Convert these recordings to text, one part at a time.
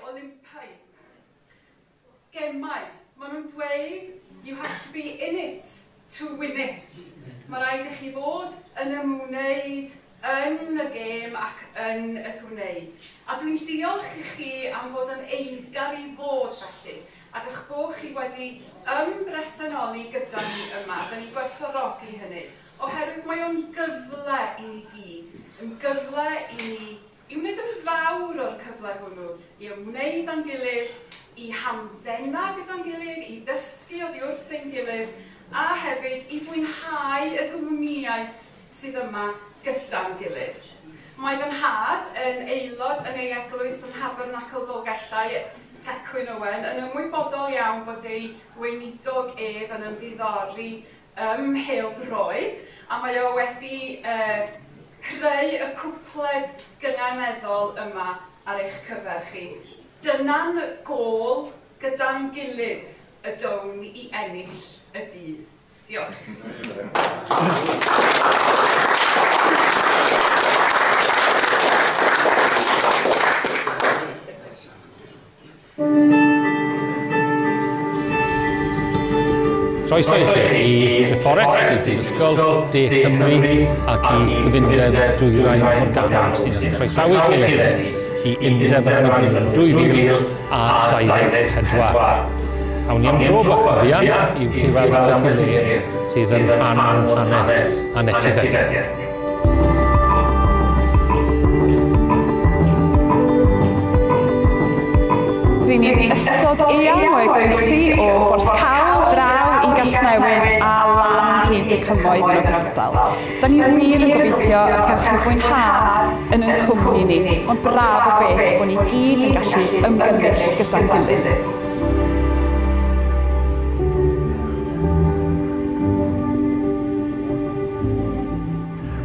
Olympaidd. Gemau. Maen nhw'n dweud you have to be in it to win it. Mae rhaid i chi fod yn ymwneud yn y gêm ac yn y gwneud. A dwi'n diolch i chi am fod yn eiddgar i fod felly, ac eich bod chi wedi ymbresenoli gyda ni yma. Da ni'n gwerthfawrogi hynny, oherwydd mae o'n gyfle i ni gyd, yn gyfle i ni i wneud yn fawr o'r cyfle hwnnw, i ymwneud â'n gilydd, i hamddena gyda'n gilydd, i ddysgu oddi wrth ein gilydd, a hefyd i fwynhau y gwmnïaeth sydd yma gyda'n gilydd. Mae fy nhad yn aelod yn ei eglwys yn Nhabernacl Dolgellau, Tecwyn Owen, yn ymwybodol iawn bod ei weinidog ef yn ymddiddori ym mhêl-droed, a mae o wedi creu y cwpled gynganeddol yma ar eich cyfer chi. Dyna'n gôl, gyda'n gilydd y down i ennill y dydd. Diolch. Croeso i chi i Treforest, i Brifysgol De Cymru ac i Gyfundeb Dwyrain Morgannwg sy'n eich croesawu chi eleni i Undeb yr Annibynion 2024. Awn ni am dro bach yn fuan i chi weld ambell i le sydd yn rhan o'n hanes a'n etifeddiaeth. Ry'n ni'n ystod eang o eglwysi o Borthcawl draw i Gasnewydd a lan hyd y cymoedd yn ogystal. Da ni wir yn gobeithio y cewch chi fwynhad yn yn cwmni ni, ond braf o beth bod ni gyd yn gallu ymgynnull gyda'n gilydd.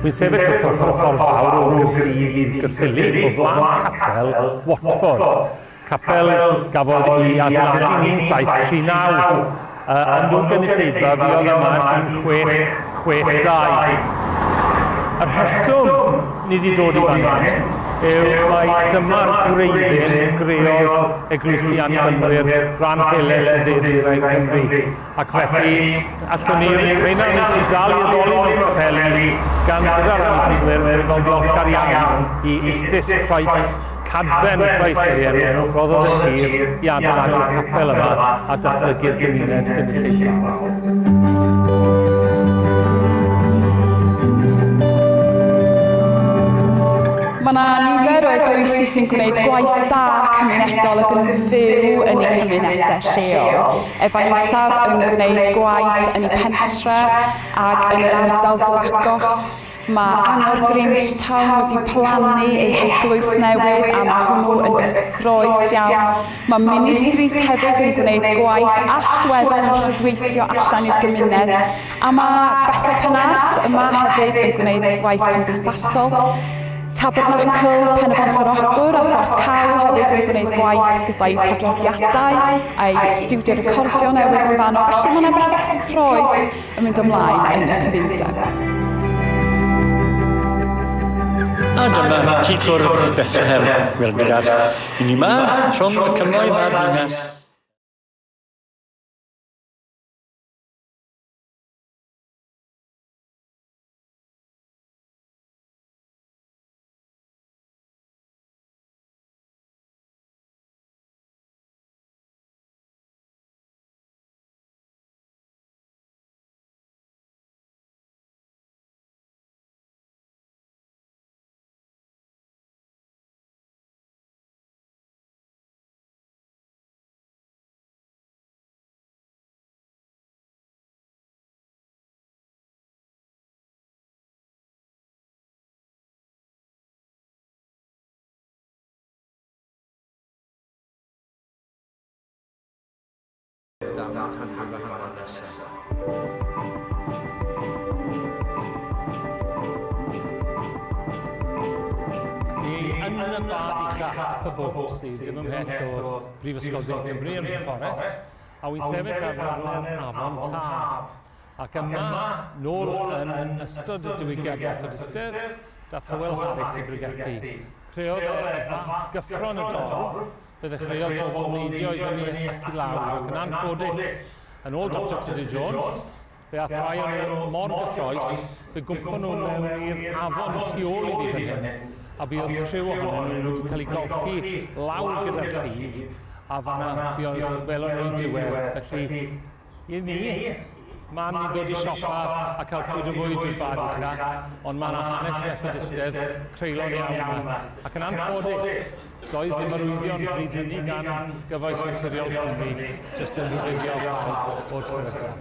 Wi'n sefyll wrth ochr y ffordd fawr o Gaerdydd i Gaerffili, o flaen capel Watford. Capel gafodd ei adeiladu yn 1739, ond o gynulleidfa fuodd yma ers 1662. Y rheswm ni wedi dod i fan hyn yw mai dyma'r gwreiddyn greodd eglwysi Annibynwyr ran helaeth o dde-ddwyrain Cymru. Ac felly, allwn ni, rheina ni sy'n dal i addoli mewn capeli, gan gyda'r Annibynwyr, rwy'n ddiolchgar iawn i Ustus Price, Cadben Price oedd ei enw, roddodd y tir i adeiladu'r capel yma a datblygu'r gymuned gynulleidfaol. Mae yna nifer o eglwysi sy'n gwneud gwaith da cymunedol ac yn fyw yn eu cymunedau lleol. Efailsaf yn gwneud gwaith yn eu pentre ac yn yr ardal gyfagos. Mae Angor Grangetown wedi plannu ei heglwys newydd a mae hwnnw yn beth cyffrous iawn. Mae Minnie Street hefyd yn gwneud gwaith allweddol yn rhwydweithio allan i'r gymuned a mae Bethel Penarth yma hefyd yn gwneud gwaith cymdeithasol. Tabernacl Pen-y-bont ar Ogwr a Phorthcawl hefyd yn gwneud gwaith gyda'i podlediadau a'i stiwdio recordio newydd yn fanno, felly mae yna bethau cyffrous yn mynd ymlaen yn y cyfundeb. A dyma ti cwrdd Bethlehem, Welgarth, i ni ma rhwng y cymoedd a'r ddinas. am y canrif a hanner nesaf. Ni yn y bad ucha Upper Boat sydd ddim ymhell o Brifysgol De Cymru yn Treforest, a wy'n sefyll ar lan afon Taf. Ac yma, nôl yn ystod y diwygiad Methodistedd, dath Hywel Harris i bregethu. Creodd e y fath gyffro'n y dorf, Fe ddechreuodd pobl neidio i fyny ac i lawr, ac yn anffodus, yn ôl Doctor Tudur Jones, fe ath rhai o'n nhw mor gyffroes, fe gwmpon nhw mewn i'r afon tu ôl i fi fan hyn, a buodd criw ohonyn nhw wedi cael eu golchi lawr gyda'r llif, a fanna fuodd, welon nhw'u diwedd. Felly, I ni, man i ddod i siopa a cael pryd o fwyd yw'r Bad Ucha, ond mae yna hanes Methodistedd creulon iawn yma. Ac yn anffodus, doedd ddim arwyddion bryd hynny gan Gyfoeth Naturiol Cymru jyst yn rhybuddio pawb o'r peryglon.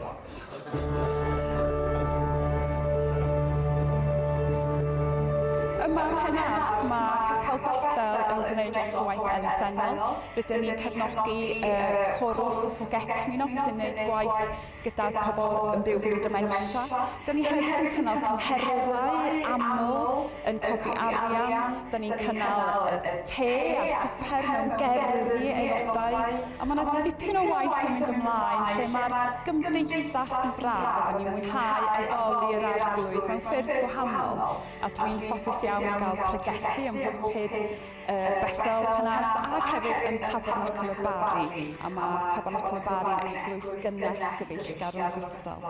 Yma ym Mhenarth, mae Capel Bethel yn gwneud lot o waith elusennol. Rydyn ni'n cefnogi y Corws y Forget Me Not sy'n gwneud gwaith gyda pobl yn byw gyda dementia. Dyn ni hefyd yn cynnal cyngherddau aml yn codi arian. Dyn ni'n cynnal te a swper mewn gerddi aelodau. A mae yna dipyn o waith yn mynd ymlaen lle mae'r gymdeithas yn braf a dyn ni'n mwynhau addoli yr Arglwydd mewn ffyrdd gwahanol. A dwi'n ffodus iawn i gael pregethu ym mhulpud Bethel, Penarth ac hefyd yn Tabernacl y Barri, a mae Tabernacl y Barri yn eglwys gynnes gyfeillgar yn ogystal.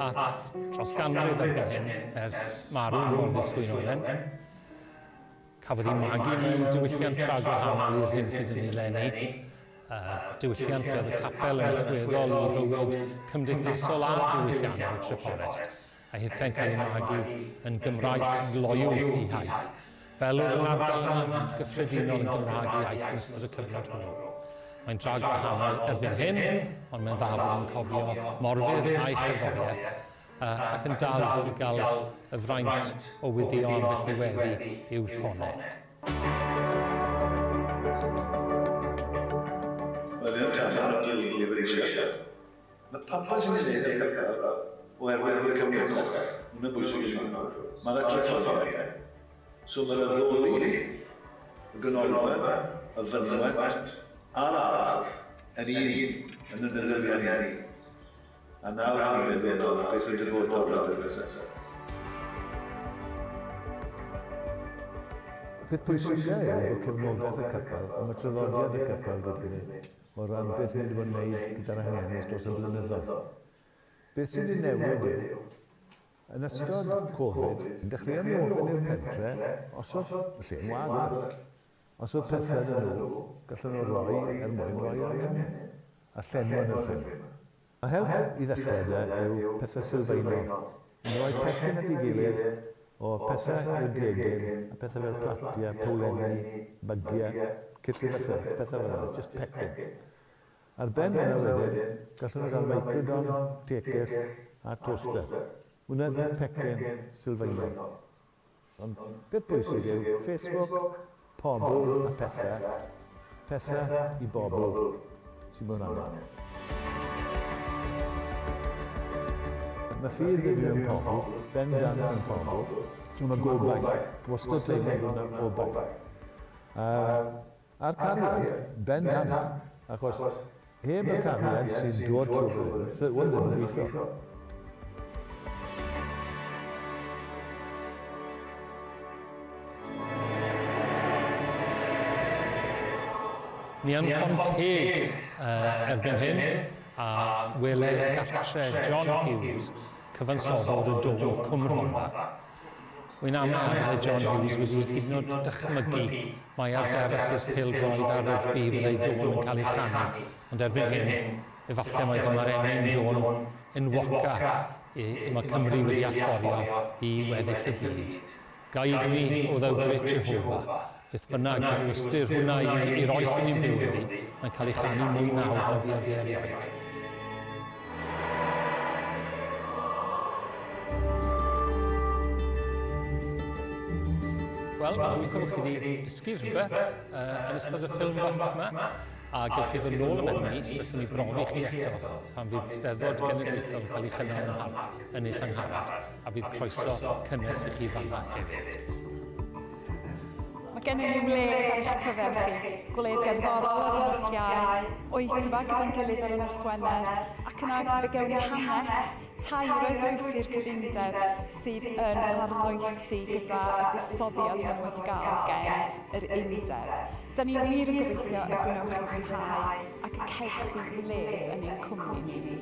A dros ganrif erbyn hyn, ers marw Morfudd Llwyn Owen, Cafodd ei magu mewn diwylliant tra gwahanol i'r hyn sydd yn eleni, diwylliant lle oedd y capel yn allweddol i fywyd cymdeithasol a diwylliannol Trefforest, a hithau'n cael ei magu yn Gymraes gloyw ei hiaith, fel oedd yr ardal yma gyffredinol yn Gymraeg ei iaith yn ystod y cyfnod hwnnw. Mae'n dra gwahanol erbyn hyn, ond mae'n dda bod yn cofio Morfudd a'i cherddoriaeth, ac yn dal i gael y fraint o weddïo ambell i weddi i'w thonau. Wel, yn tafarn y Glyn i Brescia. Mae popeth sy'n ei wneud ar capel oherwydd bod cefnogaeth, hwnna'n bwysig i mi. Mae 'na traddodiad, so mae'r addoli, y ganolfan, y fynwent a'r ardd yn un yn y meddyliau ni. A nawr ni'n meddwl am beth yw'r dyfodol ar y nesaf. Y peth pwysica yw bod cefnogaeth y capel a mae traddodiad y capel gyda ni o ran beth ni wedi bod yn wneud gyda'r anghenus dros y blynyddoedd. Beth sydd wedi newid yw, yn ystod Covid, dechreuon ni ofyn i'r pentre os oedd y lle yn wag oedd e? Os oedd pethau 'da nhw, gallen nhw roi er mwyn rhoi i'r anghenus, a llenwi yn y lle. A help i ddechrau 'de yw pethau sylfaenol. Yn rhoi pecyn at ei gilydd o pethau i'r gegin a pethau fel platiau, powlenni, mygiau, cyllell a ffyrc, pethau fel yna, jyst pecyn. Ar ben hwnna wedyn, gallwn nhw gael microdon, tecyll a toaster. Hwnna ydy'r pecyn sylfaenol. Ond peth bwysig yw Facebook, pobl a pethau, pethau i bobl sy'n mewn angen. Mae ffydd i fi mewn pobl, bendant mewn pobl, so mae gobaith, wastad teimlo bod yna obaith. Um, a'r cariad, bendant, achos heb y cariad sy'n dod trwy hyn, so hwn ddim yn gweithio. Ni yn Pont Teg uh, erbyn hyn, a wele gartre John Hughes, cyfansoddwr y dôn Cwm Rhondda. Wy'n amau a fyddai John Hughes wedi hyd yn oed dychmygu mai ar derasys pêl-droed a rygbi fyddai dôn yn cael ei chanu, ond erbyn hyn, efallai mai dyma'r emyn dôn enwoca y mae Cymru wedi allforio i weddill y byd. Guide me, O thou great Jehovah. Beth bynnag yw ystyr hwnna i'r oes yn ni'n byw ynddi, mae'n cael ei chanu mwy nawr na fuodd hi erioed. Wel, gobeithio bod chi wedi dysgu rhywbeth uh, yn ystod y ffilm bach yma, a gewch chi ddod nôl ymhen mis ac ni brofi chi eto pan fydd Steddfod Genedlaethol yn cael ei chynnal ym Mharc Ynys Angharad, a bydd croeso cynnes i chi fanna hefyd. Mae gennym ni wledd ar eich cyfer chi, gwledd gerddorol ar y nos Iau, oedfa gyda'n gilydd ar y nos Wener, ac yna fe gewn ni hanes tair o eglwysi'r cyfundeb sydd yn arloesi gyda y buddsoddiad maen nhw wedi gael gen yr undeb. Da ni wir yn gobeithio y gwnewch chi fwynhau ac y cewch chi wledd yn ein cwmni ni.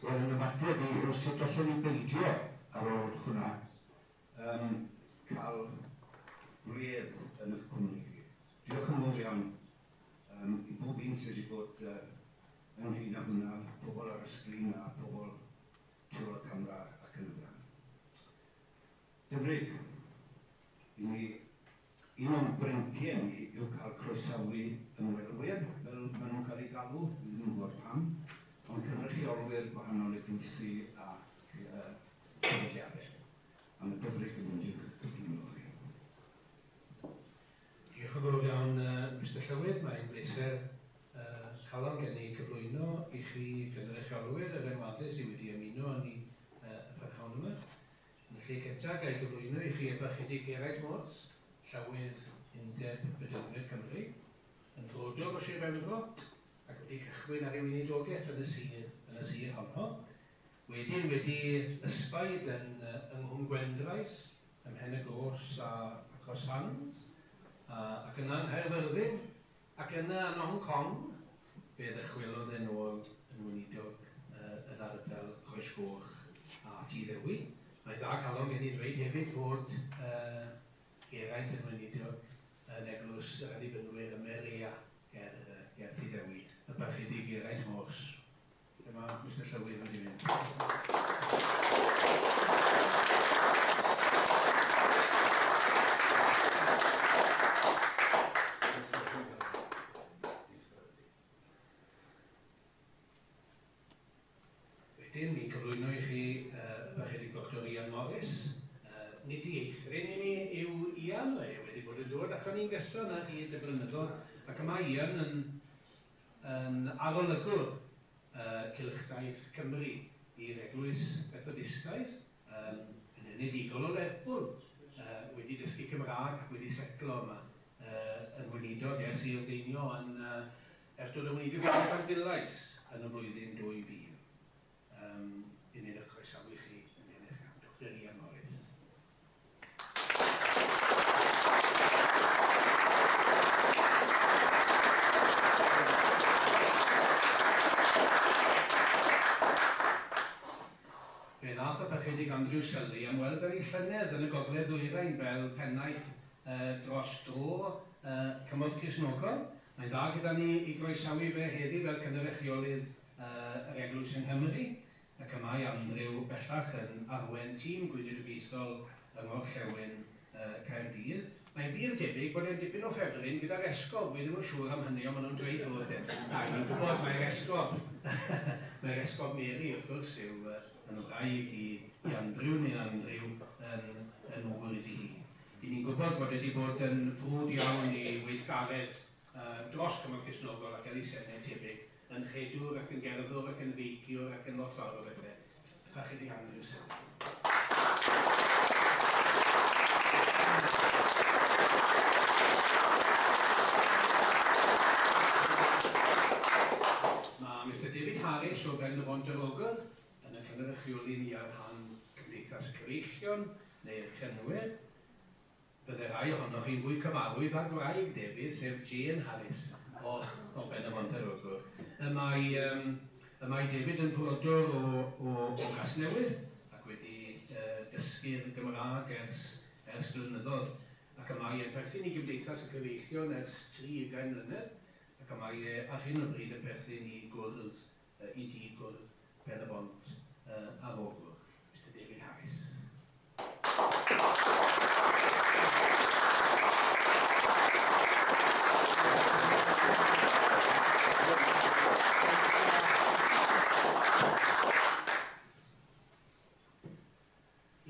Wel, yn ymateb i yw sut allwn ni beidio ar ôl hwnna um, cael gwledd yn eich cwmni chi. Diolch yn fawr iawn um, i bob un sydd wedi bod uh, ynglyn â hwnna, pobl ar y sgrin a pobl tu ôl y camera ac yn y blaen. Dyfrig, i ni, un o'n breintiau ni yw cael croesawu ymwelwyr, fel maen nhw'n cael eu galw, dwi ddim yn gwybod pam, ond cynrychiolwyr gwahanol eglwysi ac uh, sefydliadau. A mae Dyfrig yn mynd i'w cyflwyno chi. Diolch yn fawr iawn, uh, Mr Llywydd. Mae'n bleser uh, calon gen i cyflwyno i chi gynrychiolwyr yr enwadau sydd wedi ymuno â ni uh, y prynhawn yma. Yn y lle cyntaf, ga i gyflwyno i chi y Parchedig Geraint Morse, Llywydd Undeb Bedyddwyr Cymru, yn frodor o Sir Benfro ac wedi cychwyn ar ei weinidogaeth yn y sir, yn y sir honno. Wedyn wedi ysbaid yn, yng Nghwm Gwendraeth, ym Mhen y Gors a, a Cross Hands, a, ac yna yng Nghaerfyrddin, Ac yna yn Hong Kong, fe ddychwelodd e'n ôl yn weinidog yr ardal Croes Goch a Tŷ Ddewi. Mae'n dda calon gen i ddweud hefyd fod Geraint yn weinidog yn Eglwys yr Annibynwyr ym Merea ger, ger Tŷ Ddewi, y Parchedig Geraint Morse. Lle mae Mister Llywydd wedi mynd? Wedyn, fi'n cyflwyno i chi y Parchedig Doctor Ian Morris. Nid dieithryn i ni yw Ian, mae e wedi bod yn dod aton ni'n gyson ar hyd y blynyddoedd, ac y mae Ian yn yn arolygwr Cylchdaith Cymru i'r Eglwys Fethodistaidd, yn enedigol o Lerpwl, wedi dysgu Cymraeg ac wedi setlo yma yn weinidog ers ei ordeinio yn, ers dod yn weinidog i Llanfardulais yn y flwyddyn 2000. Yn ein croesawu chi yn Enes gan Dr Ian Morris. Fe ddaeth y Parchedig Andrew Sully ymweld â ni llynedd yn y Gogledd Ddwyrain fel pennaeth dros dro Cymorth Cristnogol. Mae'n dda gyda ni i groesawu fe heddi fel cynrychiolydd yr Eglwys yng Nghymru, ac y mae Andrew bellach yn arwain tîm gwleidyddiaethol yng Ngorllewin Caerdydd. Mae'n bur debyg bod e'n dipyn o ffefryn gyda'r esgob, wi ddim yn siŵr am hynny ond maen nhw'n dweud fod e. A ni'n gwybod mai'r esgob, mai'r esgob Mary wrth gwrs yw yn wraig i i Andrew neu Andrew yn yn ŵr iddi hi. I ni'n gwybod bod e wedi bod yn frwd iawn i weithgaredd dros Cymorth Cristnogol ac elusennau tebyg yn rhedwr ac yn gerddwr ac yn feiciwr ac yn lot fawr o bethau. Parchedig Andrew Sylvie. Mae Mister David Harris o Ben-y-bont yr Ogwr yn y cynrychioli ni ar rhan Cymdeithas Cyfeillion neu'r Crynwyr. Bydde rhai ohonoch chi'n fwy cyfarwydd â gwraig David, sef Jane Harris o o Ben-y-bont ar Ogwr. Y mae yym y mae David yn frodor o o o Gasnewydd ac wedi yy dysgu'r Gymraeg ers ers blynyddoedd ac y mae e'n perthyn i Gymdeithas y Cyfeillion ers 30 mlynedd ac y mae e ar hyn o bryd yn perthyn i gwrdd yy i dŷ gwrdd Pen-y-bont ar Ogwr, Mister David Harris.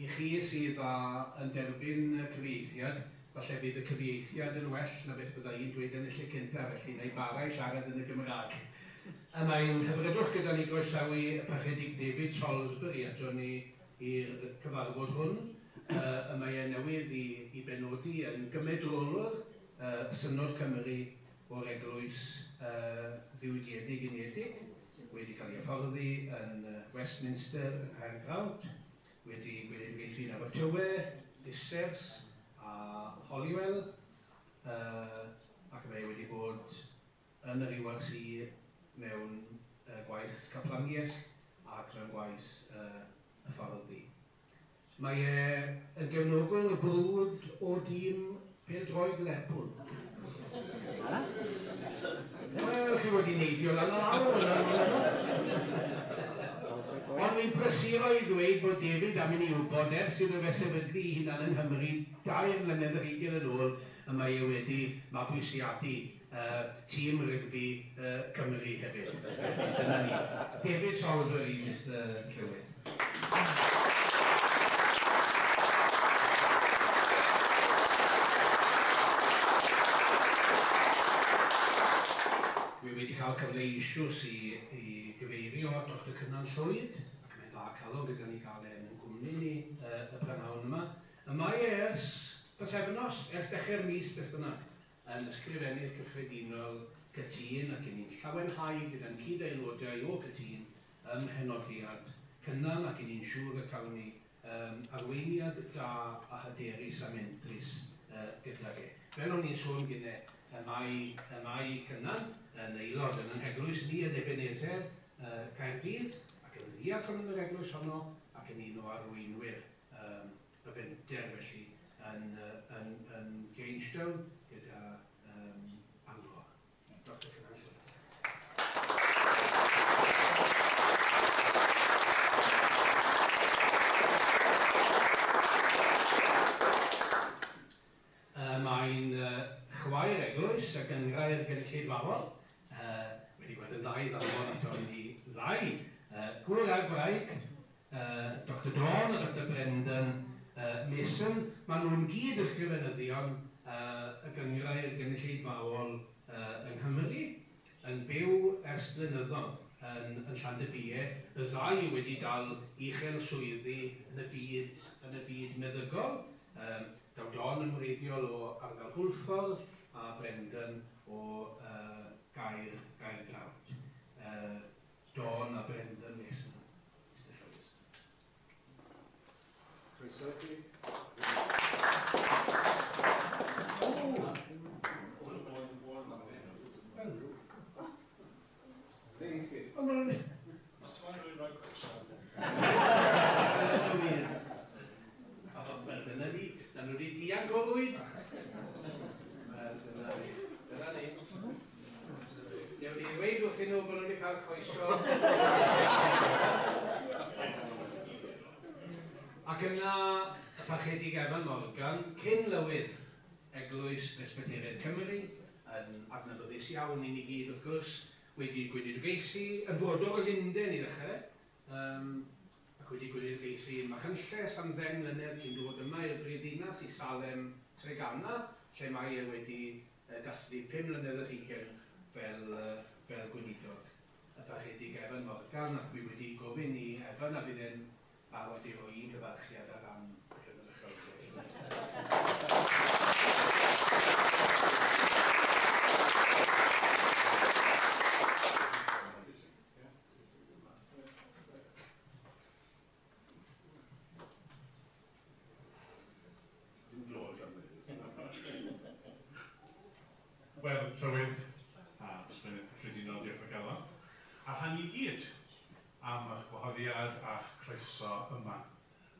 I chi sydd â yn derbyn y cyfieithiad, Falle bydd y cyfieithiad yn well na beth bydda i'n dweud yn y lle cynta, felly na i bara i siarad yn y Gymraeg. Y mae'n hyfrydwch gyda ni groesawu y Parchedig David Salisbury ato ni i'r cyfarfod hwn. Y mae e newydd i, i benodi yn gymedrolwr Synod Cymru o'r Eglwys Ddiwygiedig Unedig, wedi cael ei hyfforddi yn Westminster yng Nghaergrawnt, wedi gweledigaethu yn Abertawe, Lysers a Holywell, ac mae e wedi bod yn yr URC mewn gwaith caplaniaeth ac mewn gwaith hyfforddi. Mae e yn gefnogwr brwd o dîm pêl-droed Lerpwl. Wel, chi wedi neidio lan a lawr yna. Ond fi'n prysuro i ddweud bod David am i ni wybod ers iddo fe sefydlu ei hunan yng Nghymru dair mlynedd ar hugain yn ôl y mae e wedi mabwysiadu tîm rygbi Cymru hefyd. Felly dyna ni. David Salisbury, Mister Llywydd. Wi wedi cael cyfle eisoes i i gyfeirio at Doctor Cynan Llwyd, ac mae'n dda calon gyda ni gael e yn ein cwmni ni y prynhawn yma. Y mae e ers pythefnos, ers dechrau'r mis beth bynnag, yn Ysgrifennydd Cyffredinol Cytûn ac 'yn ni'n llawenhau gyda'n cyd-aelodau o Cytûn ym mhenodiad Cynan ac 'yn ni'n siŵr y cawn ni arweiniad da a hyderus a mentrus gydag e. Fel o'n i'n sôn gynne, y mae y mae Cynan yn aelod yn 'yn heglwys ni yn Ebenezer, Caerdydd, ac yn ddiacon yn yr eglwys honno ac yn un o arweinwyr y fenter felly yn yn yn Grangetown gyda um, Bangor. Dr Cynan Llwyd. Mae'n chwaer eglwys a gynghrair gynulleidfaol, wedi gweld yn dda i ddanfon aton ni ddau, gŵr a gwraig, Doctor Dawn a Doctor Brendan Mason, maen nhw'n gyd-ysgrifenyddion y Gynghrair Gynulleidfaol yng Nghymru, yn byw ers blynyddoedd yn yn Llandybie, y ddau wedi dal uchel swyddi yn y byd yn y byd meddygol. Daw Dawn yn wreiddiol o ardal Hwlffordd a Brendan o Gaer Gaergrawnt. Dawn a Brendan Mason. Mister Lewis. Croeso i chi. Dyna ni, na nhw wedi dianc o fwyd. Dyna ni, dyna ni. Newn ni ddweud wrthyn nhw bod nhw wedi cael croeso. Ac yna y Parchedig Evan Morgan, cyn lywydd Eglwys Bresbyteraidd Cymru, yn adnabyddus iawn i ni gyd wrth gwrs, wedi gweinidogaethu yn frodor o Lunden i ddechrau, um, ac wedi gweinidogaethu yn Machynlleth am ddeng mlynedd cyn dod yma i'r brifddinas i Salem Treganna, lle mae e wedi dathlu 5 mlynedd ar hugain fel, fel gweinidog. Y Parchedig Evan Morgan, ac wi wedi gofyn i Evan a bydd e'n barod i roi un cyfarchiad ar ran y cynrychiolwyr. Dim George am Wel, Llywydd a Ysgrifennydd Cyffredinol, diolch o galon. A rhan i gyd am eich gwahoddiad a'ch croeso yma.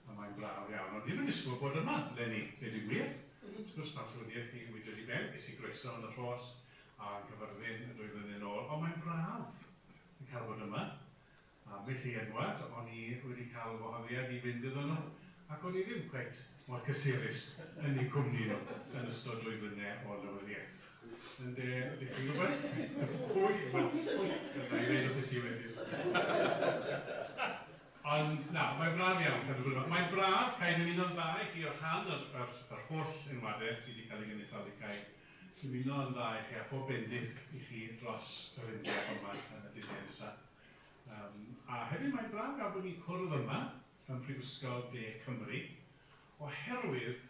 A mae'n braf iawn. Ond ddim yn disgwyl bod yma, 'leni, dweud y gwir. Wrth gwrs, mae'r llywyddiaeth i wedi dod i ben. Ges i groeso yn y Rhos a yn Gyfyrddin y 2 flynedd yn ôl. Ond mae'n braf yn cael bod yma. A ambell i enwad, o'n i wedi cael wahoddiad i fynd iddyn nhw, ac o'n i ddim cweit mor cysurus yn eu cwmni nhw yn ystod 2 flynedd o lywyddiaeth. Ynde, ydych chi'n gwybod? Pwy? Wel, dyna i ddweud wrth ti wedyn. Ond na, mae'n braf iawn cadw bod yma. Mae'n braf cael ymuno'n dda i chi o rhan yr, yr, yr holl enwadau sydd wedi cael ei gynrychioli cael ymuno yn dda i chi a phob bendith i chi dros yr undeb yma yn y dyddiau nesaf. Um, a hefyd mae'n braf gael bod ni'n cwrdd yma ym Mhrifysgol De Cymru, oherwydd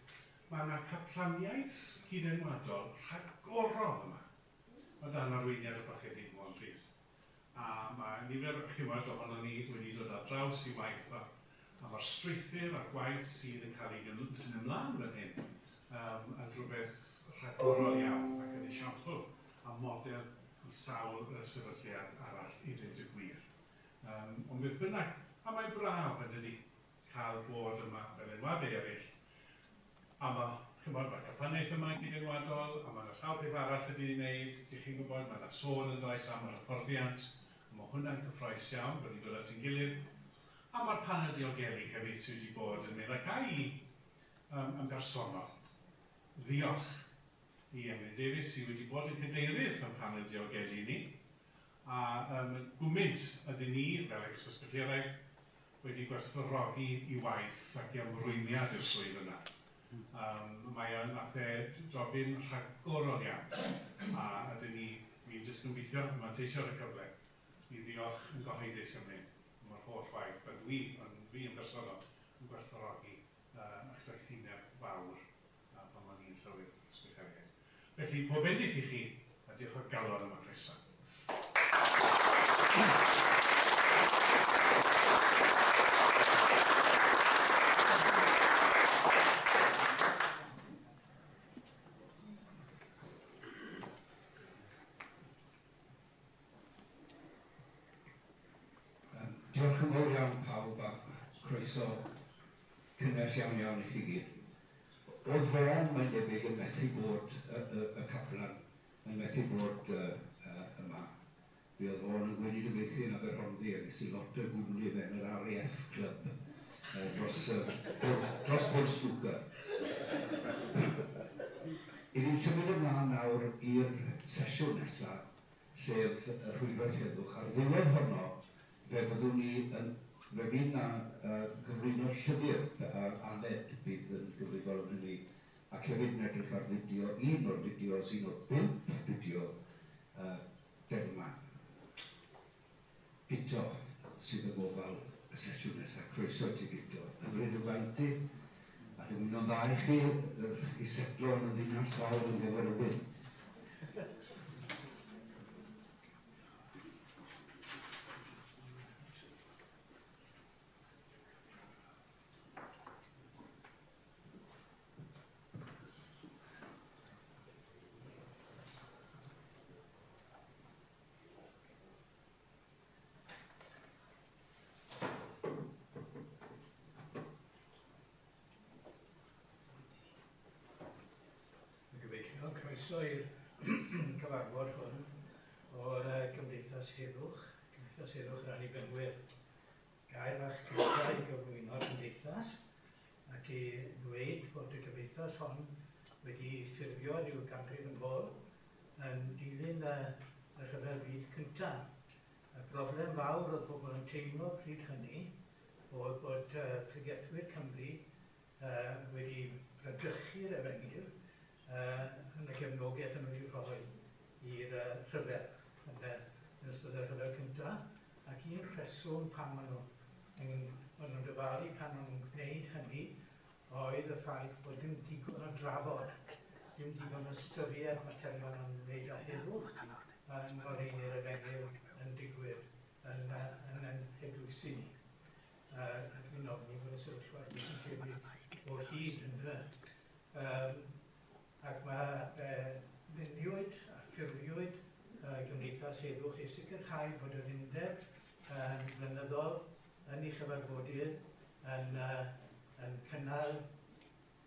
mae yna caplaniaeth gydenwadol rhagorol yma o dan arweiniad y Parchedig Vaughan Rhys. A mae nifer, chimod, ohonon ni wedi dod ar draws i waith a, a mae'r strwythur a'r gwaith sydd yn cael ei sy'n ymlaen fan hyn um, yn rhywbeth rhagorol iawn ac yn esiampl a model i sawl y sefydliad arall i ddweud y gwir. Um, ond beth bynnag, a mae'n braf yn dydi cael bod yma fel enwadau eraill. A mae, chymod, mae capanaeth yma yn gydenwadol, a mae yna sawl peth arall ydyn ni'n wneud. Dych chi'n gwybod, mae yna sôn yn does am yr hyfforddiant, a mae hwnna'n cyffroes iawn, bod ni'n dod at ein gilydd. A mae'r panel diogelu hefyd sydd wedi bod yn mynd ac i yn bersonol. Ddiolch i Emlyn Davies sydd wedi bod yn cadeirydd yn panel diogelu ni. A gwmynt ydyn ni, fel Eglwys Presbyteraidd, wedi gwerthfawrogi i waith ac i ymrwymiad i'r swydd yna. Mae o'n nath e jobyn rhagorol iawn. A ydyn ni, ni'n jyst yn gobeithio yn manteisio ar y cyfle i ddiolch yn gyhoeddus am hyn, am yr holl waith, a dwi, yn fi yn bersonol, yn gwerthfawrogi eich doethineb fawr pan o'n i'n llywydd Presbyteriaid. Felly, pob bendith i chi, a diolch o galon am y croeso. Diolch yn fawr iawn pawb a croeso cynnes iawn iawn i chi gyd. Oedd Vaughan, mae'n debyg, yn methu bod y, y, y caplan, yn methu bod yma. Mi oedd Vaughan yn gweinidogaethu yn Aberhonddu a ges i lot o gwmni fe yn yr RAF Club dros, dros bwrdd snwcer. I ni'n symud ymlaen nawr i'r sesiwn nesaf, sef y Rhwydwaith Heddwch. Ar ddiwedd honno, fe fyddwn ni yn, fe fydd na gyflwyno llyfr, Aled bydd yn gyfrifol am hynny, ac hefyd yn edrych ar fideo, un o'r fideos, un o'r 5 fideo Denman. Guto sydd yn gofal y sesiwn nesaf. Croeso i ti Guto. Hyfryd o gweld ti, a dymuno'n dda i chi i setlo yn y ddinas fawr yn Gaerfyrddin. Gyfeillion, croeso i'r cyfarfod hwn o'r Gymdeithas Heddwch, Cymdeithas Heddwch yr Annibynwyr. Gair fach cyntaf i gyflwyno'r gymdeithas ac i ddweud bod y gymdeithas hon wedi ffurfio rhyw ganrif yn ôl yn dilyn y Rhyfel Byd Cyntaf. Y broblem fawr oedd pobl yn teimlo pryd hynny oedd bod pregethwyr Cymru wedi bradychu'r efengyl yn y gefnogaeth yn wedi rhoi i'r rhyfel yn, yn ystod y rhyfel cyntaf, ac un rheswm pan maen nhw yn, maen nhw'n dyfalu pan maen nhw'n gwneud hynny oedd y ffaith bod dim digon o drafod, dim digon o ystyried materion yn ymwneud â heddwch yn ngoleuni'r efengyl yn digwydd yn, yn, yn heglwysi ni. A dwi'n ofni bod y sefyllfa yn tebyg o hyd yn dweud. Ac mae luniwyd a ffurfiwyd Gymdeithas Heddwch i sicrhau bod yr undeb yn flynyddol yn ei chyfarfodydd yn, yn cynnal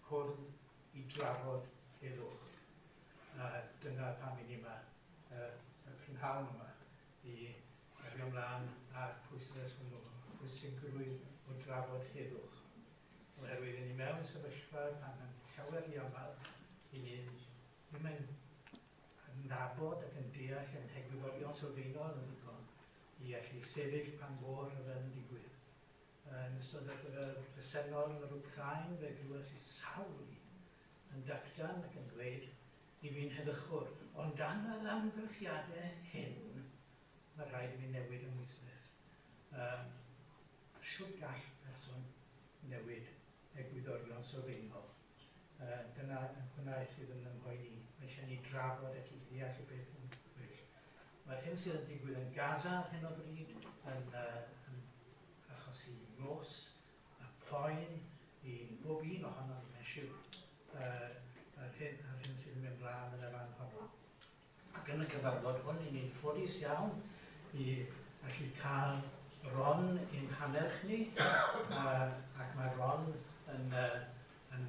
cwrdd i drafod heddwch. A dyna pam i ni yma y prynhawn yma i gario ymlaen â'r pwyslais hwnnw, pwysigrwydd o drafod heddwch. Oherwydd i ni mewn sefyllfa pan yn llawer i aml i ni ddim yn adnabod ac yn deall ein hegwyddorion sylfaenol yn ddigon i allu sefyll pan fo rhyfel yn digwydd. ystod y rhyfel presennol yn yr Wcráin, fe glywes i sawl un yn datgan ac yn dweud i fi'n heddychwr, ond dan yr amgylchiadau hyn, mae rhaid i fi newid y musnes. Um, shwt gall person newid egwyddorion sylfaenol? Uh, dyna hwnna sydd yn ymhoeni. Mae eisiau ni drafod ac i ddeall y beth yn well. Mae'r hyn sydd yn digwydd yn Gaza ar hyn o bryd yn, uh, yn achosi nos a poen i bob un ohono ni, mae'n siwr, uh, yr hyn, yr hyn sydd yn mynd mlaen yn y fan honno. Ac yn y cyfarfod hwn, i ni'n ffodus iawn i allu cael Ron i'n hannerch ni, uh, ac mae Ron yn, uh, yn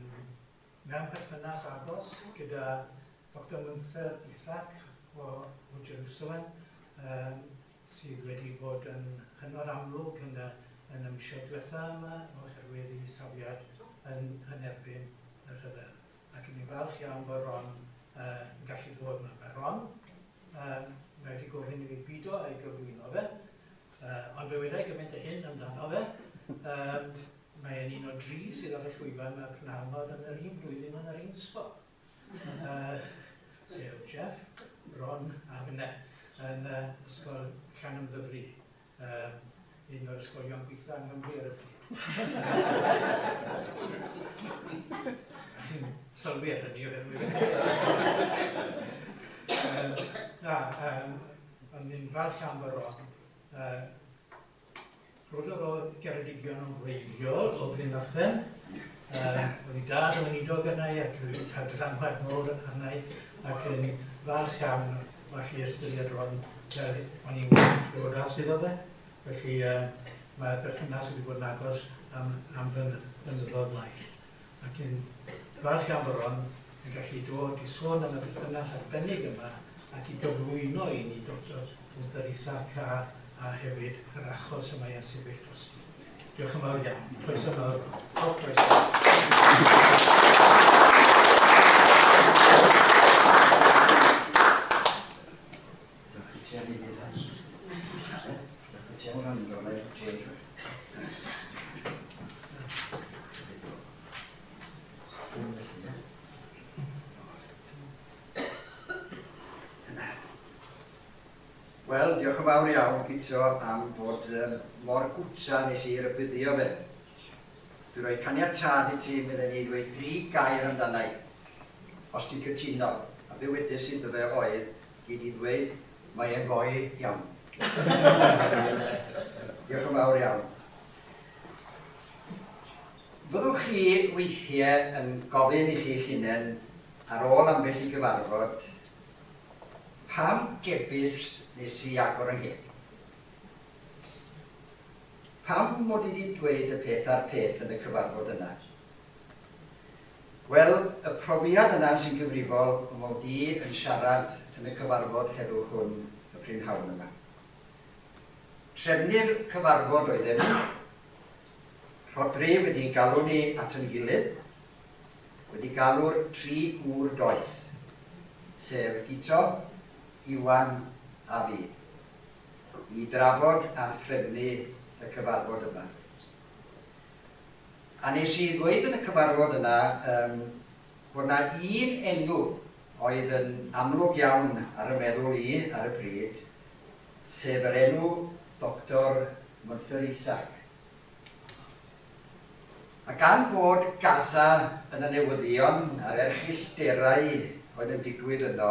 mewn perthynas agos gyda Dr Munther Isaac o, o Jerusalem, um, sydd wedi bod yn hynod amlwg yn y, yn y misoedd diwetha yma oherwydd ei safiad yn, yn erbyn y rhyfel. Ac ni'n falch iawn bod Ron uh, yn gallu dod yma. Mae Ron um, mae wedi gofyn i fi bido a'i gyflwyno fe, uh, ond fe wedai gymaint o hyn amdano fe. Um, mae e'n un o dri sydd ar y llwyfan mae'r prynhawn oedd yn yr un blwyddyn yn yr un ysgol. Uh, sef Jeff, Ron a finne yn uh, ysgol Llanymddyfri. Um, un o'r ysgolion gweitha yng Nghymru ar y pryd. Chi'n sylwi ar hynny oherwydd. um, na, um, ond ni'n falch am fy Ron. Uh, Brodor o Geredigion yn wreiddiol o Bryn Arthen. Uh, oedd ei dad yn weinidog arna i ac wedi cael dylanwad mawr arna i ac yn falch iawn o allu ystyried Ron fel o'n i'n briodas iddo fe. Felly uh, mae'r berthynas wedi bod yn agos am, am flynyddoedd maith. Ac yn falch iawn bod Ron yn gallu dod i sôn am y berthynas arbennig yma ac i gyflwyno i ni Dr Munther Isaac a, a hefyd yr achos y mae e'n sefyll drosti. Diolch yn fawr iawn. Croeso mawr. Pob croeso. Diolch i ti am i ddod. Diolch i ti am wrando, Jane. Wel, diolch yn fawr iawn, Guto, am fod um, mor gwta nes i rybuddio fe. Dwi'n rhoi caniatâd i ti, medden ni, ddweud dri gair amdanau, os ti'n cytuno. A be wedes iddo fe oedd, gei di ddweud, mae e'n foi iawn. Diolch yn fawr iawn. Fyddwch chi weithiau yn gofyn i chi'ch hunain ar ôl ambell i gyfarfod, pam gebyst nes i agor 'y ngheg? Pam mod i 'di dweud y peth a'r peth yn y cyfarfod yna? Wel, y profiad yna sy'n gyfrifol o mod i yn siarad yn y cyfarfod heddwch hwn y prynhawn yma. Trefnu'r cyfarfod oeddem ni. Rhodri wedi galw ni at yn gilydd, wedi galw'r tri gŵr doeth, sef Guto, Iwan a fi, i drafod a threfnu y cyfarfod yma. A nes i ddweud yn y cyfarfod yna um, bod na un enw oedd yn amlwg iawn ar y meddwl i ar y pryd, sef yr enw Doctor Merthyr Isaac. A gan fod Gaza yn y newyddion a'r erchyllterau oedd yn digwydd yno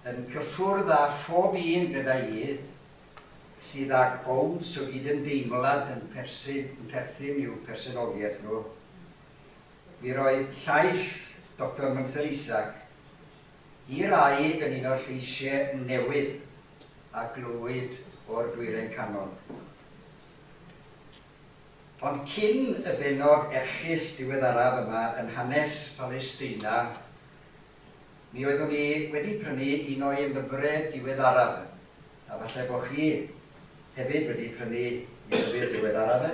yn cyffwrdd â phob un gyda i sydd ag owns o gydymdeimlad yn perthyn i'w personoliaeth nhw, mi roedd llais Doctor Merthyr Isaac i rai yn un o'r lleisiau newydd a glywyd o'r Dwyrain Canol. Ond cyn y bennod erchyll diweddaraf yma yn hanes Palesteina, mi oeddwn i wedi prynu un o'i lyfrau diweddaraf, a falle bo chi hefyd wedi prynu ei lyfr diweddaraf e,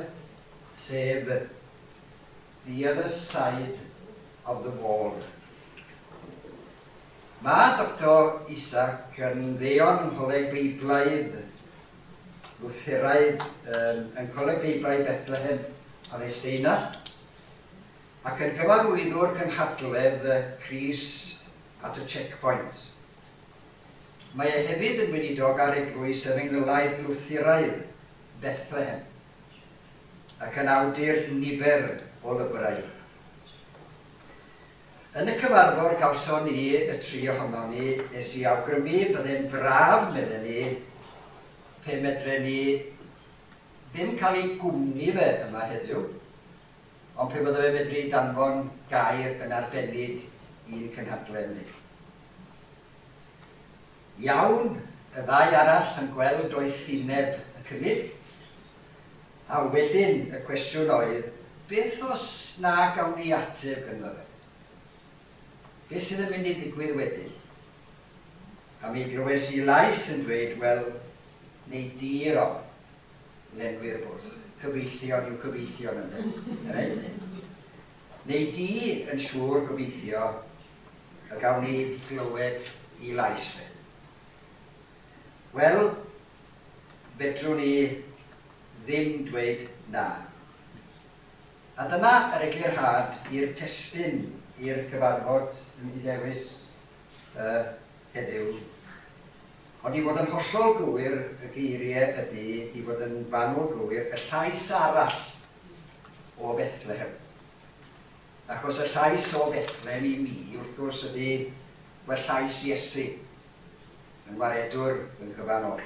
sef The Other Side of the Wall. Mae Doctor Isaac yn ddeon yng Ngholeg Beiblaidd. Lwtheraidd um, yn Coleg Beiblaidd Bethlehem, Palesteina, ac yn gyfarwyddwr cynhadledd Christ at y Checkpoint. Mae e hefyd yn weinidog ar Eglwys Efengylaidd Lwtheraidd Bethlehem, ac yn awdur nifer o lyfrau. Yn y cyfarfod gawson ni, y tri ohonon ni, nes i awgrymu bydde'n braf, medden ni, pe medren ni ddim cael ei gwmni fe yma heddiw, ond pe bydde fe'n medru danfon gair yn arbennig i'n cynhadledd ni. Iawn, y ddau arall yn gweld doethineb y cynnig, a wedyn y cwestiwn oedd, beth os na gawn ni ateb ganddo fe? Beth sydd yn mynd i ddigwydd wedyn? A mi glywes i lais yn dweud, wel, nei di, Rob, lenwi'r bwlch. Cyfeillion yw cyfeillion, ynde? Reit? Nei di yn siŵr gobeithio y gawn ni glywed 'i lais fe. Wel, fedrwn i ddim dweud na. A dyna yr eglurhad i'r testun i'r cyfarfod dwi'n mynd i ddewis uh, heddiw. Ond i fod yn hollol gywir, y geiriau ydy, i fod yn fanwl gywir, y llais arall o Bethlehem. Achos y llais o Fethlem i mi, wrth gwrs, ydy, wel, llais Iesu, yn waredwr fy nghyfan oll.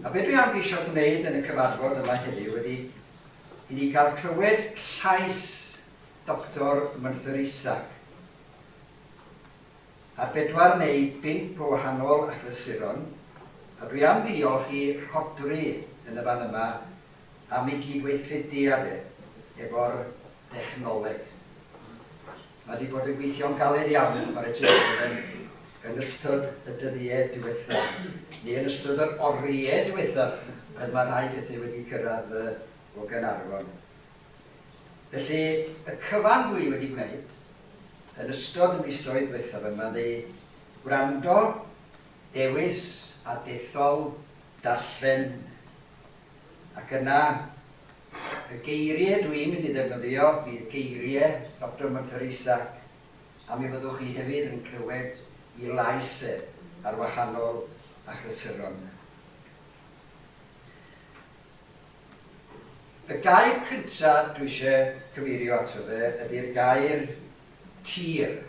A be dwi am geisio gwneud yn y cyfarfod yma heddiw ydy i ni gael clywed llais Doctor Merthyr Isaac ar bedwar neu bump o wahanol achlysuron, a dwi am ddiolch i Rhodri yn y fan yma am ei gyd-weithrediad e efo'r dechnoleg. Mae 'di bod yn gweithio'n galed iawn, chwarae teg iddo fe, yn ystod y dyddiau diwethaf, neu yn ystod yr oriau diwethaf, oherwydd mae rhai pethau wedi cyrraedd o Gaernarfon. Felly, y cyfan dwi wedi gwneud yn ystod y misoedd diwethaf yma ydy gwrando, dewis a dethol, darllen, Ac yna, y geiriau dwi'n mynd i ddefnyddio fydd geiriau Doctor Merthyr Isaac, a mi fyddwch chi hefyd yn clywed 'i lais e ar wahanol achlysuron. Y gair cynta dwi eisiau cyfeirio ato fe ydy'r gair tir.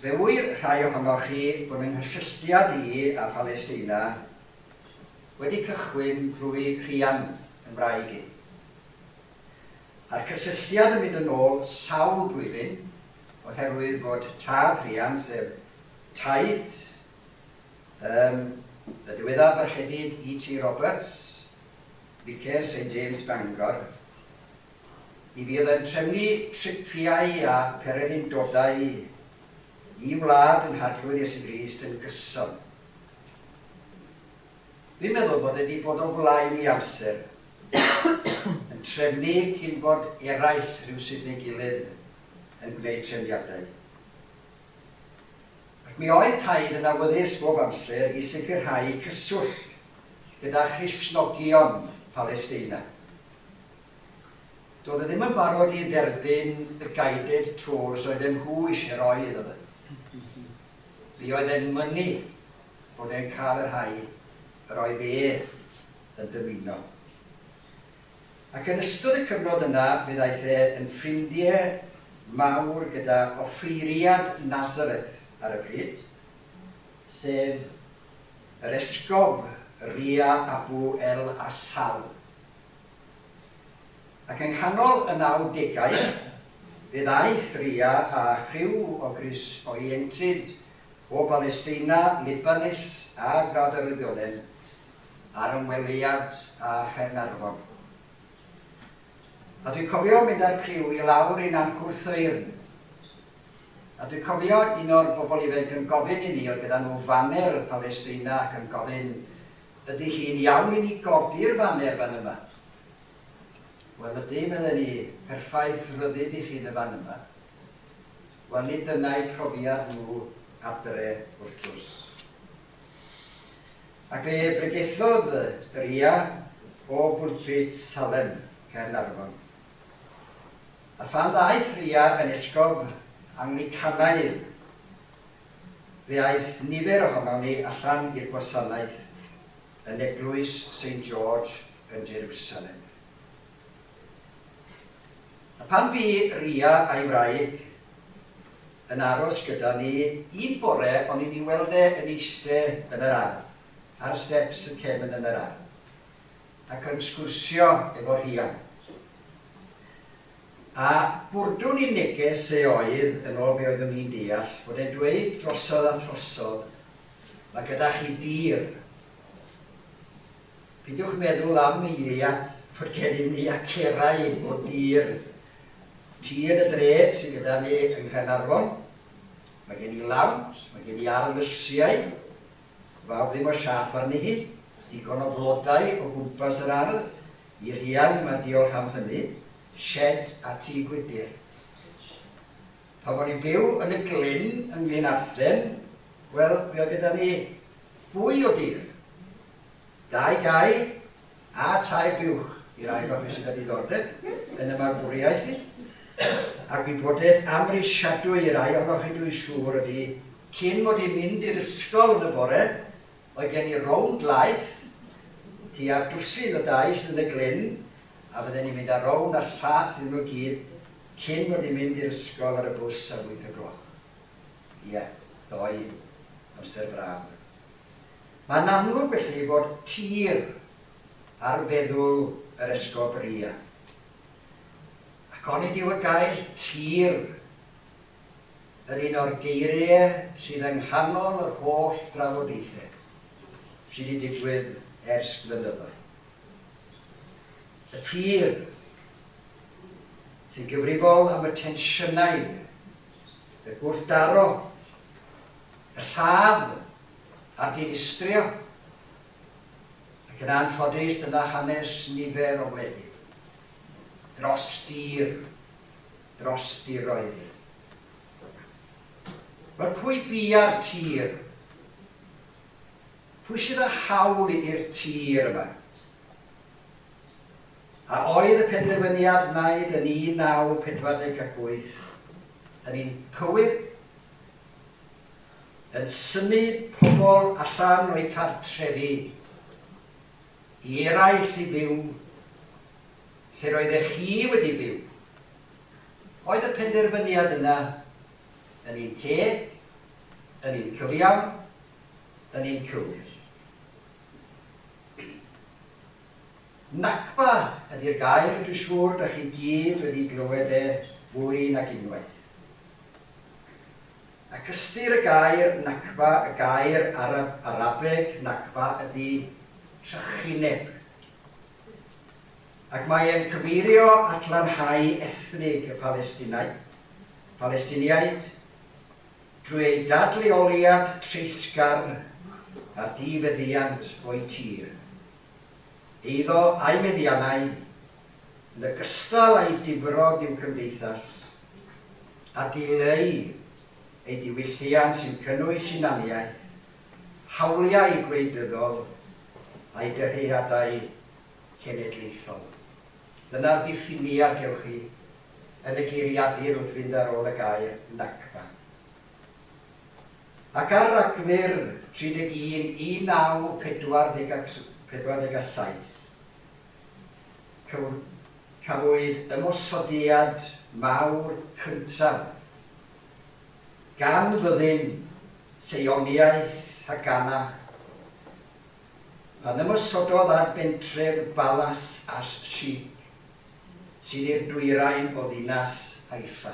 Fe ŵyr rhai ohonoch chi fod 'y nghysylltiad i â Phalesteina wedi cychwyn drwy Rhian, 'y ngwraig i. A'r cysylltiad yn mynd yn ôl sawl blwyddyn, oherwydd fod tad Rhian, sef taid, yym, y diweddar Barchedig E.T. Roberts, Ficer Saint James Bangor, Mi fydd yn trefnu tripiau a phererindodau i wlad yn Nharglwydd Iesu Grist yn gyson. Dwi'n meddwl bod e 'di bod o flaen ei amser, yn trefnu cyn bod eraill rhywsut neu gilydd yn gwneud trefniadau. Ac mi oedd Taid yn awyddus bob amser i sicrhau cyswllt gyda Christnogion Palesteina. Doedd e ddim yn barod i dderbyn y guided tours oedden nhw eisiau rhoi iddo fe. Mi oedd e'n mynnu bod e'n cael y rhai yr oedd e yn dymuno. Ac yn ystod y cyfnod yna fe ddaeth e yn ffrindie mawr gyda offeiriad Nazareth ar y pryd, sef yr Esgob Ria Abu El Assal. Ac yng nghanol y nawdegau, fe ddaeth Ria â chriw o Grys o ieuenctid o Balesteina, Libanus a Gwlad yr Iddewon ar ymweliad â Chaernarfon. A dwi'n cofio mynd â'r criw i lawr i Nant Gwrtheyrn. A dwi'n cofio un o'r bobl ifanc yn gofyn i ni, oedd gyda nhw faner Palesteina ac yn gofyn Ydy hi'n iawn i ni godi'r faner fan yma? Wel ydy, medden ni, perffaith ryddid i chi yn y fan yma. Wel nid dyna'u profiad nhw adre, wrth gwrs. Ac fe bregethodd Ria o bwlpit Salem, Caernarfon. A phan ddaeth Ria yn esgob Anglicanaidd, fe aeth nifer ohonom ni allan i'r gwasanaeth yn Eglwys Saint George yn Jerusalem. A pan fu Ria a'i wraig yn aros gyda ni un bore o'n i'n ei weld e yn eiste yn yr ardd, ar y steps y cefn yn yr ardd, ac yn sgwrsio efo Rhian. A bwrdwn i neges e oedd, yn ôl be oeddwn i'n deall, bod e'n dweud drosodd a throsodd, mae gyda chi dir. Peidiwch meddwl am eiliad fod gennym ni acerau o dir. Tŷ yn y dre sydd gyda ni yng Nghaernarfon. Mae gen i lawnt, mae gen i ardd lysiau, fawr ddim o siâp arni hi, digon o flodau o gwmpas yr ardd, i Rhian mae diolch am hynny, shed a tŷ gwydr. Pan o'n i'n byw yn y Glyn yng Nglyn Arthen, wel, mi oedd gyda ni fwy o dir. 2 gae a tair buwch i rai ohonoch chi sydd â diddordeb yn y magwriaeth i. A gwybodaeth amhrisiadwy i rai ohonoch chi dwi'n siŵr ydi, cyn mod i'n mynd i'r ysgol yn y bore, oedd gen i rownd laeth, tua dwsin o dai sydd yn y Glyn, a fydden i'n mynd â rownd a llath iddyn nhw gyd cyn mod i'n mynd i'r ysgol ar y bws am wyth o gloch. Ie, ddoe, amser braf. Mae'n amlwg felly fod tir ar feddwl yr Esgob Ria. Ac onid yw y gair 'tir' yn un o'r geiriau sydd yng nghanol yr holl drafodaethau sydd wedi digwydd ers blynyddoedd? Y tir sy'n gyfrifol am y tensiynau, y gwrthdaro, y lladd a'r dinistrio, ac yn anffodus dyna hanes nifer o wledydd, dros dir, dros diroedd. Wel, pwy bia'r tir? Pwy sydd â hawl i'r tir yma? A oedd y penderfyniad wnaed yn 1948 yn un cywir? Yn symud pobl allan o'u cartrefi i eraill i fyw lle roeddech chi wedi byw. Oedd y penderfyniad yna yn un teg, yn un cyfiawn, yn un cywir? Nakba ydi'r gair dwi'n siŵr dach chi gyd wedi glywed e fwy nag unwaith. Ac ystyr y gair Nakba, y gair Arab, Arabeg Nakba ydi trychineb. Ac mae e'n cyfeirio at lanhau ethnig y Palestinaid, Palestiniaid, drwy eu dadleoliad treisgar a di-feddiant o'u tir, eiddo a'u meddiannau, yn ogystal â'u difrod i'w cymdeithas, a dileu ei diwylliant sy'n cynnwys hunaniaeth, hawliau gwleidyddol a'i dyheadau cenedlaethol. Dyna'r diffiniad gewch chi yn y geiriadur wrth fynd ar ôl y gair Nakba. Ac ar Ragfyr 31 1947, Cafwyd ymosodiad mawr cyntaf gan fyddin Seioniaeth Haganah pan ymosododd ar bentref Balas as-Sheikh, sydd i'r dwyrain o ddinas Haifa.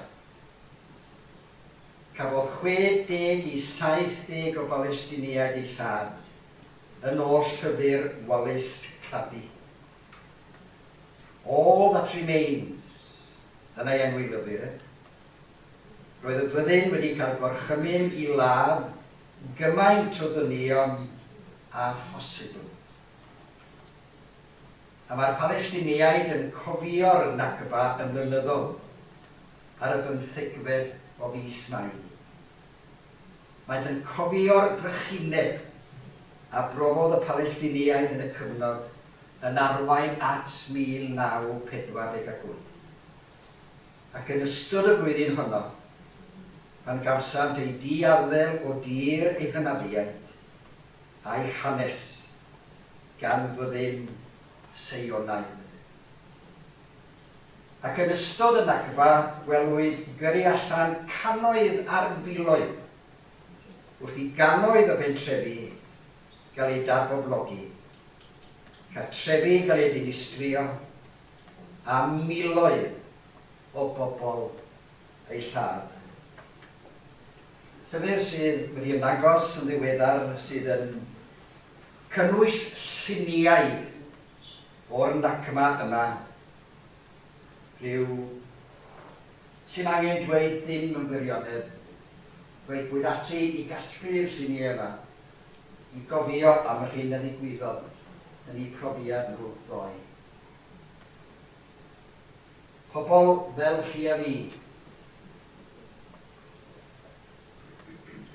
Cafodd 60 i 70 o Balestiniaid eu lladd, yn ôl llyfr Wallace Clady. All That Remains, dyna'i enw ei lyfr e. Roedd y fyddin wedi cael gorchymyn i ladd gymaint o ddynion â phosibl. A mae'r Palestiniaid yn cofio'r Nakba yn flynyddol ar y bymthegfed o fis Mai. Maent yn cofio'r drychineb a brofodd y Palestiniaid yn y cyfnod yn arwain at 1948. Ac yn ystod y flwyddyn honno, pan gawsant eu diarddel o dir eu hynafiaid a'u hanes gan fyddin Seionaidd. Ac yn ystod y Nakba gwelwyd gyrru allan cannoedd ar filoedd wrth i gannoedd o bentrefi gael eu darboblogi, cartrefi gael eu dinistrio a miloedd o bobl eu lladd. Llyfr sydd wedi ymddangos yn ddiweddar sydd yn cynnwys lluniau o'r Nakba yma, rhyw sy'n angen dweud dim mewn gwirionedd, gweithwyd ati i gasglu'r lluniau yma i gofio am yr hyn a ddigwyddodd yn eu profiad nhw ddoe. Pobl fel chi a fi.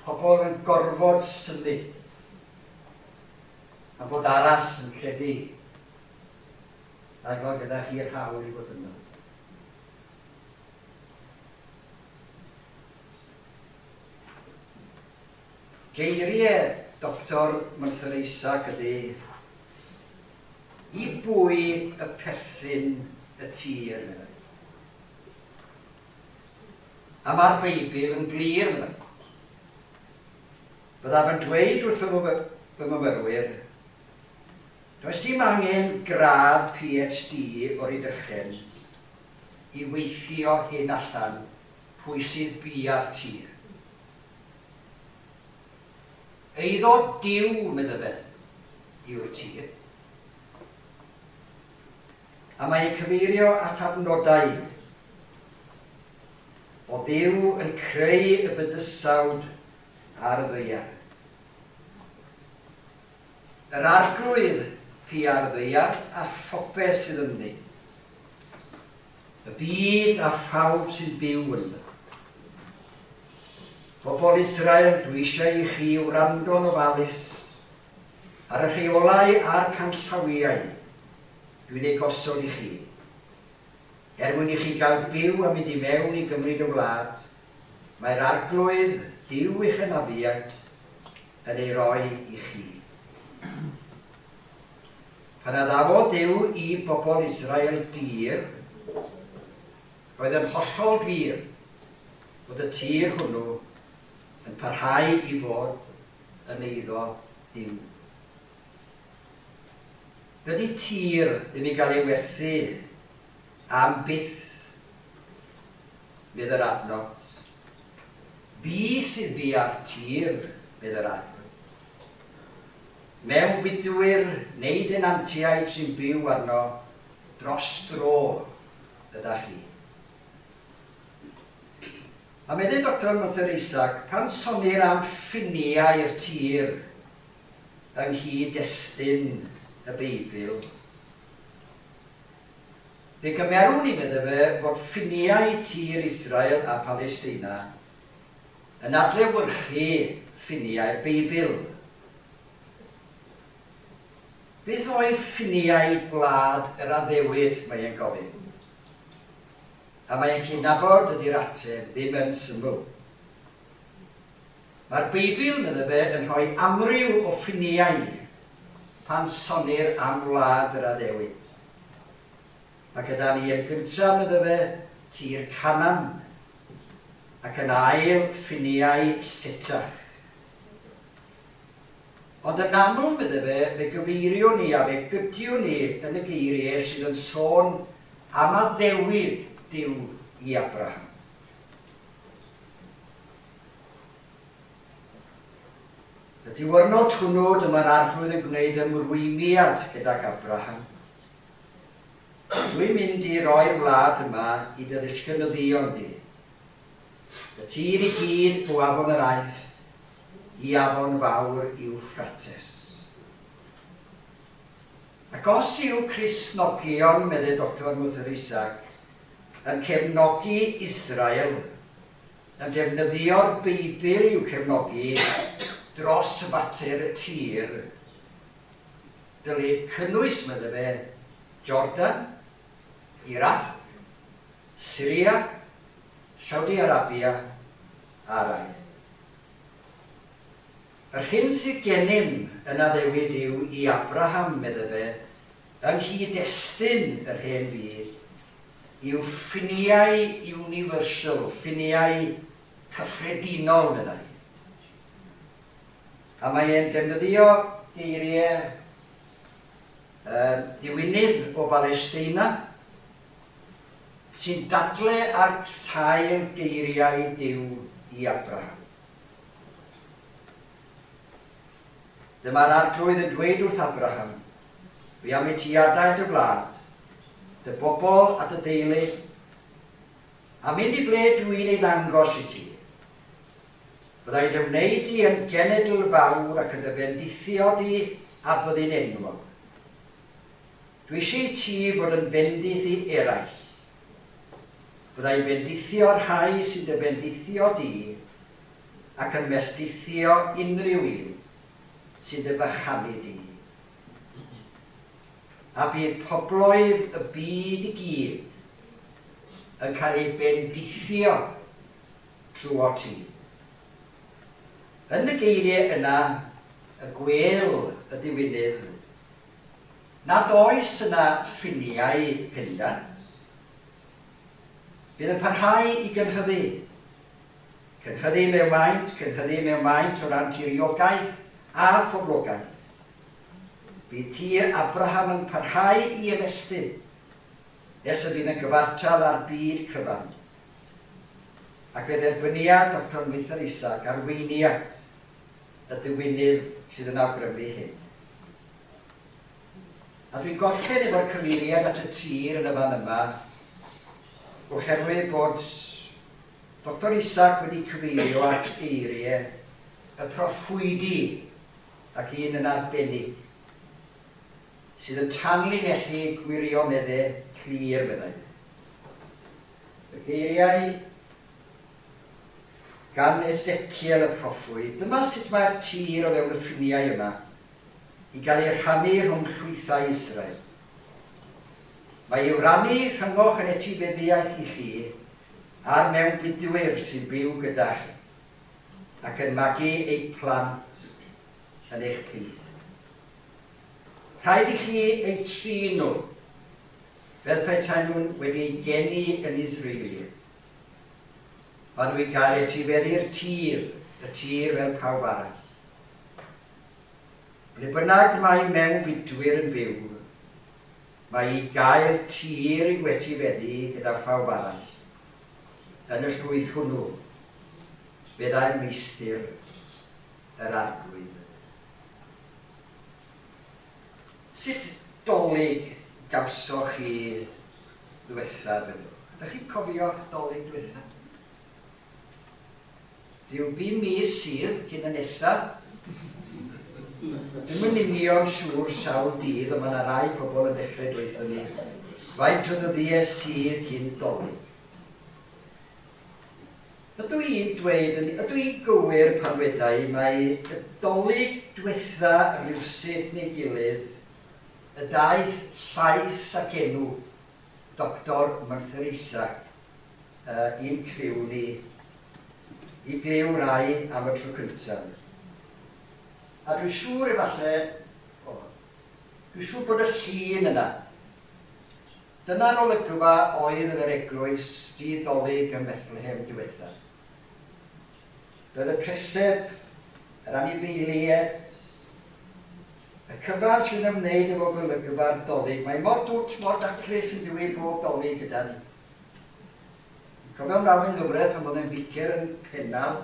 Pobl yn gorfod symud. A bod arall yn credu rhag fod gyda chi'r hawl i fod yno. Geiriau Doctor Merthyr Isaac ydy, I bwy y perthyn y tir, meddai. A mae'r Beibl yn glir, meddai. Byddaf yn dweud wrth fy myfyrwyr, does dim angen gradd PhD o Rydychen i weithio hyn allan pwy sydd bia'r tir. Eiddo Duw, medde fe, yw'r tir. A mae e'n cyfeirio at adnodau o Dduw yn creu y bydysawd ar y ddaear. Yr Arglwydd pia'r ddaear a phopeth sydd ynddi. Y byd a phawb sy'n byw ynddo. Bobl Israel, dwi eisiau i chi wrando'n ofalus ar y rheolau a'r canllawiau dwi'n eu gosod i chi, er mwyn i chi gael byw a mynd i mewn i gymryd y wlad mae'r Arglwydd, Duw eich hynafiaid, yn ei roi i chi. Pan addawodd Duw i bobl Israel dir, roedd yn hollol glir fod y tir hwnnw yn parhau i fod yn eiddo Duw. Dydy tir ddim i gael ei werthu am byth, medd yr adnod. Fi sydd bia'r tir, medd yr Arglwydd. Mewnfudwyr neu denantiaid sy'n byw arno dros dro ydach chi. A medde Doctor Merthyr Isaac, pan sonnir am ffiniau'r tir yng nghyd-destun y Beibl, fe gymerwn ni, medde fe, fod ffiniau tir Israel a Palesteina yn adlewyrchu ffiniau'r Beibl. Beth oedd ffiniau gwlad yr addewid, mae e'n gofyn. A mae e'n cydnabod dydi'r ateb ddim yn syml. Mae'r Beibl, medde fe, yn rhoi amryw o ffiniau pan sonnir am wlad yr addewid. Mae gyda ni yn gyntaf, medde fe, tir Canaan, ac yn ail, ffiniau lletach. Ond yn aml, medde fe, fe gyfeiriwn ni a fe gydiwn ni yn y geiriau sydd yn sôn am addewid Duw i Abraham. Y diwrnod hwnnw dyma'r Arglwydd yn gwneud ymrwymiad gydag Abraham. Dwi'n mynd i roi'r wlad yma i dy ddisgynyddion di. Y tir i gyd o afon yr Aifft i afon fawr Iwffrates. Ac os yw Cristnogion, medde Doctor Merthyr Isaac, yn cefnogi Israel, yn defnyddio'r Beibl i'w cefnogi dros fater y tir, Dylid cynnwys, medde fe, Jordan, Iraq, Syria, Saudi Arabia a'r Aifft. Yr hyn sydd gennym yn addewid yw i Abraham, medde fe, yng nghyd-destun yr hen fyd, yw ffiniau universal, ffiniau cyffredinol, meddai. A mae e'n defnyddio geiriau diwinydd o Balesteina sy'n dadle ar sail geiriau Duw i Abraham. Dyma'r Arglwydd yn dweud wrth Abraham, Fi am i ti adael dy wlad, dy bobl a dy deulu, a mynd i ble dw i'n ei ddangos i ti. Bydda i'n dy wneud di yn genedl fawr ac yn dy fendithio di a byddi'n enwog. Dwi eisiau i ti fod yn fendith i eraill. Bydda i'n bendithio'r rhai sy'n dy fendithio di ac yn melldithio unrhyw un sy'n dy fychanu di. A bydd pobloedd y byd i gyd yn cael eu bendithio trwot ti. Yn y geiriau yna y gwêl y diwinydd nad oes yna ffiniau pendant. Bydd yn parhau i gynhyddu. Cynhyddu mewn maint, cynhyddu mewn maint o ran tiriogaeth a phoblogaeth. Bydd tir Abraham yn parhau i ymestyn nes y bydd yn gyfartal â'r byd cyfan. Ac fe dderbynia Doctor Merthyr Isaac arweiniad y diwinydd sydd yn awgrymu hyn. A dwi'n gorffen efo'r cyfeiriad at y tir yn y fan yma oherwydd bod Doctor Isaac wedi cyfeirio at eiriau y proffwydi ac un yn arbennig sydd yn tanlinellu gwirioneddau clir, meddai. Y geiriau gan Ezekiel y proffwyd, dyma sut mae'r tir o fewn y ffiniau yma i gael ei rhannu rhwng llwythau Israel. Mae i'w rannu rhyngoch yn etifeddiaeth i chi a'r mewnfudwyr sy'n byw gyda chi ac yn magu eu plant yn eich plith. Rhaid i chi eu trin nhw fel petaen nhw'n wedi eu geni yn Israeliaid. Maen nhw i gael etifeddu'r tir, y tir fel pawb arall. Ble bynnag mae mewnfudwyr yn byw, mae i gael tir i'w etifeddu gyda phawb arall. Yn y llwyth hwnnw, meddai'r Meistr, yr Arglwydd. Sut 'Dolig gawsoch chi ddwetha, dwedwch? Ydych chi'n cofio'ch 'Dolig dwetha? Rhyw bum mis sydd cyn y nesa. Dwi'm yn union siŵr sawl dydd, ond mae 'na rai pobl yn dechrau dweutho ni faint o ddyddiau sydd cyn 'Dolig. Ydw i'n dweud yn... Ydw i'n gywir pan ddweda i mai y 'Dolig dwetha rywsut neu gilydd y daeth llais ac enw Doctor Merthyr Isaac i'n criw ni i glyw rai am y tro cyntaf. A dwi'n siŵr efalle... O, dwi'n siŵr bod y llun yna. Dyna'r olygfa oedd yn yr eglwys dydd 'Dolig ym Methlehem diwethaf. Doedd y preseb, yr anifeiliaid, y cyfan sy'n ymwneud efo golygfa'r 'Dolig, mae mor dwt, mor daclus yn dyw e bob 'Dolig gyda ni. Dwi'n cofio mrawd yng nghyfraith pan oedd e'n ficer yn Pennal,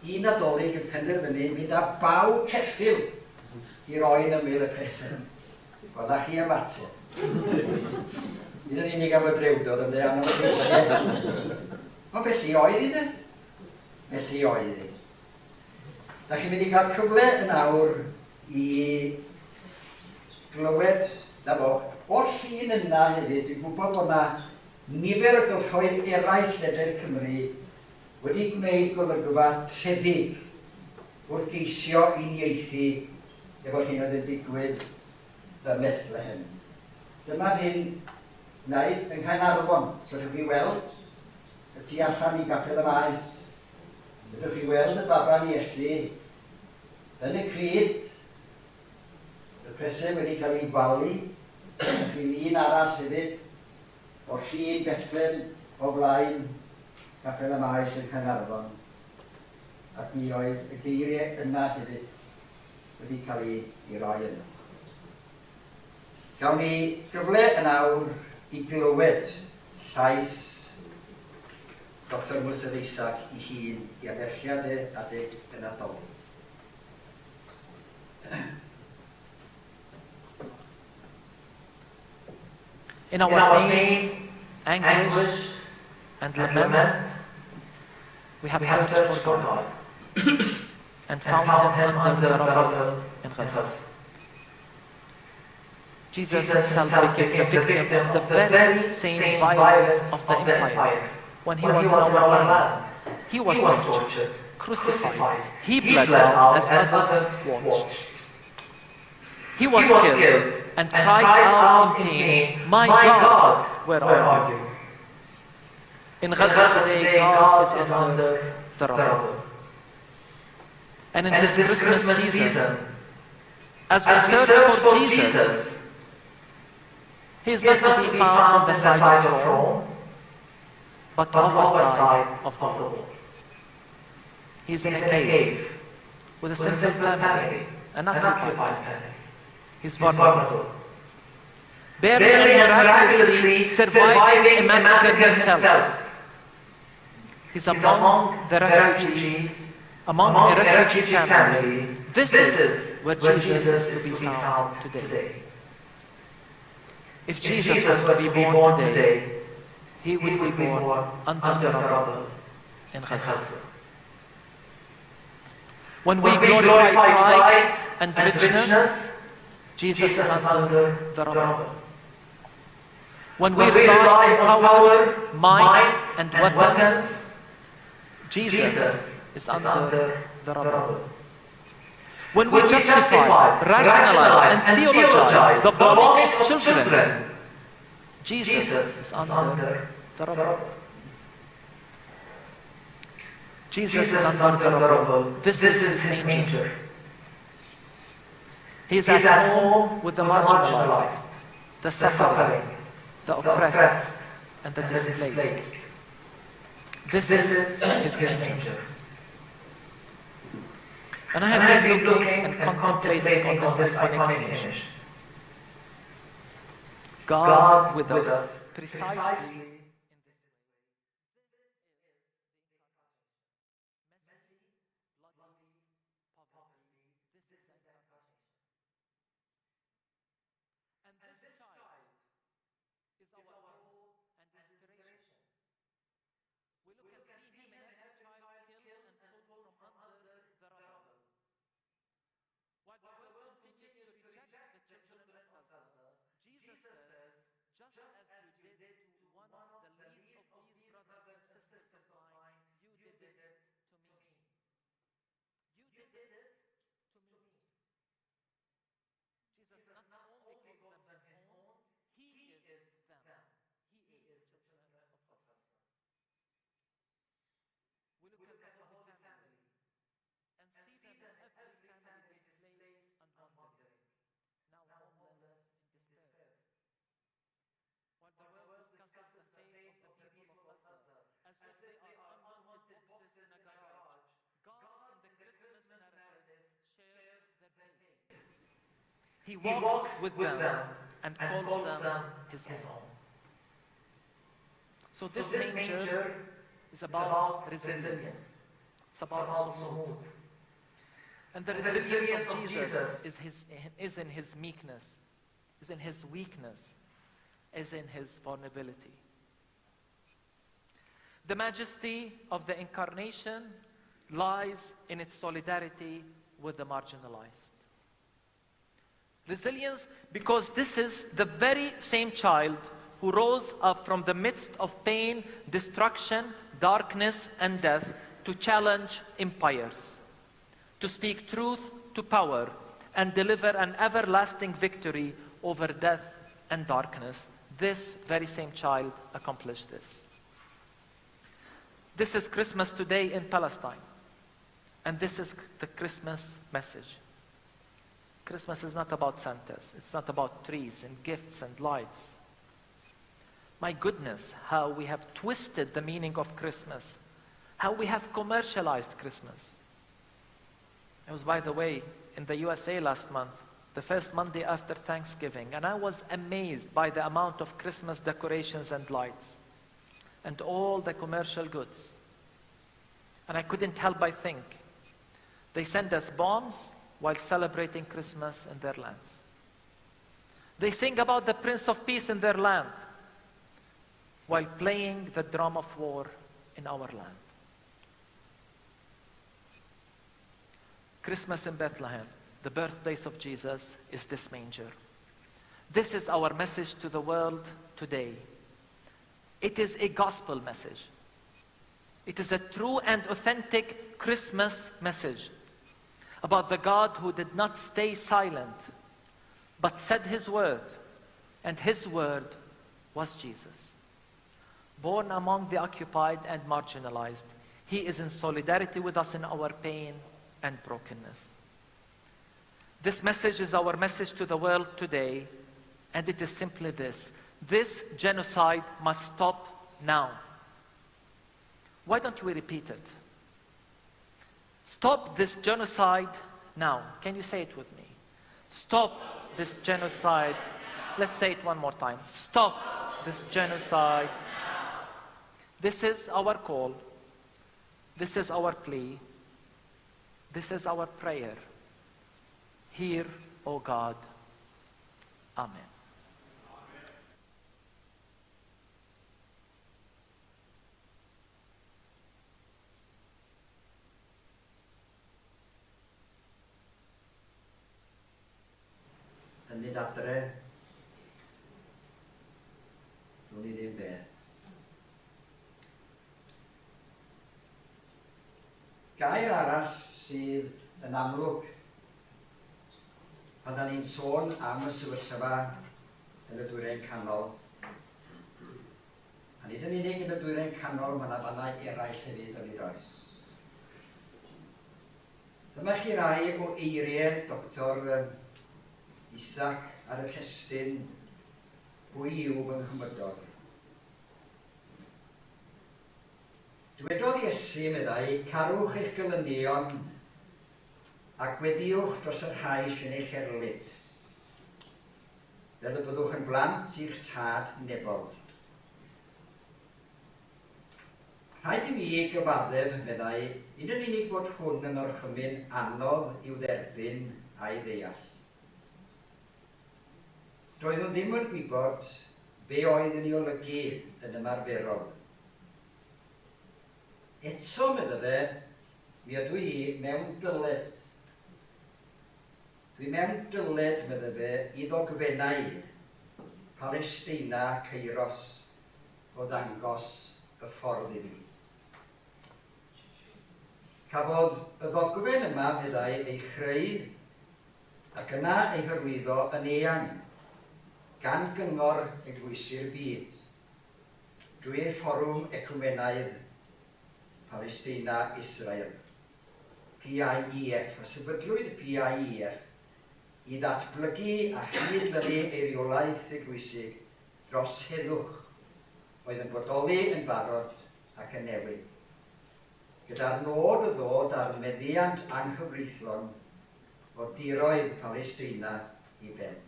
un Nadolig yn penderfynu mynd â baw ceffyl i roi yn ymyl y preseb. Wel, 'na chi ymateb. Nid yn unig am y drewdod, ond am y eisiau. Ond felly oedd hi de. Felly oedd hi. Da chi'n mynd i cael cyfle yn awr i glywed, na fo, o'r llun yna hefyd, dwi'n gwybod bod yna nifer o gylchoedd eraill ledled Cymru wedi gwneud golygfa tebyg wrth geisio uniaethu efo'r hyn oedd yn digwydd. ym Methlehem. Dyma'r hyn wnaed yng Nghaernarfon, so allwch chi weld y tu allan i Gapel y Maes. Fedrwch chi weld y baban Iesu yn y crud, y preseb wedi cael ei falu. Dyma chi lun arall hefyd o'r llun Bethlehem o flaen Capel y Maes yng Nghaernarfon, ac mi oedd y geiriau yna hefyd wedi cael eu roi yno. Gawn ni gyfle yn awr i glywed llais Doctor Merthyr Isaac ei hun i addyrchiad e adeg y Nadolig. In our pain, anguish, and lament, we have searched for God and found him under the rubble in Gaza. Jesus himself became the victim of the very same violence of the empire when he was in our land. He was tortured, crucified. He bled out as others watched. He was killed and cried out in pain, My God, where are you? In Gaza today, God is under the rubble. And in this Christmas season, as we search for Jesus, he is not to be found on the side of Rome, but our side of the wall. He is in a cave with a simple family, an occupied family. He's vulnerable. Barely and miraculously surviving a massacre himself. He's among the refugees, among a refugee family. This is where Jesus is to be found today. If Jesus were to be born today, he would be born under the rubble in Gaza. When we glorify pride and richness, Jesus is under the rubble. When we rely on power, might, and weapons, Jesus is under the rubble. When we justify, rationalize, and theologize the bombing of children, Jesus is under the rubble. Jesus is under the rubble. This is his manger. He is at home with the marginalized, the suffering, the oppressed, and the displaced. This is his manger. And I have been looking and contemplating on this iconic image. God with us, precisely He walks with them and calls them his own. So this manger is about resilience. It's about sumud. And the resilience of Jesus is in his meekness, is in his weakness, is in his vulnerability. The majesty of the incarnation lies in its solidarity with the marginalized. Resilience, because this is the very same child who rose up from the midst of pain, destruction, darkness, and death to challenge empires, to speak truth to power, and deliver an everlasting victory over death and darkness. This very same child accomplished this. This is Christmas today in Palestine. And this is the Christmas message. Christmas is not about Santas. It's not about trees and gifts and lights. My goodness, how we have twisted the meaning of Christmas, how we have commercialized Christmas. I was, by the way, in the USA last month, the first Monday after Thanksgiving, and I was amazed by the amount of Christmas decorations and lights and all the commercial goods. And I couldn't help but think, they send us bombs while celebrating Christmas in their lands. They sing about the Prince of Peace in their land while playing the drum of war in our land. Christmas in Bethlehem, the birthplace of Jesus, is this manger. This is our message to the world today. It is a gospel message. It is a true and authentic Christmas message about the God who did not stay silent, but said his word, and his word was Jesus. Born among the occupied and marginalized, he is in solidarity with us in our pain and brokenness. This message is our message to the world today, and it is simply this. This genocide must stop now. Why don't we repeat it? Stop this genocide now. Can you say it with me? Stop this genocide. Let's say it one more time. Stop this genocide. This is our call. This is our plea. This is our prayer. Hear, O God. Amen. Yn mynd adre, dwn i ddim be. Gair arall sydd yn amlwg pan da ni'n sôn am y sefyllfa yn y Dwyrain Canol, a nid yn unig yn y Dwyrain Canol, mae yna fannau eraill hefyd onid oes. Dyma chi rai o eiriau Doctor Isaac ar y testun Pwy yw fy nghymydog? Dywedodd Iesu, meddai, Carwch eich gelynion, a gweddïwch dros y rhai sy'n eich erlid, fel y byddwch yn blant i'ch Tad nefol. Rhaid i mi gyfaddef, meddai, nid yn unig fod hwn yn orchymyn anodd i'w dderbyn a'i ddeall. Doeddwn ddim yn gwybod be oedd yn ei olygu yn ymarferol. Eto, medda fe, mi ydw i mewn dyled. Dwi mewn dyled, medda fe, i ddogfennau Palesteina Kairos o ddangos y ffordd i fi. Cafodd y ddogfen yma, meddai, ei chreu ac yna ei hyrwyddo yn eang gan Gyngor Eglwysi'r Byd drwy ei Fforwm Ecwmenaidd Palesteina-Israel, PIEF, a sefydlwyd PIEF i ddatblygu a chyd-lynu eiriolaeth eglwysig dros heddwch oedd yn bodoli yn barod ac yn newydd, gyda'r nod o ddod â'r meddiant anghyfreithlon o diroedd Palesteina i ben.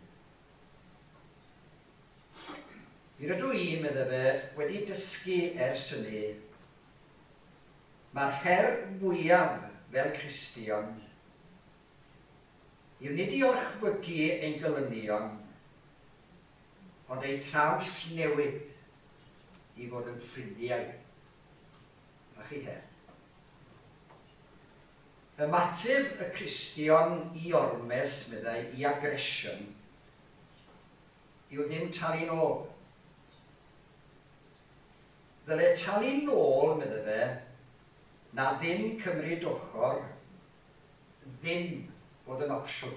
Mi rydw i, medde fe, wedi dysgu ers hynny, mae'r her fwyaf fel Cristion yw nid i orchfygu ein gelynion, ond eu trawsnewid i fod yn ffrindiau. A chi her. Ymateb y Cristion i ormes, meddai, i aggression, yw ddim talu'n ôl. Ddyle talu nôl, medde fe, na ddim cymryd ochr, ddim bod yn opsiwn.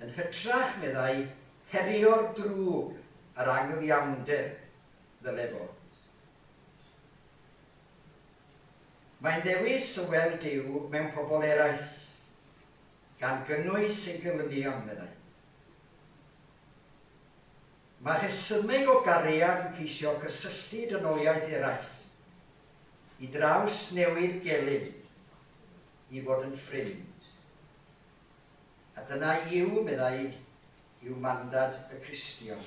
Yn hytrach, meddai, herio'r drwg a'r anghyfiawnder ddyle fod. Mae'n ddewis o weld Duw mewn pobl eraill, gan gynnwys ei gelynion, meddai. Mae rhesymeg o gariad yn ceisio cysylltu dynoliaeth eraill i drawsnewid gelyn i fod yn ffrind. A dyna yw, meddai, yw mandad y Cristion.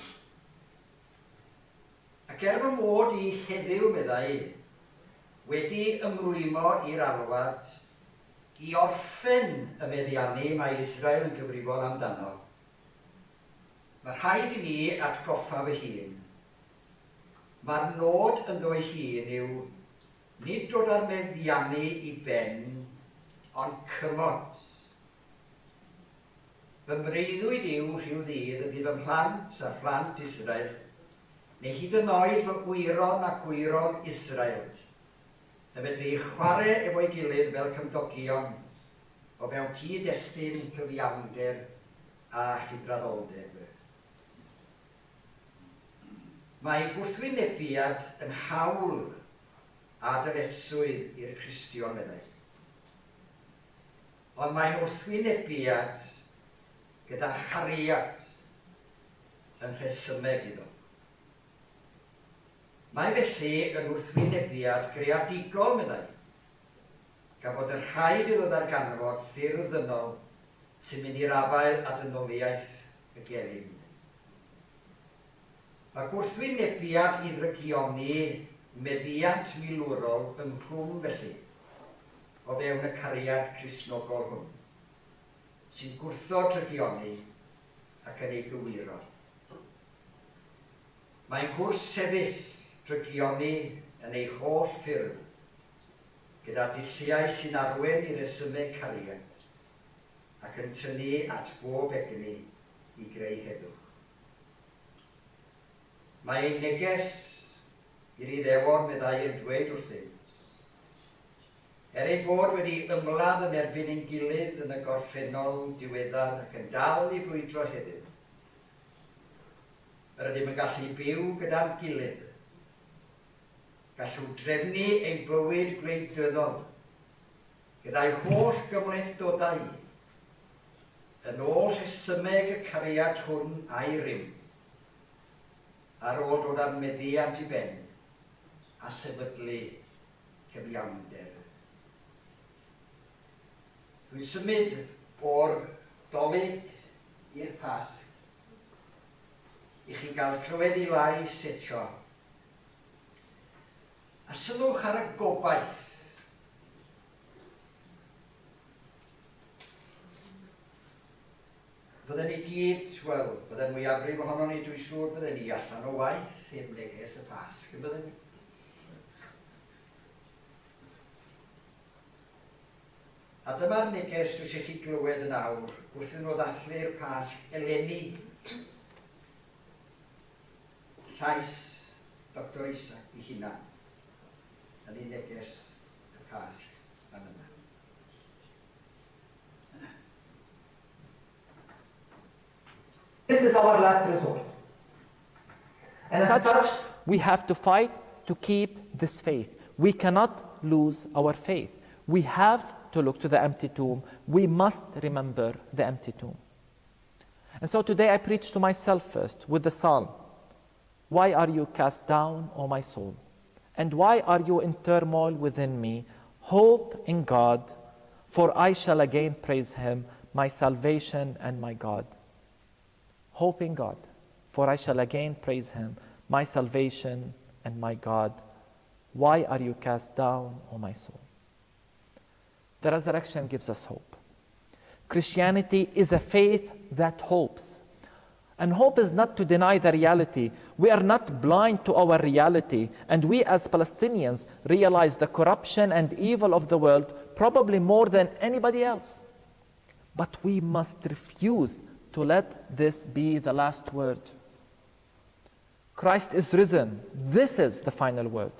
Ac er fy mod i heddiw, meddai, wedi ymrwymo i'r alwad i orffen y meddiannu mae Israel yn gyfrifol amdano, mae rhaid i mi atgoffa fy hun, mae'r nod ynddo'i hun yw nid dod â'r meddiannu i ben, ond cymod. Fy mreuddwyd yw rhyw ddydd y bydd fy mhlant a phlant Israel, neu hyd yn oed fy wyron ac wyron Israel, yn medru chwarae efo'i gilydd fel cymdogion o fewn cyd-destun cyfiawnder a chydraddoldeb. Mae gwrthwynebiad yn hawl a dyletswydd i'r Cristion, meddai. Ond mae'n wrthwynebiad gyda chariad yn rhesymeg iddo. Mae felly yn wrthwynebiad greadigol, meddai, gan fod yn rhaid iddo ddarganfod ffyrdd ddynol sy'n mynd i'r afael â dynoliaeth y gelyn. Mae gwrthwynebiad i ddrygioni meddiant milwrol ynghlwm felly o fewn y cariad Cristnogol hwn, sy'n gwrthod drygioni ac yn ei gywiro. Mae'n gwrthsefyll drygioni yn ei holl ffyrdd, gyda dulliau sy'n arwain i resymeg cariad ac yn tynnu at bob egni i greu heddwch. Mae ein neges i'r Iddewon, meddai, yn dweud wrthynt, er ein bod wedi ymladd yn erbyn ein gilydd yn y gorffennol diweddar ac yn dal i frwydro heddiw, yr ydym yn gallu byw gyda'n gilydd. Gallwn drefnu ein bywyd gwleidyddol gyda'i holl gymhlethdodau yn ôl rhesymeg y cariad hwn a'i rym, ar ôl dod â'r meddiant i ben a sefydlu cyfiawnder. Dwi'n symud o'r Dolig i'r Pasg i chi gael clywed ei lais eto. A sylwch ar y gobaith. Fydden ni gyd, wel, bydden mwyafrif ohonon ni, dwi'n siŵr, bydden ni allan o waith heb neges y Pasg, yn bydden ni? A dyma'r neges dwi eisiau chi glywed yn awr wrth iddyn nhw ddathlu'r Pasg eleni. Llais Doctor Isaac ei hunan yn ei neges y Pasg fan yma. This is our last resort. And as such, we have to fight to keep this faith. We cannot lose our faith. We have to look to the empty tomb. We must remember the empty tomb. And so today I preach to myself first with the psalm. Why are you cast down, O my soul? And why are you in turmoil within me? Hope in God, for I shall again praise him, my salvation and my God. Hope in God, for I shall again praise him, my salvation and my God. Why are you cast down, O my soul? The resurrection gives us hope. Christianity is a faith that hopes. And hope is not to deny the reality. We are not blind to our reality. And we as Palestinians realize the corruption and evil of the world probably more than anybody else. But we must refuse to let this be the last word. Christ is risen. This is the final word.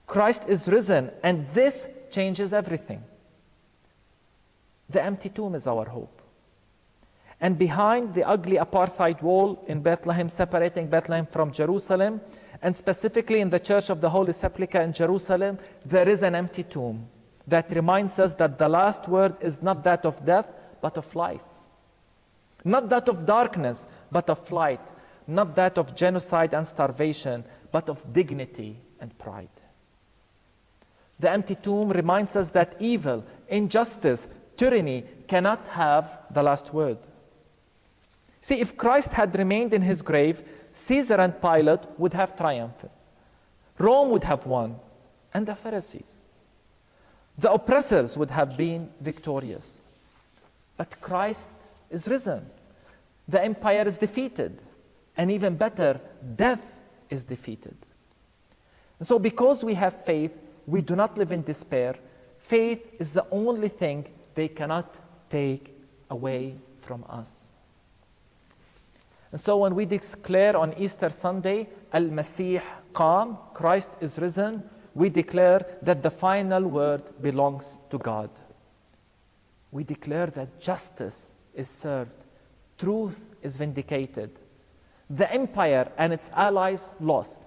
Christ is risen, and this changes everything. The empty tomb is our hope. And behind the ugly apartheid wall in Bethlehem, separating Bethlehem from Jerusalem, and specifically in the Church of the Holy Sepulchre in Jerusalem, there is an empty tomb that reminds us that the last word is not that of death, but of life. Not that of darkness, but of light. Not that of genocide and starvation, but of dignity and pride. The empty tomb reminds us that evil, injustice, tyranny cannot have the last word. See, if Christ had remained in his grave, Caesar and Pilate would have triumphed. Rome would have won, and the Pharisees. The oppressors would have been victorious. But Christ is risen. The empire is defeated. And even better, death is defeated. And so, because we have faith, we do not live in despair. Faith is the only thing they cannot take away from us. And so, when we declare on Easter Sunday, Al Masih Qam, Christ is risen, we declare that the final word belongs to God. We declare that justice is served, truth is vindicated, the empire and its allies lost.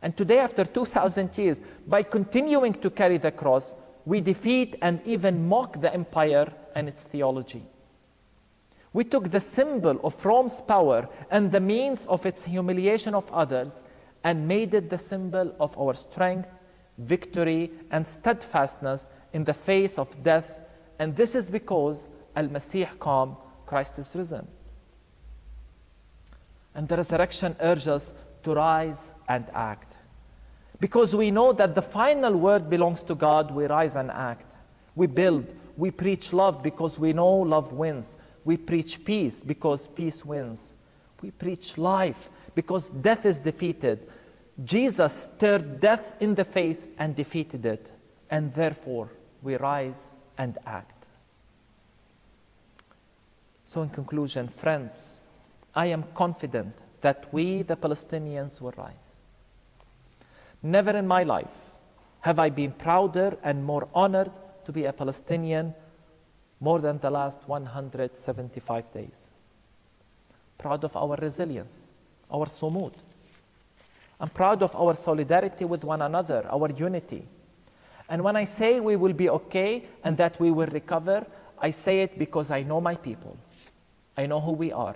And today, after 2,000 years, by continuing to carry the cross, we defeat and even mock the empire and its theology. We took the symbol of Rome's power and the means of its humiliation of others and made it the symbol of our strength, victory, and steadfastness in the face of death. And this is because Al Masih Qam, Christ is risen. And the resurrection urges us to rise and act. Because we know that the final word belongs to God, we rise and act. We build, we preach love because we know love wins. We preach peace because peace wins. We preach life because death is defeated. Jesus stared death in the face and defeated it. And therefore, we rise and act. So, in conclusion, friends, I am confident that we, the Palestinians, will rise. Never in my life have I been prouder and more honored to be a Palestinian more than the last 175 days. Proud of our resilience, our sumud. I'm proud of our solidarity with one another, our unity. And when I say we will be okay and that we will recover, I say it because I know my people. I know who we are.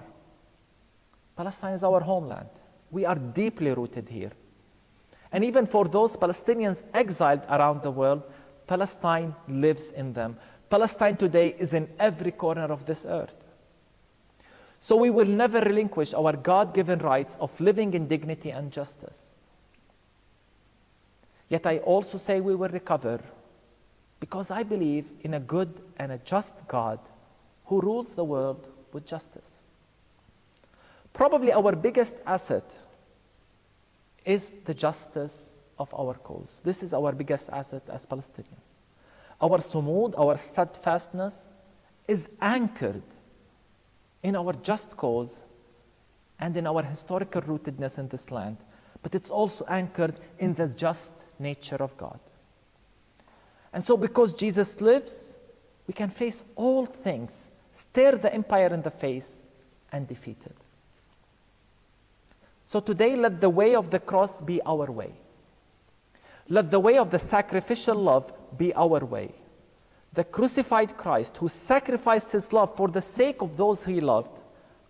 Palestine is our homeland. We are deeply rooted here. And even for those Palestinians exiled around the world, Palestine lives in them. Palestine today is in every corner of this earth. So we will never relinquish our God given rights of living in dignity and justice. Yet I also say we will recover because I believe in a good and a just God who rules the world with justice. Probably our biggest asset is the justice of our cause. This is our biggest asset as Palestinians. Our sumud, our steadfastness, is anchored in our just cause and in our historical rootedness in this land, but it's also anchored in the just nature of God. And so, because Jesus lives, we can face all things, stare the empire in the face, and defeat it. So, today, let the way of the cross be our way. Let the way of the sacrificial love be our way. The crucified Christ, who sacrificed his love for the sake of those he loved,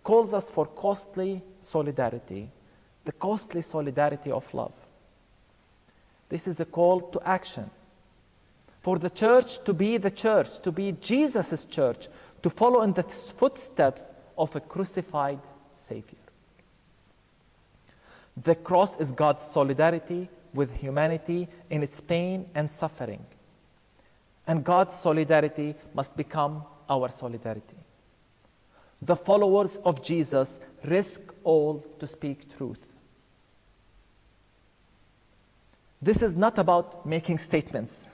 calls us for costly solidarity, the costly solidarity of love. This is a call to action. For the church to be the church, to be Jesus' church, to follow in the footsteps of a crucified Savior. The cross is God's solidarity with humanity in its pain and suffering. And God's solidarity must become our solidarity. The followers of Jesus risk all to speak truth. This is not about making statements.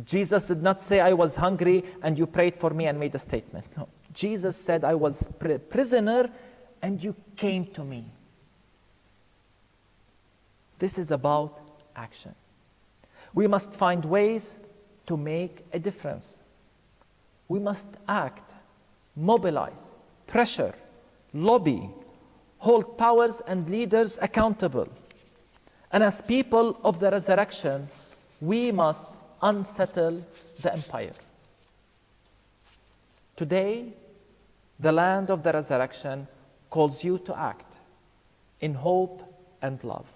Jesus did not say, I was hungry and you prayed for me and made a statement. No. Jesus said, I was prisoner and you came to me. This is about action. We must find ways to make a difference. We must act, mobilize, pressure, lobby, hold powers and leaders accountable. And as people of the resurrection, we must unsettle the empire. Today, the land of the resurrection calls you to act in hope and love.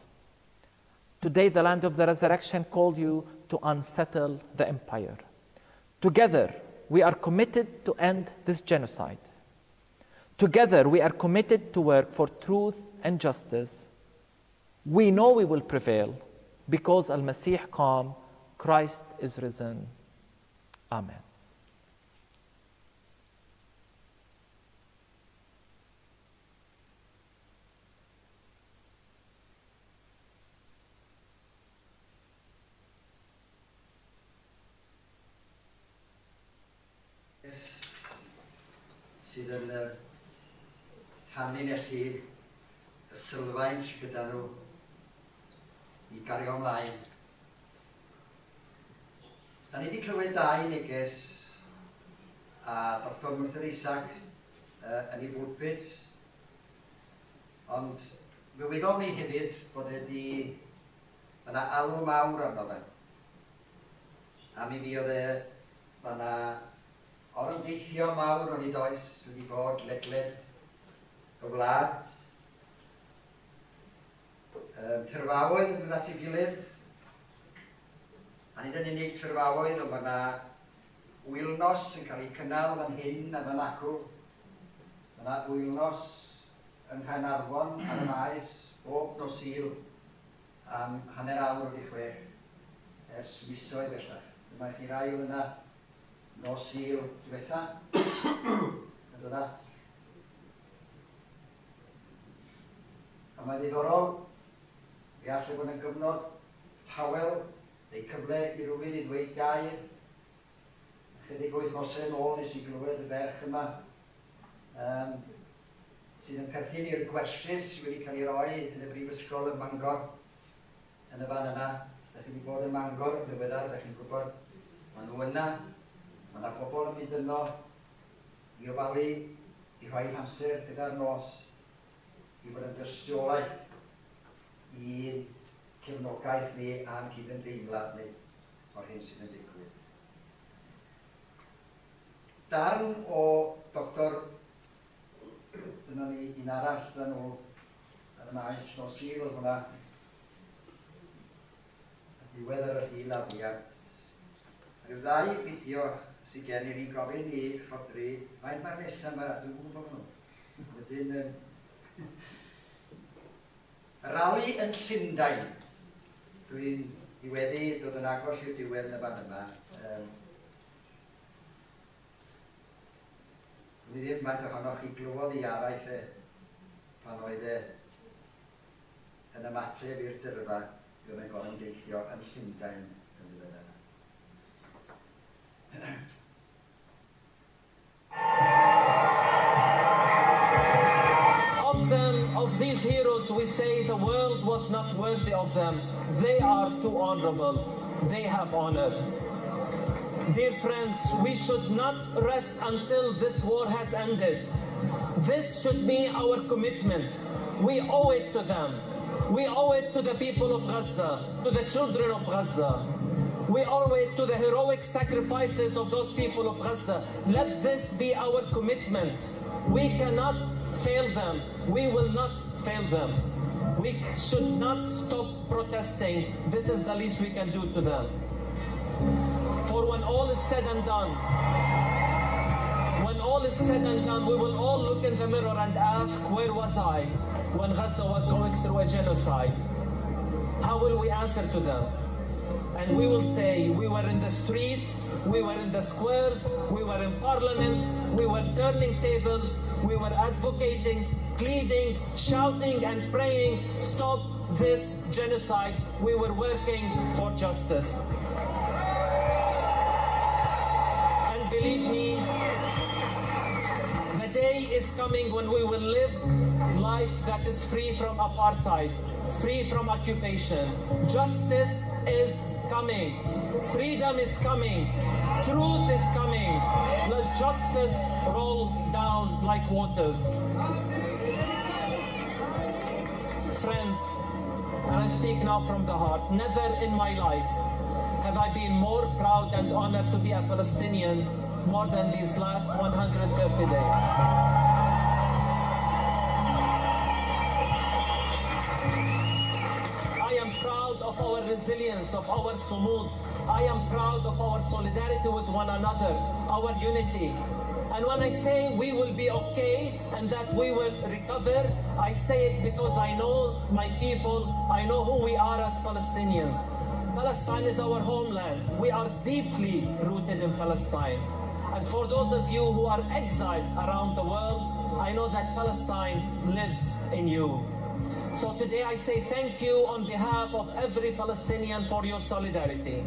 Today, the land of the resurrection called you to unsettle the empire. Together, we are committed to end this genocide. Together, we are committed to work for truth and justice. We know we will prevail because Al Masih come, Christ is risen. Amen. Sydd yn tanlinellu y sylfaen sydd gyda nhw i gario ymlaen. Da ni wedi clywed dau neges a Dr Merthyr Isaac yn ei bwlpit, ond fe wyddom ni hefyd bod e di, mae yna alw mawr arno fe. A mi fuodd e, mae yna orymdeithio mawr onid oes wedi bod ledled y wlad. Um, tyrfaoedd yn dod at ei gilydd. A nid yn unig tyrfaoedd, ond mae yna wylnos yn cael ei cynnal fan hyn a fan acw. Mae yna wylnos yng Nghaernarfon ar y maes bob nos Sul am hanner awr wedi chwech ers misoedd bellach. Dyma chi rai oedd yna nos Sul diwetha yn dod at. A mae'n ddiddorol, fe all e fod yn gyfnod tawel neu cyfle i rywun i ddweud gair. Ychydig wythnosau yn ôl nes i glywed y ferch yma um, sydd yn perthyn i'r gwersyll sydd wedi cael ei roi yn y brifysgol ym Mangor yn y fan yna. Os ydych chi wedi bod ym Mangor yn ddiweddar, ydych chi'n gwybod, maen nhw yna, mae yna bobl yn mynd yno i ofalu, i rhoi hamser gyda'r nos, i fod yn dystiolaeth i'n cefnogaeth ni a'n cydymdeimlad ni o'r hyn sydd yn digwydd. Darn o Doctor, dyna ni un arall fan nhw ar y maes nos Sul oedd hwnna, a diwedd ar y hil-laddiad. Rhyw ddau fideo sydd gen i, ni'n gofyn i Rhodri, faint mae'r nesaf yma, dwi'n gwybod nhw. Wedyn, um, rali yn Llundain. Dwi'n diweddu dod yn agos i'r diwedd yn y fan yma. Um, Dwi ddim faint ohonoch chi glywodd ei araith e pan oedd e yn ymateb i'r dyrfa oedd yn gorymdeithio yn Llundain yn ddiweddar. Of them, of these heroes, we say the world was not worthy of them. They are too honorable. They have honor. Dear friends, we should not rest until this war has ended. This should be our commitment. We owe it to them. We owe it to the people of Gaza, to the children of Gaza. We owe it to the heroic sacrifices of those people of Gaza. Let this be our commitment. We cannot fail them. We will not fail them. We should not stop protesting. This is the least we can do to them. For when all is said and done, when all is said and done, we will all look in the mirror and ask, where was I when Gaza was going through a genocide? How will we answer to them? And we will say, we were in the streets, we were in the squares, we were in parliaments, we were turning tables, we were advocating, pleading, shouting and praying, stop this genocide. We were working for justice. And believe me, the A day is coming when we will live life that is free from apartheid, free from occupation. Justice is coming. Freedom is coming. Truth is coming. Let justice roll down like waters. Friends, and I speak now from the heart, never in my life have I been more proud and honored to be a Palestinian more than these last 130 days. I am proud of our resilience, of our sumud. I am proud of our solidarity with one another, our unity. And when I say we will be okay and that we will recover, I say it because I know my people, I know who we are as Palestinians. Palestine is our homeland. We are deeply rooted in Palestine. And for those of you who are exiled around the world, I know that Palestine lives in you. So today I say thank you on behalf of every Palestinian for your solidarity.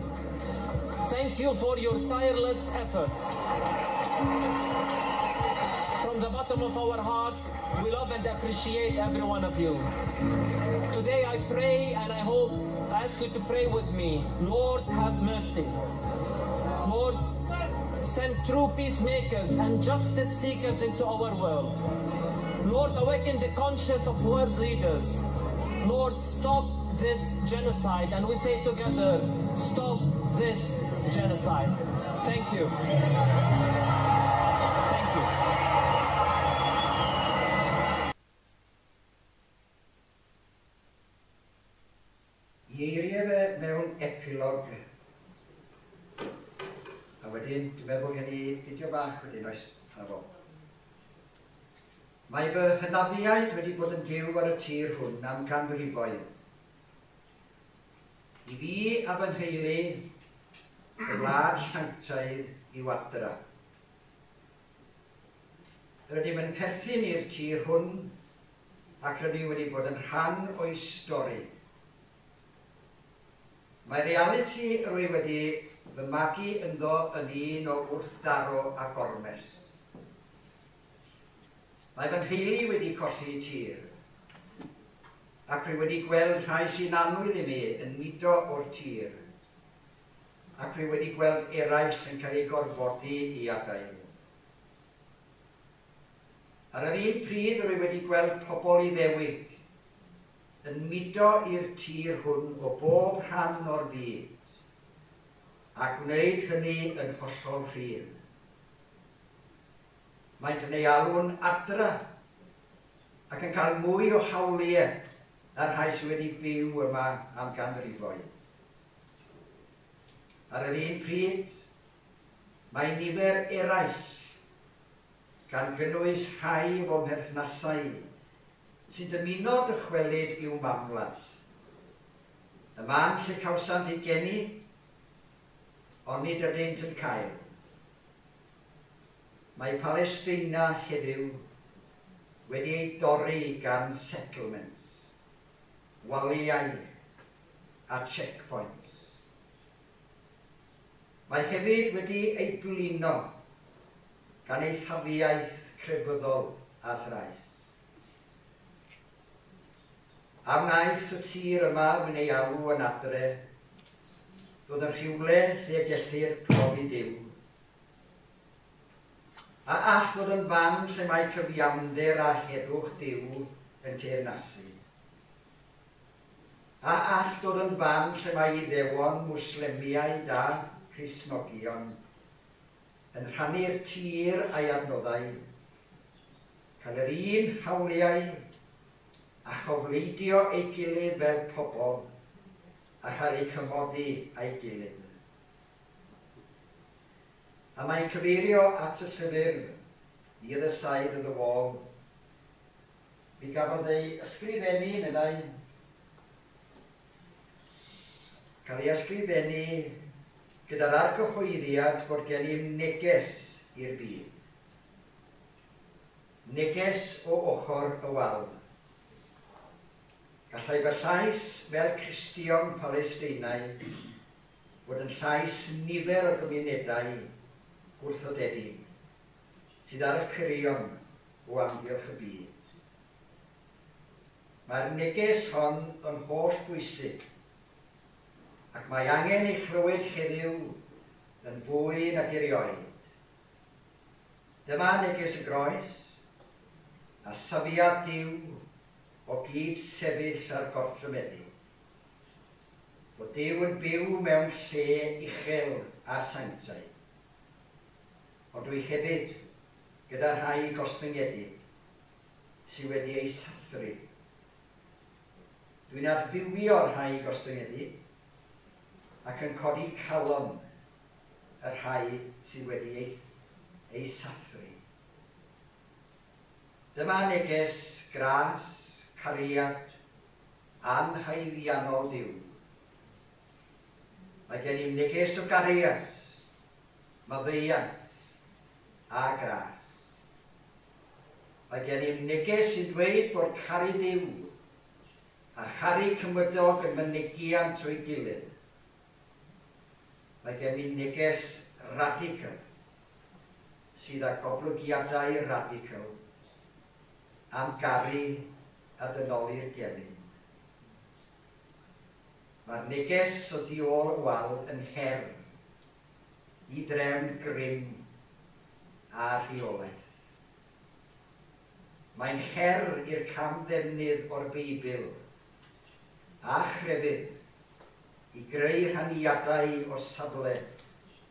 Thank you for your tireless efforts. From the bottom of our heart, we love and appreciate every one of you. Today I pray and I hope, I ask you to pray with me. Lord, have mercy. Lord, send true peacemakers and justice seekers into our world. Lord, awaken the conscience of world leaders. Lord, stop this genocide. And we say together, stop this genocide. Thank you. Thank you. Ei eiriau fe mewn epilog. A wedyn, dwi'n meddwl bod gen i fideo bach wedyn, oes? Na fo. Mae fy hynafiaid wedi bod yn byw ar y tir hwn am ganrifoedd. I fi a fy nheulu, y wlad sanctaidd yw adra. Rydym yn perthyn i'r tir hwn ac rydym wedi bod yn rhan o'i stori. Mae realiti rwy wedi fy magu ynddo yn un o wrthdaro a gormes. Mae fy nheulu wedi colli tir, ac rwy wedi gweld rhai sy'n annwyl i mi yn mudo o'r tir, ac rwy wedi gweld eraill yn cael eu gorfodi i adael. Ar yr un pryd rwy wedi gweld pobl Iddewig yn mudo i'r tir hwn o bob rhan o'r byd, a gwneud hynny yn hollol rhydd. Maent yn ei alw'n adra, ac yn cael mwy o hawliau na'r rhai sydd wedi byw yma am ganrifoedd. Ar yr un pryd, mae nifer eraill, gan gynnwys rhai o mherthnasau, sy'n dymuno dychwelyd i'w mamwlad. Y man lle cawsant eu geni, ond nid ydynt yn cael. Mae Palesteina heddiw wedi ei dorri gan settlements, waliau a checkpoints. Mae hefyd wedi ei blino gan eithafiaeth crefyddol a thrais. A wnaiff y tir yma rwy'n ei alw yn adre ddod yn rhywle lle y gellir profi Duw? A all fod yn fan lle mae cyfiawnder a heddwch Duw yn teyrnasu? A all dod yn fan lle mae Iddewon, Mwslemiaid a Christnogion yn rhannu'r tir a'i adnoddau, cael yr un hawliau a chofleidio ei gilydd fel pobl a chael eu cymodi â'i gilydd? A mae'n cyfeirio at y llyfr The Other Side of the Wall. Mi gafodd ei ysgrifennu, meddai, cael ei ysgrifennu gyda'r argyhoeddiad fod gennym neges i'r byd. Neges o ochr y wal. Gallai fy llais fel Cristion Palesteinaidd fod yn llais nifer o gymunedau gwrthodedig sydd ar y cyrion. o amgylch y byd. Mae'r neges hon yn holl bwysig, ac mae angen ei chlywed heddiw yn fwy nag erioed. Dyma neges y groes, a safiad Duw o gyd-sefyll â'r gorthrymedig. Bod Duw yn byw mewn lle uchel a sanctaidd. Ond dwi hefyd gyda rhai gostyngedig sy wedi eu sathru. Dwi'n adfywio'r rhai gostyngedig ac yn codi calon y rhai sydd wedi eu eu sathru. Dyma neges gras, cariad, anhaeddiannol Duw. Mae gennym neges o gariad, maddeuant a gras. Mae gennym neges sy'n dweud bod caru Duw a charu cymydog yn mynegiant o'i gilydd. Mae gennym neges radical sydd â goblygiadau radical am garu a dynoli'r gelyn. Mae'r neges o du ôl y wal yn her i drefn grym a rheolaeth. Mae'n her i'r cam-ddefnydd o'r Beibl a chrefydd i greu rhaniadau o safle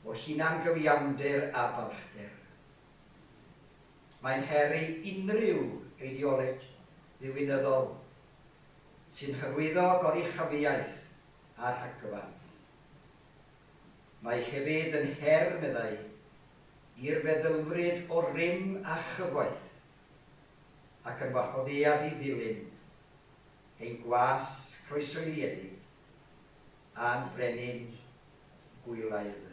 o hunangyfiawnder a balchder. Mae'n her i unrhyw eideoleg ddiwinyddol sy'n hyrwyddo goruchafiaeth a rhagfarn. Mae hefyd yn her, meddai, i'r feddylfryd o rym a chyfoeth, ac yn wahoddiad i ddilyn ein gwas croeshoeliedig a'n brenin gwylaidd.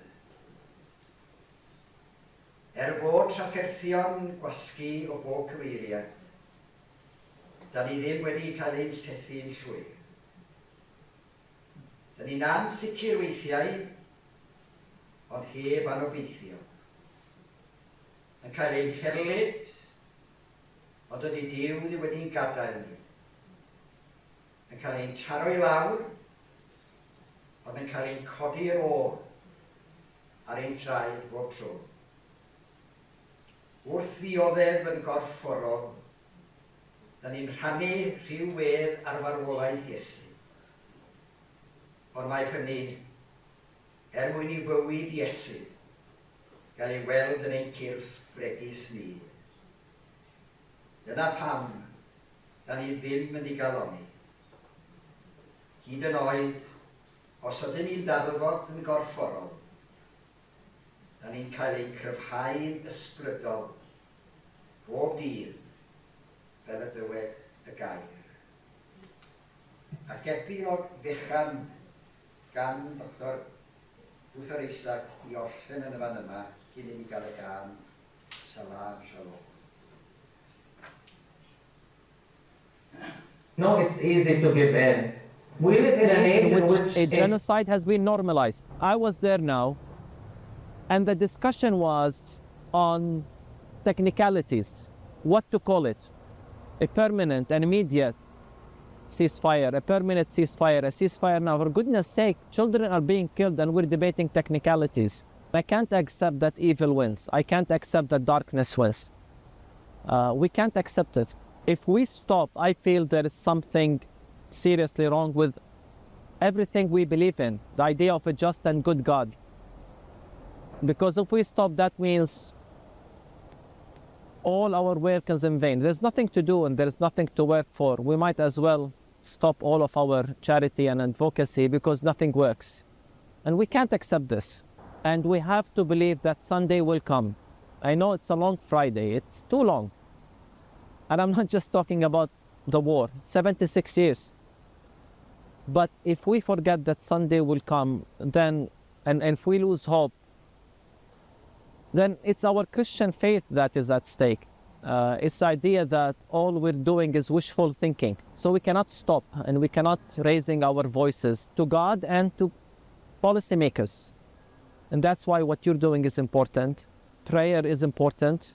Er fod trafferthion gwasgu o bob cyfeiriad, 'da ni ddim wedi cael ein llethu'n llwyr. 'Da ni'n ansicr weithiau, ond heb anobeithio. Yn cael ein herlid, ond dydy Duw ddim wedi'n gadael ni. Yn cael ein taro i lawr, ond yn cael ein codi yn ôl ar ein traed bob tro. Wrth ddioddef yn gorfforol, 'da ni'n rhannu rhyw wedd ar farwolaeth Iesu. Ond mae hynny er mwyn i fywyd Iesu gael ei weld yn ein cyrff bregus ni. Dyna pam 'da ni ddim yn digalonni. Hyd yn oed os ydyn ni'n darfod yn gorfforol, 'da ni'n cael ein cryfhau'n ysbrydol bob dydd, fel y dywed y gair. Ac epilog fechan gan Doctor Luther Isaac i orffen yn y fan yma cyn i ni gael y gân Salam Shalom. No, it's easy to give in. We live in a nation in which a genocide has been normalized. I was there now, and the discussion was on technicalities, what to call it, a permanent and immediate ceasefire, a permanent ceasefire, a ceasefire now. For goodness sake, children are being killed and we're debating technicalities. I can't accept that evil wins. I can't accept that darkness wins. We can't accept it. If we stop, I feel there is something seriously wrong with everything we believe in, the idea of a just and good God. Because if we stop, that means all our work is in vain. There's nothing to do and there's nothing to work for. We might as well stop all of our charity and advocacy because nothing works. And we can't accept this. And we have to believe that Sunday will come. I know it's a long Friday, it's too long. And I'm not just talking about the war, 76 years. But if we forget that Sunday will come, then, and if we lose hope, then it's our Christian faith that is at stake. It's the idea that all we're doing is wishful thinking. So we cannot stop and we cannot raising our voices to God and to policymakers. And that's why what you're doing is important. Prayer is important.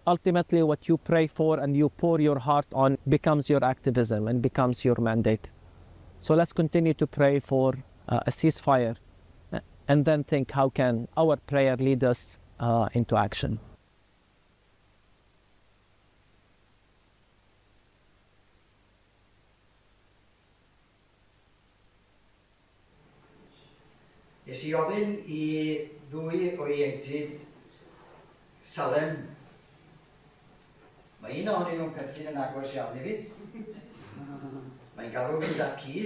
Ultimately, what you pray for and you pour your heart on becomes your activism and becomes your mandate. So let's continue to pray for a ceasefire and then think, how can our prayer lead us into action? Nes i ofyn i ddwy o ieuenctid Salem. Mae un ohonyn nhw'n perthyn yn agos iawn i fi. Mae'n galw fi'n dad-cu.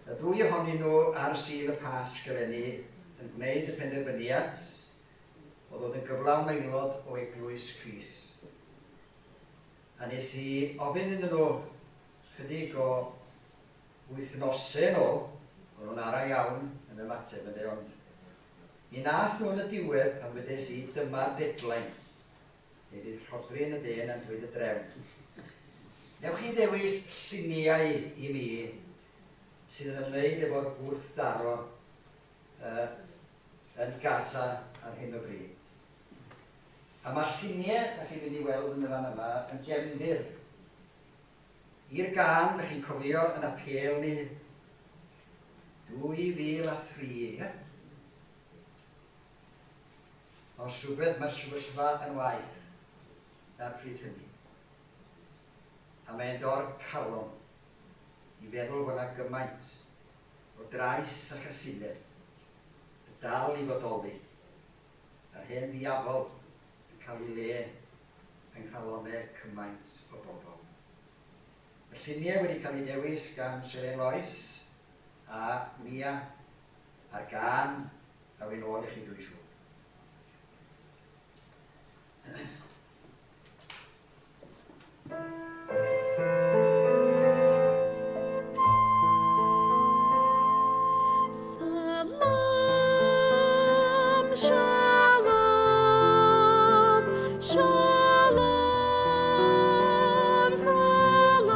Y ddwy ohonyn nhw ar Sul y Pasg eleni yn gwneud y penderfyniad o ddod yn gyflawn aelod o Eglwys Crist. A nes i ofyn iddyn nhw chydig o wythnosau yn ôl, o'n nhw'n ara iawn yn ymateb ynde, ond mi nath nhw yn y diwedd pan wedes i dyma'r deadline, neu fydd Rhodri yn y de yna'n dweud y drefn. Newch chi ddewis lluniau i mi sydd yn ymwneud efo'r gwrthdaro uh, yn Gaza ar hyn o bryd. A mae'r lluniau da chi'n mynd i weld yn y fan yma yn gefndir I'r gân, dych chi'n cofio yn apêl ni 2003, ie? Os rhywbeth, mae'r sefyllfa yn waeth na'r pryd hynny. A mae'n dor calon i feddwl fod 'na gymaint o drais a chasineb yn dal i fodoli, a'r hen ddiafol yn cael ei le yng nghalonnau cymaint o bobl. Y lluniau wedi cael eu dewis gan Seren Lois a Nia a'r gân ddaw i nôl i chi dwi'n siŵr. Salam, shalom, shalom, salam.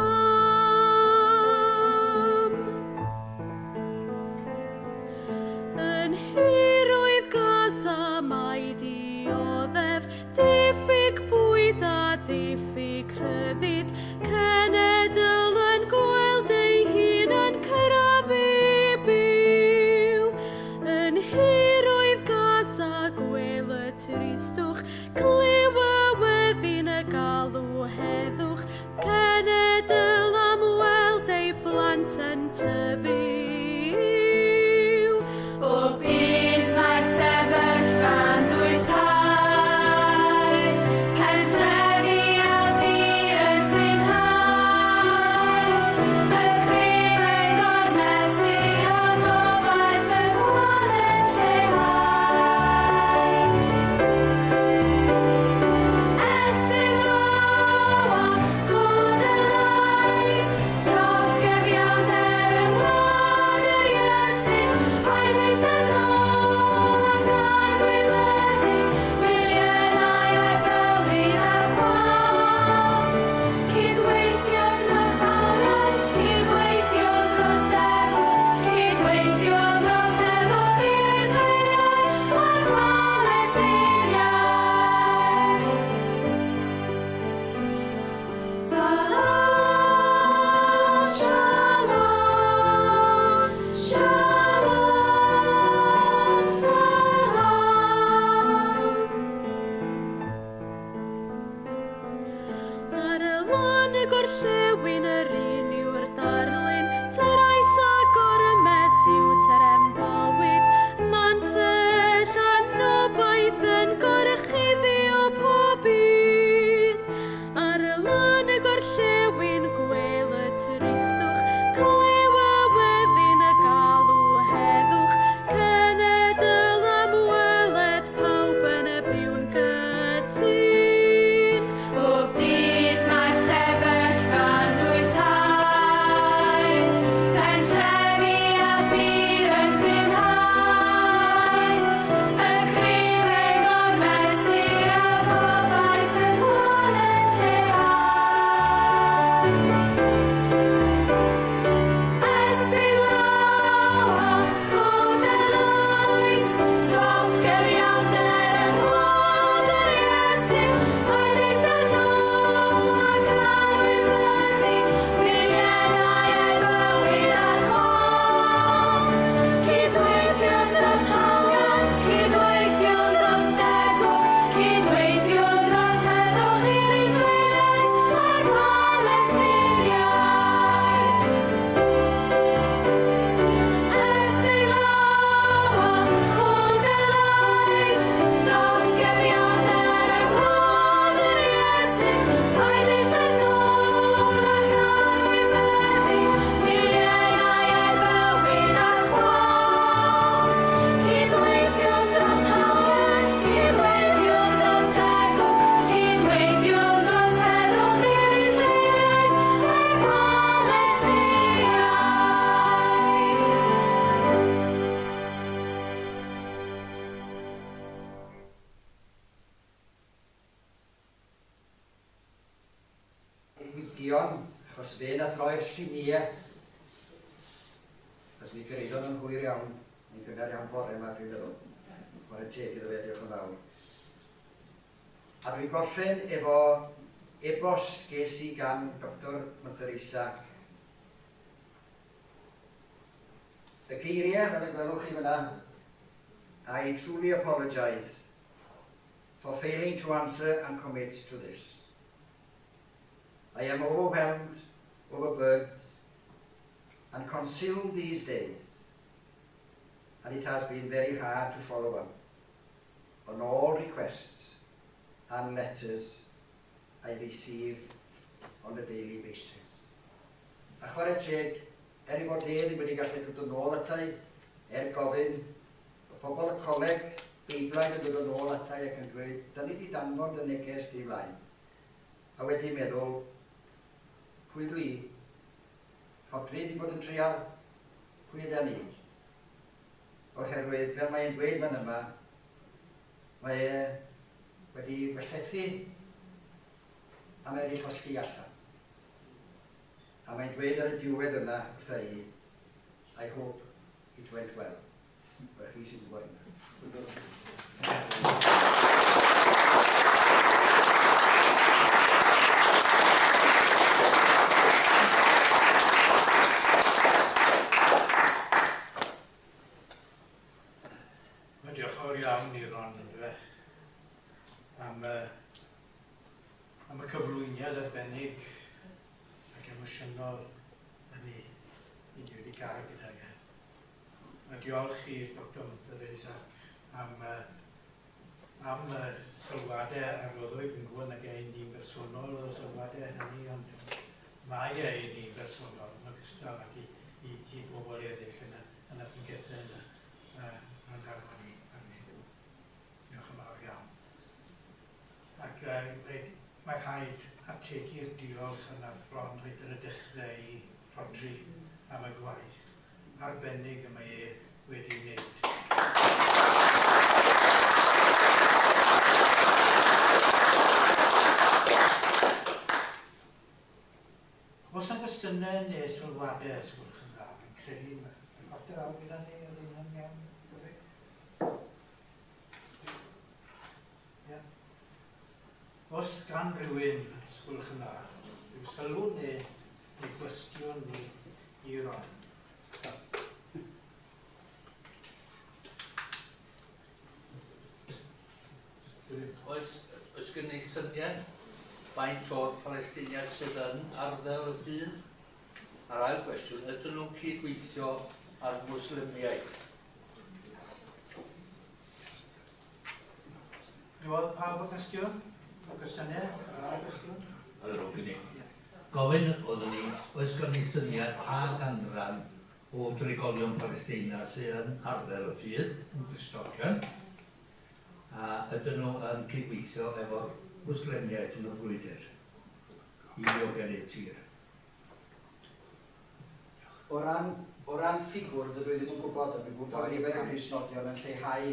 Yn nhiroedd Gaza mae dioddef, diffyg bwyd a diffyg rhyddid, cenedl yn gweld ei hun yn crafu byw. Yn nhiroedd Gaza gwel y tristwch, clyw y weddi'n y galw heddwch, cenedl am weld ei phlant yn tyfu. Bob dydd mae'r sefyllfa'n dwyshau, pentrefi a thir yn prinhau. Y cryf yn gormesu a gobaith y gwan yn lleihau. Estyn law a chod y lais dros gyfiawnder yng ngwlad yr Iesu. Paid eistedd nôl ac rhagwybyddu miliynau ar bywyd a chwâl. Cydweithio dros hawliau, cydweithio dros degwch, cydweithio dros heddwch i'r Israeliaid a'r Palestiniaid. Salam, shalom, shalom, salam. Ar y lan y gorllewin yr un yw'r darlun, trais a gormes yw trefn bywyd, mantell anobaith yn gorchuddio pob un. Ar y lan y gorllewin gwel y tristwch, clyw y weddi'n y galw heddwch, cenedl am weled pawb yn y byw'n gytûn. Bob dydd mae'r sefyllfa'n Gwydion, achos fe nath roi'r lluniau. Achos mi gyrhaeddon nhw'n hwyr iawn, neu'n gynnar iawn bore yma, dwi'n meddwl. Chwarae teg iddo fe, diolch yn fawr. A dwi'n gorffen efo e-bost ges i gan Doctor Munther Isaac. Y geiriau, fel y gwelwch chi fyna, I truly apologise for failing to answer and commit to this. I am overwhelmed, overburdened, and consumed these days, and it has been very hard to follow up on all requests and letters I receive on a daily basis. A chwarae teg, er ei fod e ddim wedi gallu dod yn ôl ata i, er gofyn, y pobl y coleg Beiblaidd yn dod yn ôl ata i ac yn dweud, da ni wedi danfon dy neges di flaen. A wedi meddwl, pwy dwi? Rhodri wedi bod yn treial, pwy yda ni? Oherwydd, fel mae'n dweud fan yma, mae e wedi gwellethu a mae wedi llosgi allan. A mae'n dweud ar y diwedd yna wrtha i, I hope it went well. Wel, chi sy'n gwybod hynna. Wel, diolch yn fawr iawn i Ron, yndyfe, am, uh, am y cyflwyniad arbennig ac emosiynol hynny i ni wedi gael gydag e. A diolch i Dr Munther Isaac am, uh, am y sylwadau a roddwyd. Fi'n gwybod nag e un ni'n bersonol o'r sylwadau hynny, ond mae e i ni'n bersonol yn ogystal ag i, i, i bobl eraill yn y, yn y pregethau yna. Uh, Mae'n darfod i arni. Diolch yn fawr iawn. Ac uh, mae rhaid ategu'r diolch a nath Ron reit ar y dechrau i Rhodri am y gwaith arbennig y mae e wedi wneud. Oes 'na gwestiynau neu sylwadau, os gwelwch yn dda? Fi'n credu mae chwarter awr gyda ni, oedd hynna'n iawn, Dyfrig? Ie. Os gan rhywun, os gwelwch yn dda, rhyw sylw neu, neu gwestiwn i, i Ron. Oes, oes gen i syniad faint o'r Palestiniaid sydd yn arddel y ffydd? A'r ail gwestiwn, ydyn nhw'n cydweithio â'r Mwslemiaid? Clywodd pawb y cwestiwn? Y cwestiynau? Yr ail gwestiwn? Ar ôl gen i. Gofyn oeddwn i, oes gen i syniad pa ganran o drigolion Palesteina sydd yn arddel y ffydd, yn Gristnogion, a ydyn nhw yn cydweithio efo'r Mwslemiaid yn y frwydr i ddiogelu tir? O ran, o ran ffigwr, dydw i ddim yn gwybod, ond dwi'n gwybod nifer y Cristnogion yn lleihau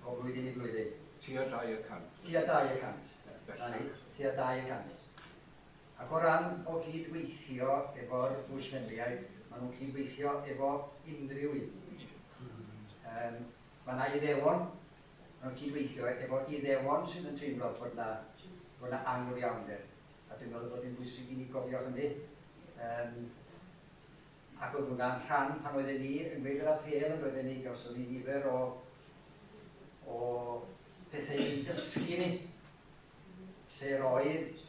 o flwyddyn i flwyddyn. Tua 2%. Tua 2%. Na ni, tua 2%. Ac o ran o gyd-weithio efo'r Mwslemiaid, maen nhw'n cyd-weithio efo unrhyw un. Um, mae yna Iddewon, maen nhw'n cyd-weithio efo Iddewon sydd yn teimlo bod yna, bod yna anghyfiawnder. A dwi'n meddwl bod hi'n bwysig i ni gofio hynny. Um, ac oedd hwnna'n rhan pan oedden ni yn gwneud yr apêl yn doedden ni, gawson ni nifer o, o pethau i'n dysgu ni, lle roedd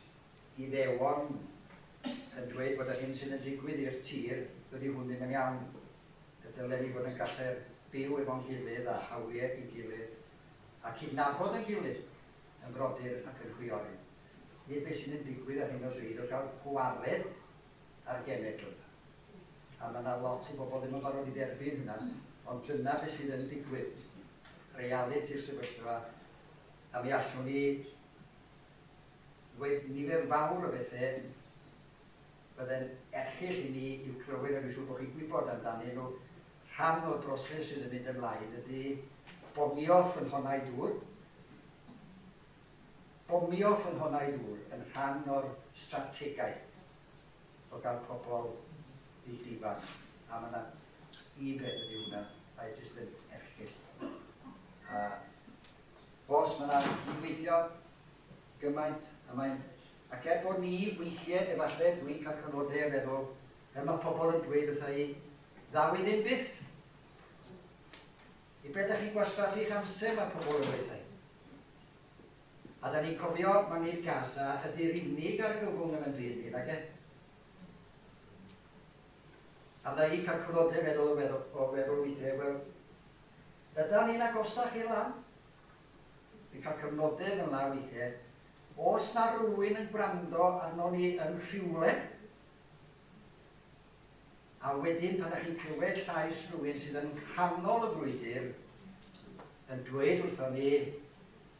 Iddewon yn dweud bod yr hyn sydd yn digwydd i'r tir, dydy hwn ddim yn iawn. Y dylen ni fod yn gallu byw efo'n gilydd a hawliau i'n gilydd a cydnabod yn gilydd yn frodyr ac yn chwiorydd. Nid beth sydd yn digwydd ar hyn o bryd o gael gwared ar genedl. A mae yna lot o bobl ddim yn barod i dderbyn hynna, ond dyna beth sydd yn digwydd. Realiti'r sefyllfa, a mi allwn ni ddweud nifer fawr o bethau fydde'n erchyll i ni i'w clywed, a dwi'n siŵr bod chi'n gwybod amdanyn nhw. Rhan o'r broses sydd yn mynd ymlaen ydy bomio ffynhonnau dŵr. Bomio ffynhonnau dŵr yn rhan o'r strategaeth. o gael pobl i'w difa. A mae yna un peth ydy hwnna, mae e jyst yn erchyll. A os mae yna gydweithio gymaint, a mae'n... Ac er bod ni weithiau, efallai, dwi'n cael cyfnodau a feddwl, fel mae pobl yn dweud wrtha i, ddaw i ddim byth. I be da chi'n gwastraffu'ch amser, mae pobl yn dweud wrtha i. A da ni'n cofio ma nid Gaza ydy'r unig argyfwng yn yn byd ni, nage? A fydda i'n cael cyfnodau feddwl o feddwl, o feddwl weithiau, wel, ydan ni'n agosach i'r lan? Dwi'n cael cyfnodau fel yna weithiau. Oes na rywun yn gwrando arno ni yn rhywle? A wedyn pan dach chi'n clywed llais rhywun sydd yn nghanol y frwydr yn dweud wrthon ni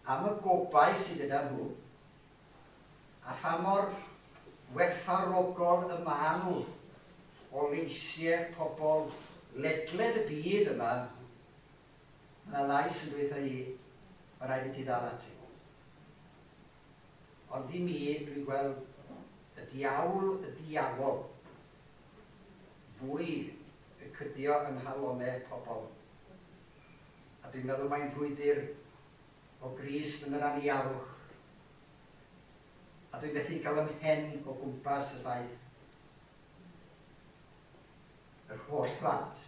am y gobaith sydd gyda nhw, a pha mor werthfawrogol y maen nhw o leisiau pobl ledled y byd yma, mae 'na lais yn dweud wrtha i, mae rhaid i ti ddal ati. Ond i mi, dwi'n gweld y diawl y diafol fwy yn cydio yng nghalonau pobl. A dwi'n meddwl mai'n frwydr o Grist yn yr anialwch. A dwi'n methu cael 'y mhen o gwmpas y ffaith yr holl blant.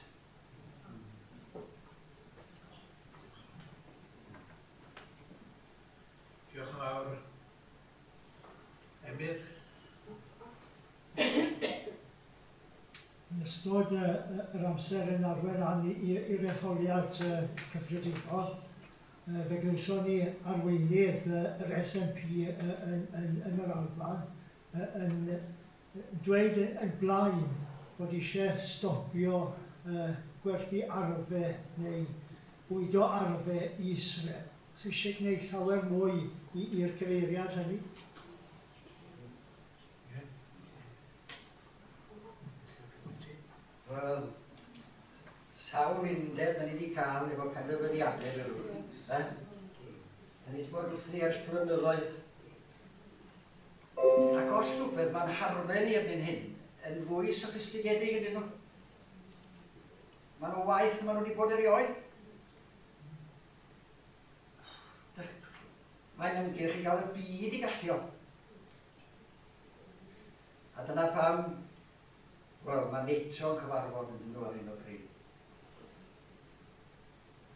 Diolch yn fawr, Emyr. Yn ystod yr amser yn arwain lan i'r etholiad cyffredinol, fe glywson ni arweinydd yr SNP yn yr Alban yn dweud yn blaen bod eisiau stopio gwerthu arfau neu bwydo arfau i Israel. Sy eisiau gwneud llawer mwy i'r cyfeiriad hynny. Wel, sawl undeb da ni wedi cael efo penderfyniadau fel hwn. Eh? Da ni wedi bod wrthi ers blynyddoedd. Ac os rhywbeth, mae'n harfer ni erbyn hyn yn fwy soffistigedig ydyn nhw. Maen nhw waeth na maen nhw wedi bod erioed. Mae'n ymgyrch i gael y byd i gallio. A dyna pam, wel, mae NATO yn cyfarfod yn dyn nhw ar hyn o bryd.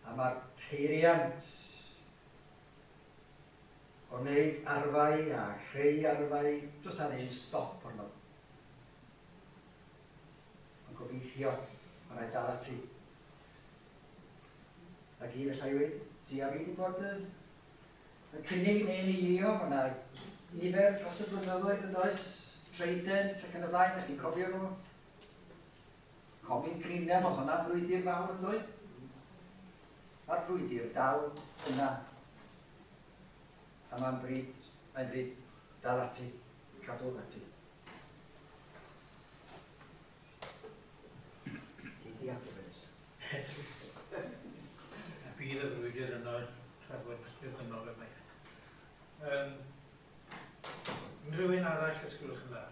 A mae'r peiriant o wneud arfau a chreu arfau, does na ddim stop arno. Ond gobeithio, mae rhaid dal ati. Na gyd allai weud. Ti a fi 'di bod yn yn cynnig neu'n eilio, mae 'na nifer dros y blynyddoedd yn does? Trident ac yn y blaen, dych chi'n cofio nhw? Comin Greenham, oedd hwnna'n frwydr fawr yn doedd? Mae'r frwydr dal yna. A mae'n bryd, mae'n bryd dal ati, cadw ati. Gei di ateb e nesa. A bydd y frwydr yno tra bod dirdynnol fel mae e. Um, unrhyw un arall, os gwelwch yn dda?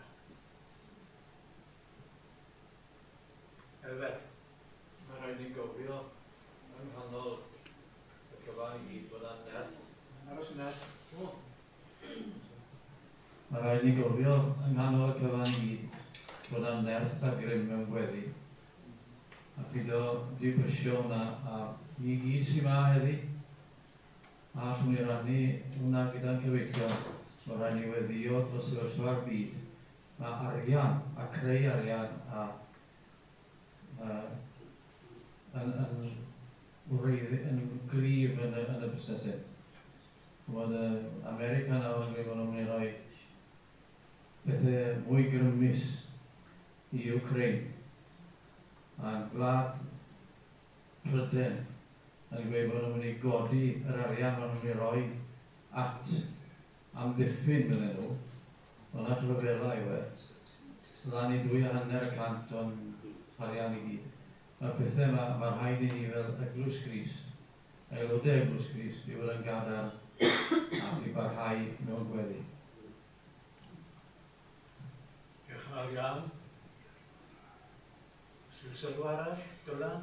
Elfed. Mae rhaid ni gofio yng nghanol y cyfan i gyd bod yna nerth. Aros yna. O. Mae rhaid ni gofio yng nghanol y cyfan i gyd bod yna nerth a grym mewn gweddi. A pido dibrisio hwnna a ni gyd sy 'ma heddi a allwn ni rannu hwnna gyda'n cyfeillion, mae rhaid ni weddïo dros sefyllfa'r byd. Mae arian a creu arian a yn yn wreidd yn gryf yn y yn y busnes hyn. Ch'mod yy America nawr yn gweud bo' nhw'n mynd i roi pethe mwy grymus i Ukraine a gwlad Pryden yn gweud bod nhw'n mynd i godi yr arian maen nhw'n mynd i roi at amddiffyn, medden nhw, ond at ryfela yw e, lan i 2.5% o'n harian i gyd. Mae'r pethau yma, mae rhaid i ni fel Eglwys Grist, aelodau Eglwys Grist, i fod yn gadarn ac i barhau mewn gweddi. Diolch yn fawr. fawr iawn. Os yw sylw arall, Dylan?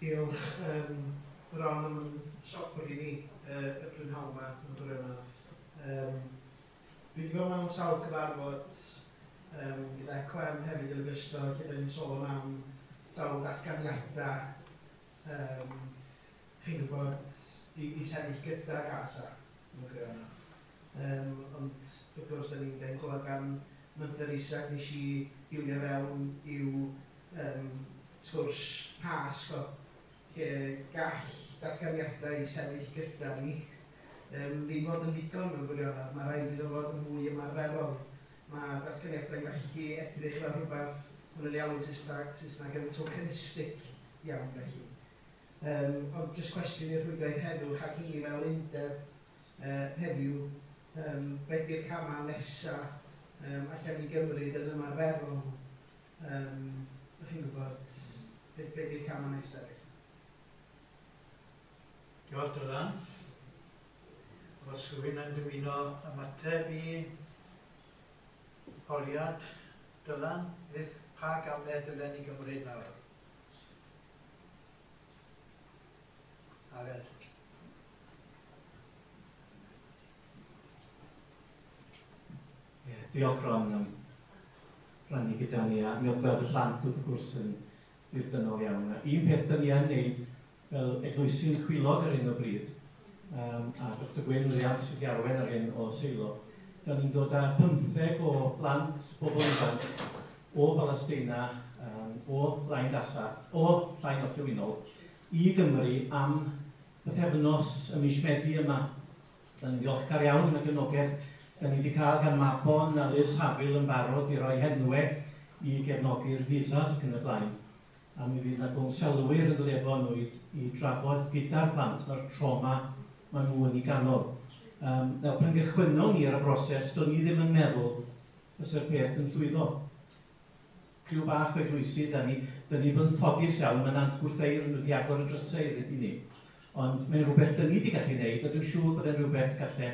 Diolch, um, Ron, am yn sobr i ni uh, y prynhawn yma yn gwirionedd. Um, dwi wedi bod mewn sawl cyfarfod um, gyda ECOM hefyd yn ogystal, lle da ni'n sôn am sawl datganiadau, um, chi'n gwybod, i, i sefyll gyda Gaza mewn gwirionedd. Um, ond wrth gwrs, da ni'n da clywed gan Merthyr Isaac, nes i diwnio fewn i'w um, sgwrs Pasg o, lle gall datganiadau i sefyll gyda ni um, ddim fod yn ddigon mewn gwirionedd. Mae rhaid iddo fod yn fwy ymarferol. Mae datganiadau'n gallu edrych fel rhywbeth maen nhw'n ei alw'n Saesneg, Saesneg yn tokenistic iawn felly. Um, ond jyst cwestiwn i'r rhwydwaith heddwch ac i ni fel undeb uh, heddiw, um, be di'r camau nesaf um, allan ni gymryd yn ymarferol? Um, chi'n gwybod, be, be di'r camau nesaf felly? Diolch Dylan. Os rhywun yn dymuno ymateb i holiad Dylan, beth pa gamau dylen ni gymryd nawr? Aled. Yeah, diolch Ron am rannu gyda ni a mi oedd gweld y plant wrth gwrs yn ddirdynnol iawn. A un peth dyn ni yn neud fel eglwysi'n chwilog ar hyn o bryd, um, a Dr Gwyn Williams sydd wedi arwain ar hyn o Seilo, da ni'n dod â 15 o blant, bobl ifanc o Balesteina, um, o Lain Gaza, o Llain Orllewinol, i Gymru am bythefnos y mis Medi yma. Da ni'n ddiolchgar iawn am y gefnogaeth da ni wedi cael gan Mabon a Liz Saville yn barod i roi henwe i gefnogi'r visas ac yn y blaen. A mi fydd yna gwnselwyr yn dod efo nhw i, i drafod gyda'r plant mae'r trauma maen nhw yn ei ganol. Um, nawr, pan gychwynnon ni ar y broses, do'n i ddim yn meddwl fysa'r peth yn llwyddo. Criw bach o eglwysi da ni, da ni bod yn ffodus iawn, mae Nant Gwrtheyrn wedi agor y drysau i ni. Ond mae'n rhywbeth da ni wedi gallu wneud, a dwi'n siŵr bod e'n rhywbeth galle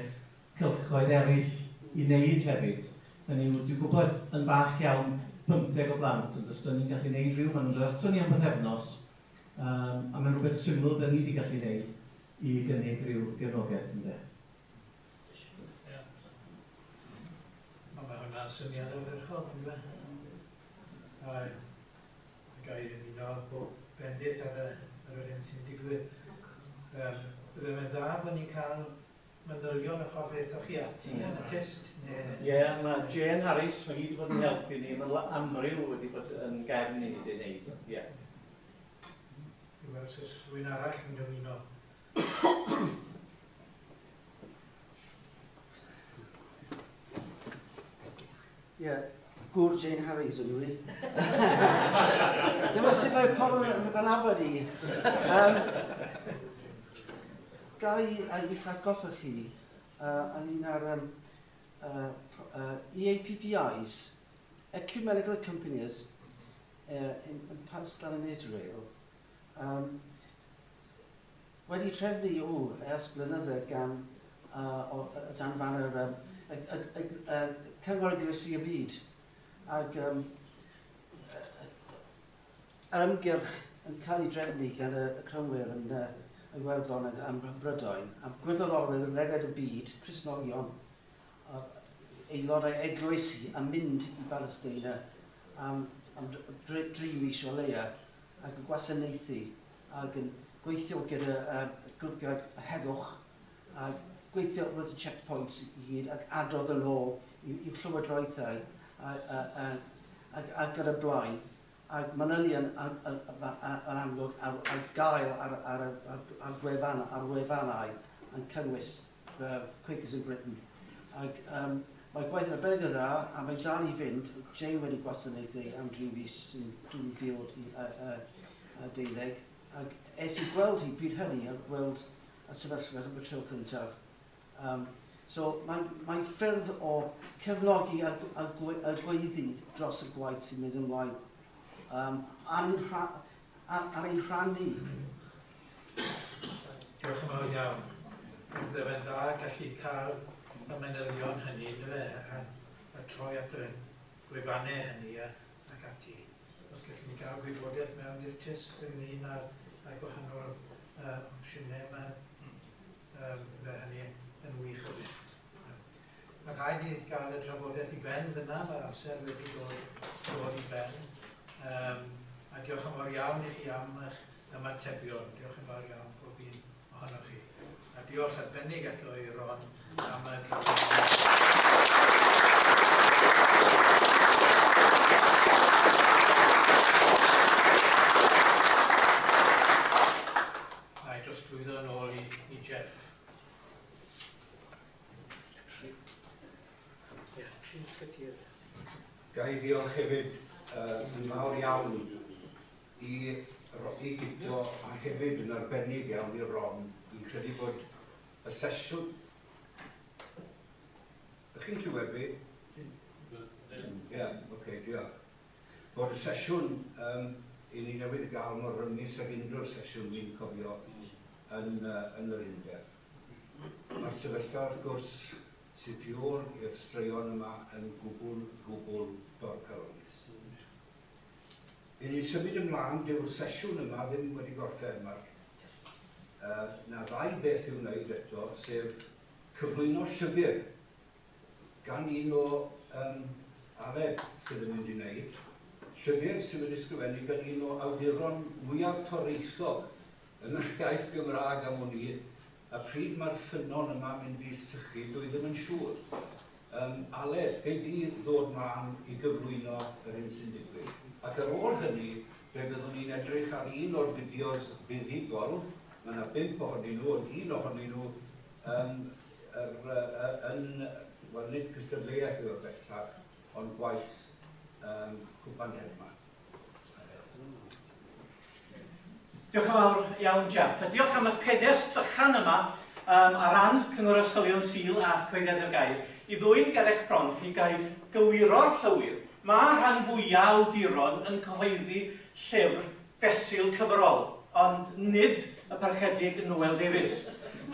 cylchoedd eraill i wneud hefyd. Hynny yw, dwi'n gwybod yn fach iawn 15 o blant, ond os da ni'n gallu wneud rhyw, maen nhw'n dod ato ni am bythefnos, um, a mae'n rhywbeth syml da ni wedi gallu wneud i gynnig rhyw gefnogaeth, ynde. Ond mae hwnna'n syniad ardderchog, yndyfe? A ga i ddymuno bob bendith ar, y, ar yr hyn sy'n digwydd. Um, bydde fe'n dda bod ni'n cael manylion y ffordd aethoch chi ati yn y test? Ie, yeah, mae Jane Harris, mae hi wedi bod yn helpu ni, mae amryw wedi bod yn gefn i ni wedi gwneud, ond ie. Yeah. I weld os rhywun arall yn dymuno. Ie, yeah, gŵr Jane Harries o'n i. Dyma sut mae pobl yn fy nabod i. Um, ga i eich atgoffa chi uh, ynglyn â'r um, uh, uh, EAPPIs, Ecumenical Companies uh, in, in Palestine and Israel, um, wedi trefnu o ers blynyddoedd gan uh, o, dan faner um, y, y, y, y, Cyngor Eglwysi y Byd. Ac um, yr ymgyrch yn cael ei drefnu gan y, y Crynwyr yn uh, Iwerddon ac am Brydain, am gwirfoddolwyr ledled y byd, Cristnogion, aelodau eglwysi a mynd i Balesteina am, am dri, dri mis o leia ac yn gwasanaethu ac yn gweithio gyda uh, grwpiau heddwch a gweithio with the checkpoints i gyd ac adrodd yn ôl i'w llywodraethau a, a, a, ac, ac ar y blaen ac manylion yn amlwg ar, ar gael ar, ar, ar, ar, gwefan, ar wefannau yn cynnwys uh, Quakers in Britain. Ac um, mae gwaith yn arbennig o dda a mae dal i fynd. Jane wedi gwasanaethu am dri fis yn 2012 ac es i gweld hi pryd hynny a gweld y sefyllfa am y tro cyntaf. Um, so mae, mae ffyrdd o cefnogi a, a, a gweiddi dros y gwaith sy'n mynd ymlaen um, ar, ein rha, ar, ar ein rhan ni. Diolch yn fawr iawn. Bydde fe'n dda gallu cael y manylion hynny, yndyfe, a, a troi at y gwefannau hynny a, ac ati. Os gallwn ni gael gwybodaeth mewn i'r tyst ynglyn â, â gwahanol uh, opsiynau, mae um, bydde hynny yn wych o beth. Mae rhaid i gael y drafodaeth i ben fyna, mae'r amser wedi dod, dod i ben. Um, a diolch yn fawr iawn i chi am eich ymatebion. Diolch yn fawr iawn pob un ohonoch chi. A diolch arbennig eto i Ron am y cyflwyniad. Na i drosglwyddo yn ôl i, i Jeff. Ga i ddiolch hefyd uh, yn fawr iawn i i Guto a hefyd yn arbennig iawn i Ron. Fi'n credu bod y sesiwn... Ych chi'n clywed fi? Ie, yeah, oce, okay, diolch. Bod y sesiwn um, i ni newydd gael mor rymus ag unrhyw sesiwn fi'n cofio yn, uh, yn yr undeb. Mae'r sefyllfa wrth gwrs sydd tu ôl i'r straeon yma yn gwbl, gwbl dorcalonnus. I ni'n symud ymlaen, dyw'r sesiwn yma ddim wedi gorffen. Mae'r uh, na ddau beth i'w wneud eto, sef cyflwyno llyfr gan un o um, Aled sydd yn mynd i wneud, llyfr sydd wedi sgrifennu gan un o awduron mwyaf toreithog yn yr iaith Gymraeg am wn i, a pryd mae'r ffynnon yma mynd i sychu, dwi ddim yn siŵr. Um, Aled, gei di ddod mlaen i gyflwyno yr hyn sy'n digwydd. Ac ar ôl hynny, fe fyddwn ni'n edrych ar un o'r fideos buddugol, mae yna bump ohonyn nhw, ond un ohonyn nhw um, yr, uh, yn, wel nid cystadleuaeth yw e bellach, ond gwaith um, Cwpan Hedman. Diolch yn fawr iawn, Jeff. A diolch am y ffenest fychan yma um, ar ran Cyngor Ysgolion Sul a Cyhoeddiad yr Gair i ddwyn ger eich bron chi gael gywiro'r llywydd. Mae rhan fwyaf awduron yn cyhoeddi llyfr fesul cyfrol, ond nid y Parchedig Noel Davies.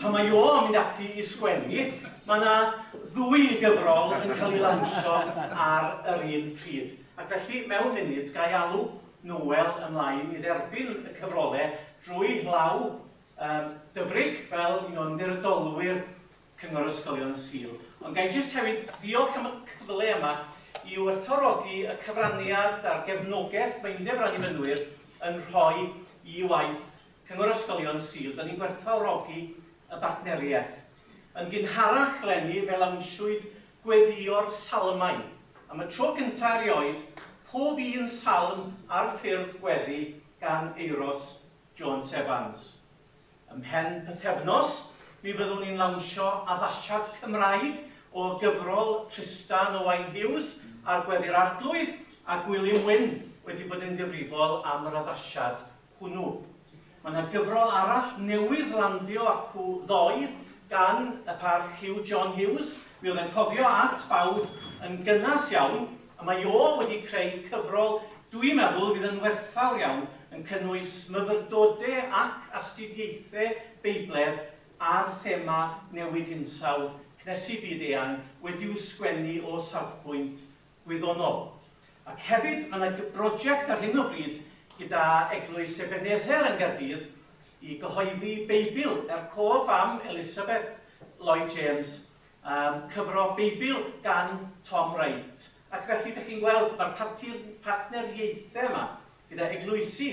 Pan mae o yn mynd ati i sgwennu, mae yna ddwy gyfrol yn cael ei lawnsio ar yr un pryd. Ac felly, mewn munud, ga i alw Noel ymlaen i dderbyn y cyfrolau drwy law um, Dyfrig, fel un o'n ymddiriedolwyr Cyngor Ysgolion Sul. Ond ga i jyst hefyd ddiolch am y cyfle yma i werthfawrogi y cyfraniad a'r gefnogaeth mae Undeb yr Annibynwyr yn rhoi i waith Cyngor Ysgolion Sul. Da ni'n gwerthfawrogi y bartneriaeth. Yn gynharach 'leni fe lawnsiwyd Gweddïo'r Salmau. Am y tro cyntaf erioed, pob un salm ar ffurf gweddi gan Euros Jones Evans. Ymhen pythefnos, mi fyddwn ni'n lawnsio addasiad Cymraeg o gyfrol Trystan Owain Hughes ar Gweddi'r Arglwydd, a Gwilym Wyn wedi bod yn gyfrifol am yr addasiad hwnnw. Mae 'na gyfrol arall newydd landio acw ddoe gan y Parch Hugh John Hughes, mi oedd e'n cofio at bawb yn gynnas iawn, a mae o wedi creu cyfrol dwi'n meddwl fydd yn werthfawr iawn, yn cynnwys myfyrdode ac astudiaethe Beibledd ar thema newid hinsawdd, cnesu byd eang, wedi'w sgwennu o safbwynt gwyddonol. Ac hefyd, mae yna broject ar hyn o bryd gyda Eglwys Ebenezer yn Gaerdydd i gyhoeddi Beibl er cof am Elisabeth Lloyd James, um, cyfro Beibl gan Tom Wright. Ac felly, dych chi'n gweld, mae'r partneriaethau yma gyda eglwysi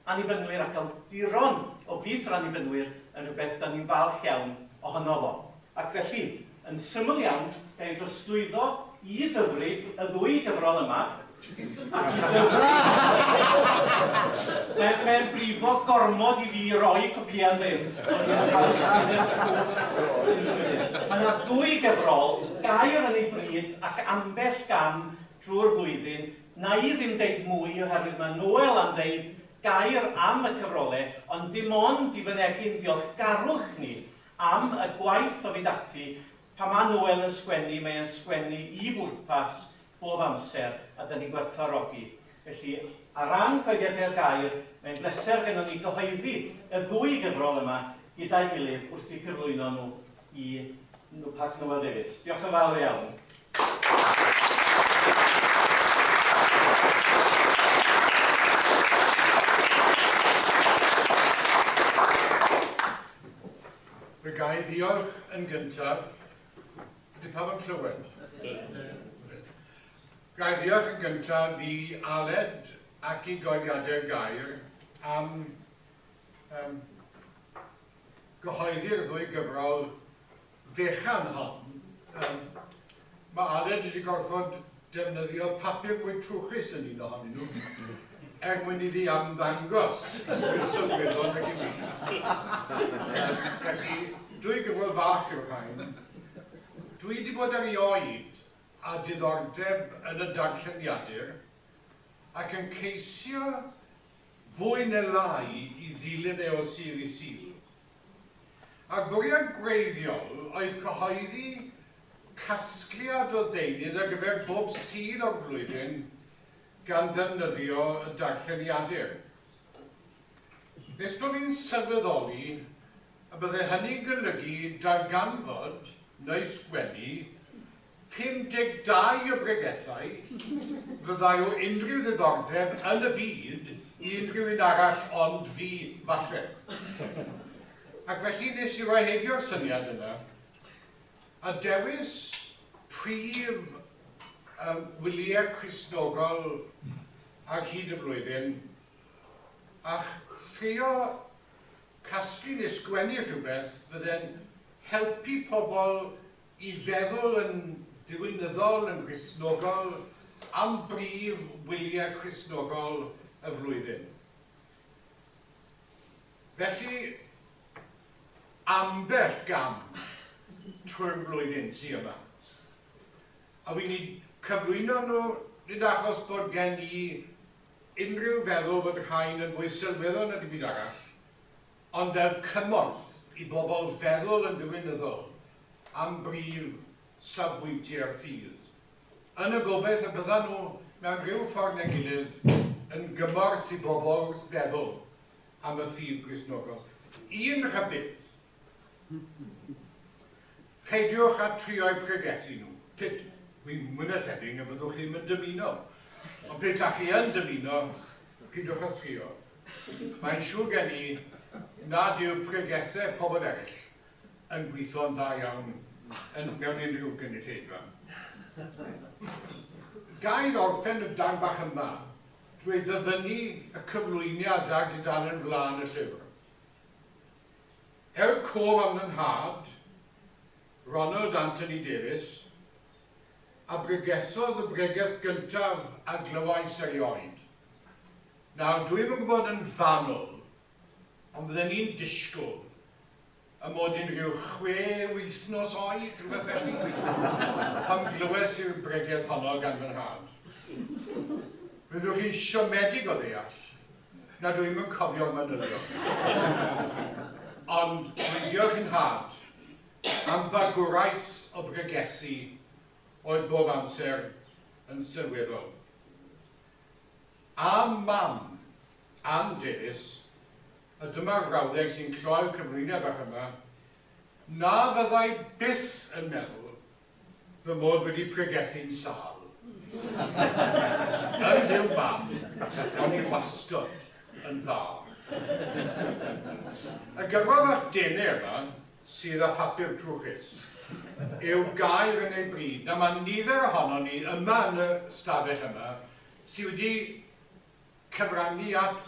Annibynwyr ac awduron o blith yr Annibynwyr yn rhywbeth 'dan ni'n falch iawn ohono fo. Ac felly, yn syml iawn, ga i drosglwyddo i Dyfrig y ddwy gyfrol yma, ac i Dyfrig, mae, mae'n brifo gormod i fi roi copïau am ddim, ond mae'n haws mynd trwy Mae yna ddwy gyfrol, gair yn ei bryd ac ambell gam drwy'r flwyddyn, Na i ddim deud mwy oherwydd mae Noel am ddeud gair am y cyfrole, ond dim ond i fynegi'n diolchgarwch ni am y gwaith o fynd ati, pan mae Noel yn sgwennu, mae e'n sgwennu i bwrpas bob amser, a 'da ni'n gwerthfawrogi. Felly, ar ran Coediadau'r Gair, mae'n bleser gynnon ni gyhoeddi y ddwy gyfrol yma. gyda'i gilydd wrth i cyflwyno nhw i Pat Noel Davies. Diolch yn fawr iawn. Fe ga i ddiolch yn gyntaf. Ydy pawb yn clywed? Ga i ddiolch yn gyntaf i Aled ac i Goeddiadau'r Gair am um, gyhoeddi'r ddwy gyfrol fechan hon. Um, mae Aled wedi gorfod defnyddio papur mwy trwchus yn un ohonyn nhw er mwyn iddi ymddangos mwy sylweddol nag i mi. Felly, dwy gyfrol fach yw'r rhain. Dwi wedi bod erioed â diddordeb yn y darlleniadur ac yn ceisio fwy neu lai i ddilyn e o Sul i Sul. A'r bwriad gwreiddiol oedd cyhoeddi casgliad o ddeunydd ar gyfer bob Sul o'r flwyddyn gan ddefnyddio y darlleniadur. Nes bod fi'n sylweddoli y bydde hynny'n golygu darganfod, neu sgwennu, 52 o bregethau fyddai o unrhyw ddiddordeb yn y byd i unrhyw un arall ond fi, falle. Ac felly nes i roi heibio'r syniad yna a dewis prif um, wyliau Cristnogol ar hyd y flwyddyn a thrio casglu neu sgwennu rhywbeth fydde'n helpu pobl i feddwl yn ddiwinyddol, yn Gristnogol, am brif wyliau Cristnogol y flwyddyn. Felly, ambell gam trwy'r flwyddyn sy yma. A wi'n eu cyflwyno nhw nid achos bod gen i unrhyw feddwl bod rhain yn fwy sylweddol na dim byd arall, ond fel cymorth i bobl feddwl yn ddiwinyddol am brif safbwyntiau'r ffydd, yn y gobaith y byddan nhw mewn rhyw ffordd neu gilydd yn gymorth i bobl wrth feddwl am y ffydd Gristnogol. Un rhybudd, peidiwch â trio'u pregethu nhw. Pit, wi'n mwy na thebyg y byddwch chi ddim yn dymuno, ond pe ta chi yn dymuno, peidiwch â thrio. Mae'n siŵr gen i nad yw pregethau pobl eraill yn gweithio'n dda iawn yn, mewn unrhyw gynulleidfa. Ga i orffen y darn bach yma drwy ddyfynnu y cyflwyniad ar dudalen flaen y llyfr. Er cof am fy nhad, Ronald Anthony Davies, a bregethodd y bregeth gyntaf a glywais erioed. Nawr, dwi'm yn gwybod yn fanwl, ond fydden i'n disgwyl y mod i'n rhyw chwe wythnos oed, rhywbeth felly, pan glywes i'r bregeth honno gan fy nhad. Fyddwch chi'n siomedig o ddeall nad wy'm yn cofio'r manylion. Ond dwi'n diolch i'n nhad am fagwraeth o bregethu oedd bob amser yn sylweddol. A mam, Ann Davies, a dyma'r frawddeg sy'n cloi'r cyflwyniad bach yma, na fyddai byth yn meddwl fy mod wedi pregethu'n sâl. Yn rhyw mam, o'n i wastod yn dda. Y gyfrol fach dene yma, sydd â phapur trwchus, yw gair yn ei bryd. Nawr mae nifer ohonon ni yma yn y stafell yma sydd wedi cyfrannu at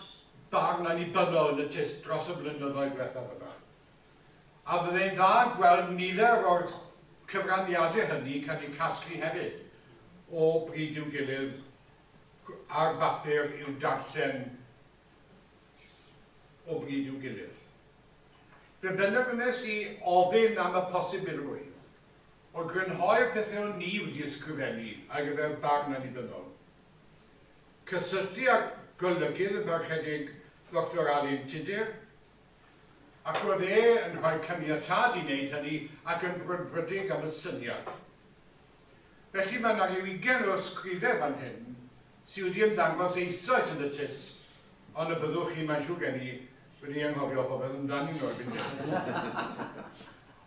barn annibynnol yn y Tyst dros y blynyddoedd diwethaf yma. A fyddai'n dda gweld nifer o'r cyfraniadau hynny cael eu casglu hefyd o bryd i'w gilydd ar bapur i'w darllen o bryd i'w gilydd. Fe benderfynes i ofyn am y posibilrwydd o grynhoi'r pethau o'n ni wedi ysgrifennu ar gyfer barn annibynnol. Cysylltu â golygydd y Parchedig Doctor Alun Tudur, ac roedd e yn rhoi caniatâd i wneud hynny ac yn brwdfrydig am y syniad. Felly mae 'na ryw ugain o ysgrifau fan hyn sydd wedi ymddangos eisoes yn y Tyst, ond y byddwch chi, mae'n siŵr gen i, Wedi anghofio popeth amdanyn nhw erbyn hyn.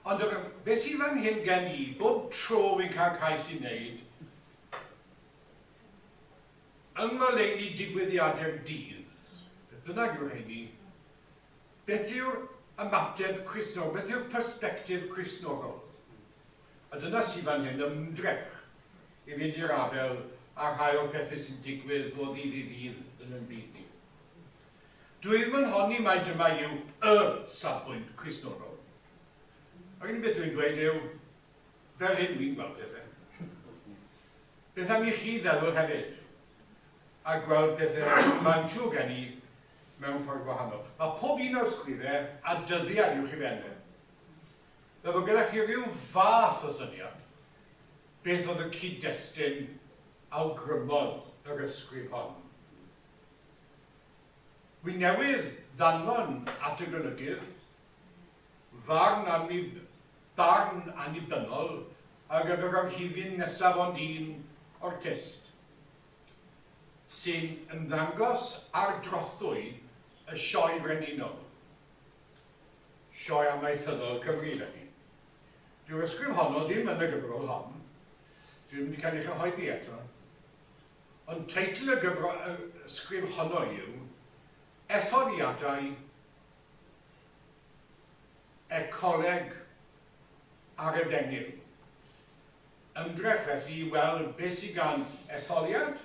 Ond beth sydd fan hyn gen i, bob tro wi'n cael cais i wneud, yng ngoleuni digwyddiadau'r dydd, beth bynnag yw'r rheini, beth yw'r ymateb Cristnogol, beth yw'r persbectif Cristnogol? A dyna sydd fan hyn, ymdrech i fynd i'r afael â rhai o'r pethau sy'n digwydd o ddydd i ddydd yn ein byd ni. Dwi ddim yn honni mai dyma yw y safbwynt Cristnogol. Yr unig beth dwi'n dweud yw, fel hyn wi'n gweld pethau. Beth am i chi feddwl hefyd, a gweld pethau mae'n siŵr gen i mewn ffordd gwahanol. Mae pob un o'r ysgrifau a dyddiad i'w rhifennau. Fel bod gyda chi ryw fath o syniad beth oedd y cyd-destun awgrymodd yr ysgrif hon. Wi newydd ddanfon at y golygydd farn anib barn annibynnol ar gyfer yr rhifyn nesaf ond un o'r tyst sy'n ymddangos ar drothwy y Sioe Frenhinol, Sioe Amaethyddol Cymru felly. Dyw'r ysgrif honno ddim yn y gyfrol hon, dwi ddim wedi cael ei chyhoeddi eto, ond teitl y gyfro y ysgrif honno yw Etholiadau Ecoleg a'r Efengyl. Ymdrech felly i weld beth sydd gan etholiad,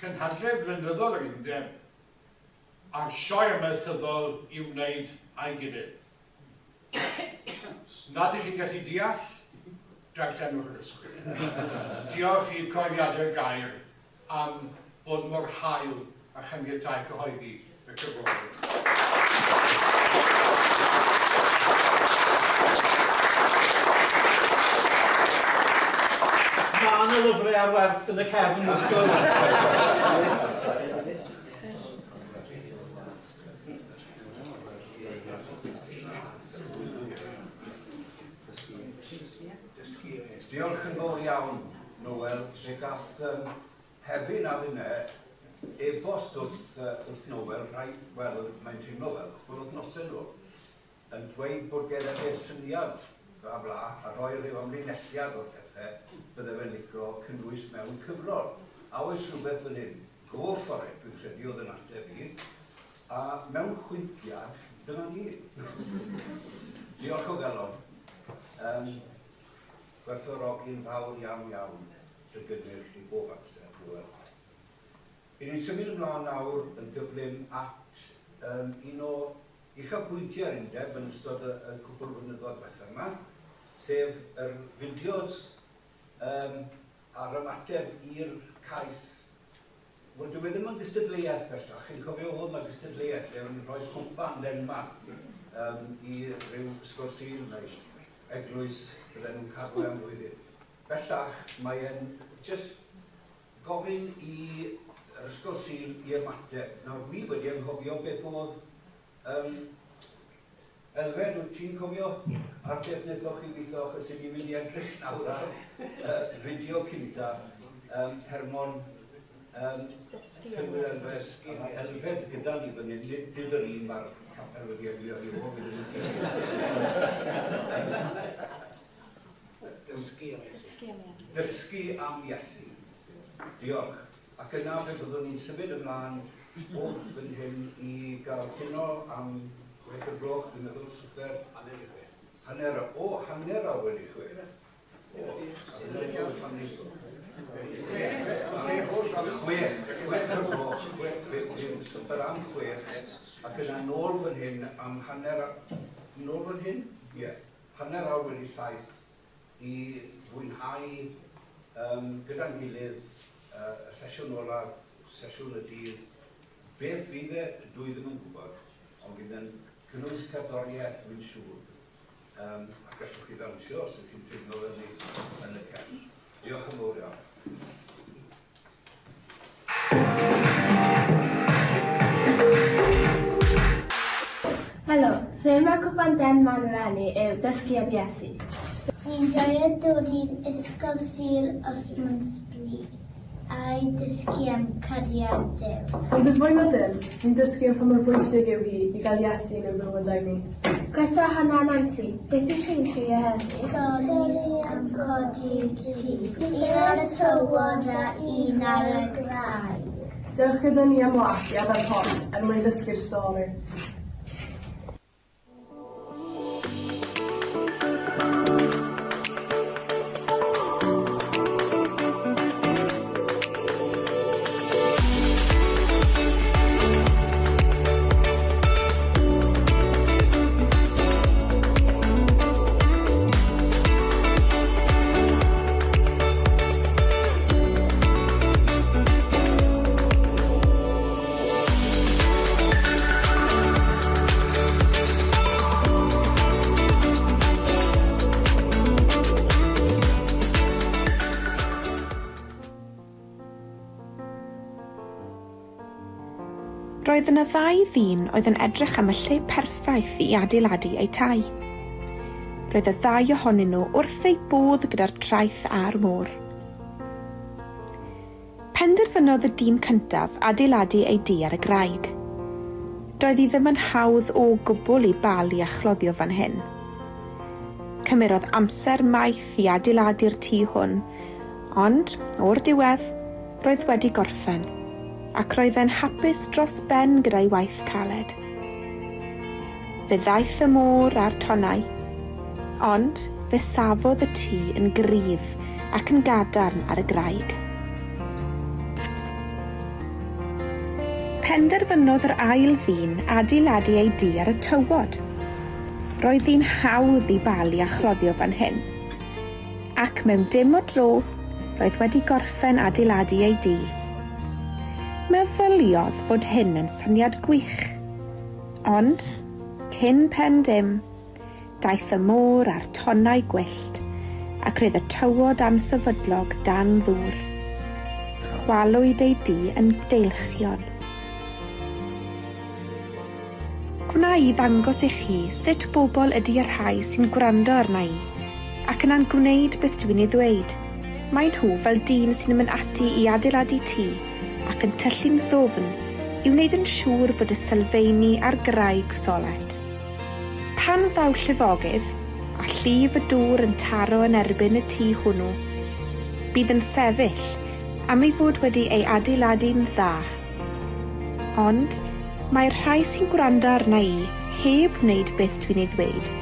cynhadledd flynyddol yr Undeb, a'r sioe amaethyddol i'w wneud â'i gilydd. Os nad ych chi'n gallu deall, darllenwch yr ysgrif. Diolch i'r Cyhoeddiadau'r Gair am fod mor hael a chaniatáu cyhoeddi y cyfrol hyn. Mae 'na lyfrau ar werth yn y cefn wrth gwrs. Diolch yn fawr iawn, Noel. Fe gath um, Hefin a finne e-bost wrth, uh, wrth Noel, rhai, wel, mae'n teimlo fel, cwpl o wythnosau nôl, yn dweud bod gen e syniad bla bla, a rhoi rhyw amlinelliad o'r pethau bydde fe'n licio cynnwys mewn cyfrol. A oes rhywbeth fel hyn? Go for it, dwi'n credu oedd yn ateb i. A mewn chwinciad, dyma ni. Diolch o galon. Um, gwerthfawrogi'n fawr iawn iawn dy gynnyrch di bob amser, Noel. I ni'n symud ymlaen nawr yn gyflym at um, un o uchafbwyntiau'r undeb yn ystod y, y cwpl o flynyddoedd diwethaf yma, sef yr fideos um, a'r ymateb i'r cais. Wel, dyw e ddim yn gystadleuaeth bellach. Chi'n cofio oedd yna gystadleuaeth lle o'n i'n rhoi cwpan Denmark um, i ryw ysgol Sul neu eglwys bydden nhw'n cadw e am flwyddyn. Bellach, mae e'n jyst gofyn i yr ysgol Sul i ymateb. Nawr, wi wedi anghofio beth oedd um, Elfed, wyt ti'n cofio ar beth wnaethoch chi weithio achos i ni'n mynd i edrych nawr ar uh, fideo cynta um, Hermon um, Cymru Elfed, a mae Elfed gyda ni fan hyn, nid, nid yr un mae'r capel wedi egluro i o. Dysgu am Iesu. Dysgu am Iesu. Diolch. Ac yna fe fyddwn ni'n symud ymlaen o fan hyn i gael cinio am 6 o'r gloch, dwi'n meddwl, swper. 5:30. Hanner, o, 6:30. O, a fyddwn ni'n gweld pan ni. 6 o'r gloch, 6, swper am 6, ac yna nôl fan hyn am hanner, nôl fan hyn? Ie, 7:30 i fwynhau um, gyda'n gilydd uh, y sesiwn olaf, sesiwn y dydd. Beth fydd e, dwi ddim yn gwybod, ond fydd yn cynnwys cerddoriaeth, dwi'n siŵr. Um, a gallwch chi ddawnsio os ydych chi'n teimlo fel ni yn y cefn. Diolch yn fawr iawn. Helo, thema Cwpan Denman eleni yw Dysgu am Iesu. Ni'n joio dod i'r Ysgol Sul Osmond Spree. A'i dysgu am cariad Duw. Ond yn fwy na dim, ni'n dysgu am pha mor bwysig yw hi i gael Iesu yn ein bywydau ni. Greta, Hannah a Nancy, beth ych chi'n trio heddi? Stori am codi tŷ. Un ar y tywod a un ar y graig. Dewch gyda ni am walk i Abercorn er mwyn dysgu'r stori. Roedd yna ddau ddyn oedd yn edrych am y lle perffaith i adeiladu eu tai. Roedd y ddau ohonyn nhw wrth eu bodd gyda'r traeth a'r môr. Penderfynodd y dyn cyntaf adeiladu ei dŷ ar y graig. Doedd hi ddim yn hawdd o gwbl i balu a chloddio fan hyn. Cymerodd amser maith i adeiladu'r tŷ hwn, ond, o'r diwedd, roedd wedi gorffen, ac roedd e'n hapus dros ben gyda'i waith caled. Fe ddaeth y môr a'r tonnau, ond fe safodd y tŷ yn gryf ac yn gadarn ar y graig. Penderfynodd yr ail ddyn adeiladu ei dŷ ar y tywod. Roedd hi'n hawdd i balu a chloddio fan hyn. Ac mewn dim o dro, roedd wedi gorffen adeiladu ei dŷ. Meddyliodd fod hyn yn syniad gwych. Ond, cyn pen dim, daeth y môr a'r tonnau gwyllt, ac roedd y tywod ansefydlog dan ddŵr. Chwalwyd ei dŷ yn deilchion. Gwna i ddangos i chi sut bobl ydy y rhai sy'n gwrando arna i, ac yna'n gwneud beth dwi'n ei ddweud. Maen nhw fel dyn sy'n mynd ati i adeiladu tŷ ac yn tyllu'n ddwfn i wneud yn siŵr fod y sylfeini ar graig solet. Pan ddaw llifogydd, a llif y dŵr yn taro yn erbyn y tŷ hwnnw, bydd yn sefyll am ei fod wedi ei adeiladu'n dda. Ond, mae'r rhai sy'n gwrando arna i, heb wneud beth dwi'n ei ddweud,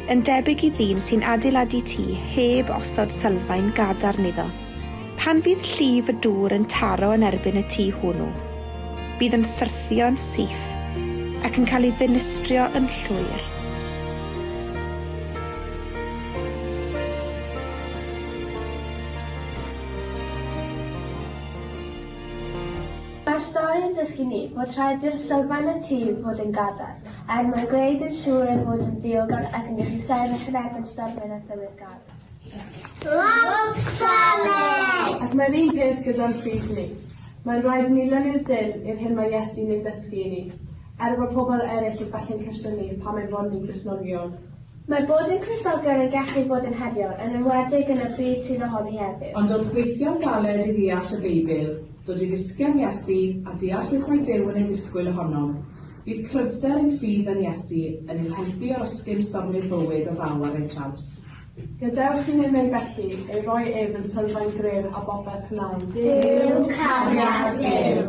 yn debyg i ddyn sy'n adeiladu tŷ heb osod sylfaen gadarn iddo. Pan fydd llif y dŵr yn taro yn erbyn y tŷ hwnnw, bydd yn syrthio'n syth ac yn cael ei ddinistrio yn llwyr. Mae'r stori yn dysgu ni fod rhaid i'r sylfaen y tŷ fod yn gadarn, er mwyn gwneud yn siŵr ei fod yn ddiogel ac yn gallu sefyll yn erbyn stormydd a thywydd garw. Ac mae'r un peth gyda'n ffydd ni. Mae'n rhaid i ni lynu'r dull i'r hyn mae Iesu'n ei ddysgu i ni, er bod pobl eraill efallai'n cwestiynu pam ein bod ni'n Gristnogion. Mae bod yn Cristnogion yn gallu bod yn heriol, yn enwedig yn y byd sydd ohoni heddiw. Ond wrth weithio'n galed i ddeall y Beibl, dod i ddysgu am Iesu a deall beth mae Duw yn ei ddisgwyl ohonom, bydd cryfder ein ffydd yn Iesu yn ein helpu i oresgyn stormydd bywyd a ddaw ar ein traws. Gadewch i ninnau felly ei roi ef yn sylfaen gref a bopeth wnawn. Duw cariad yw.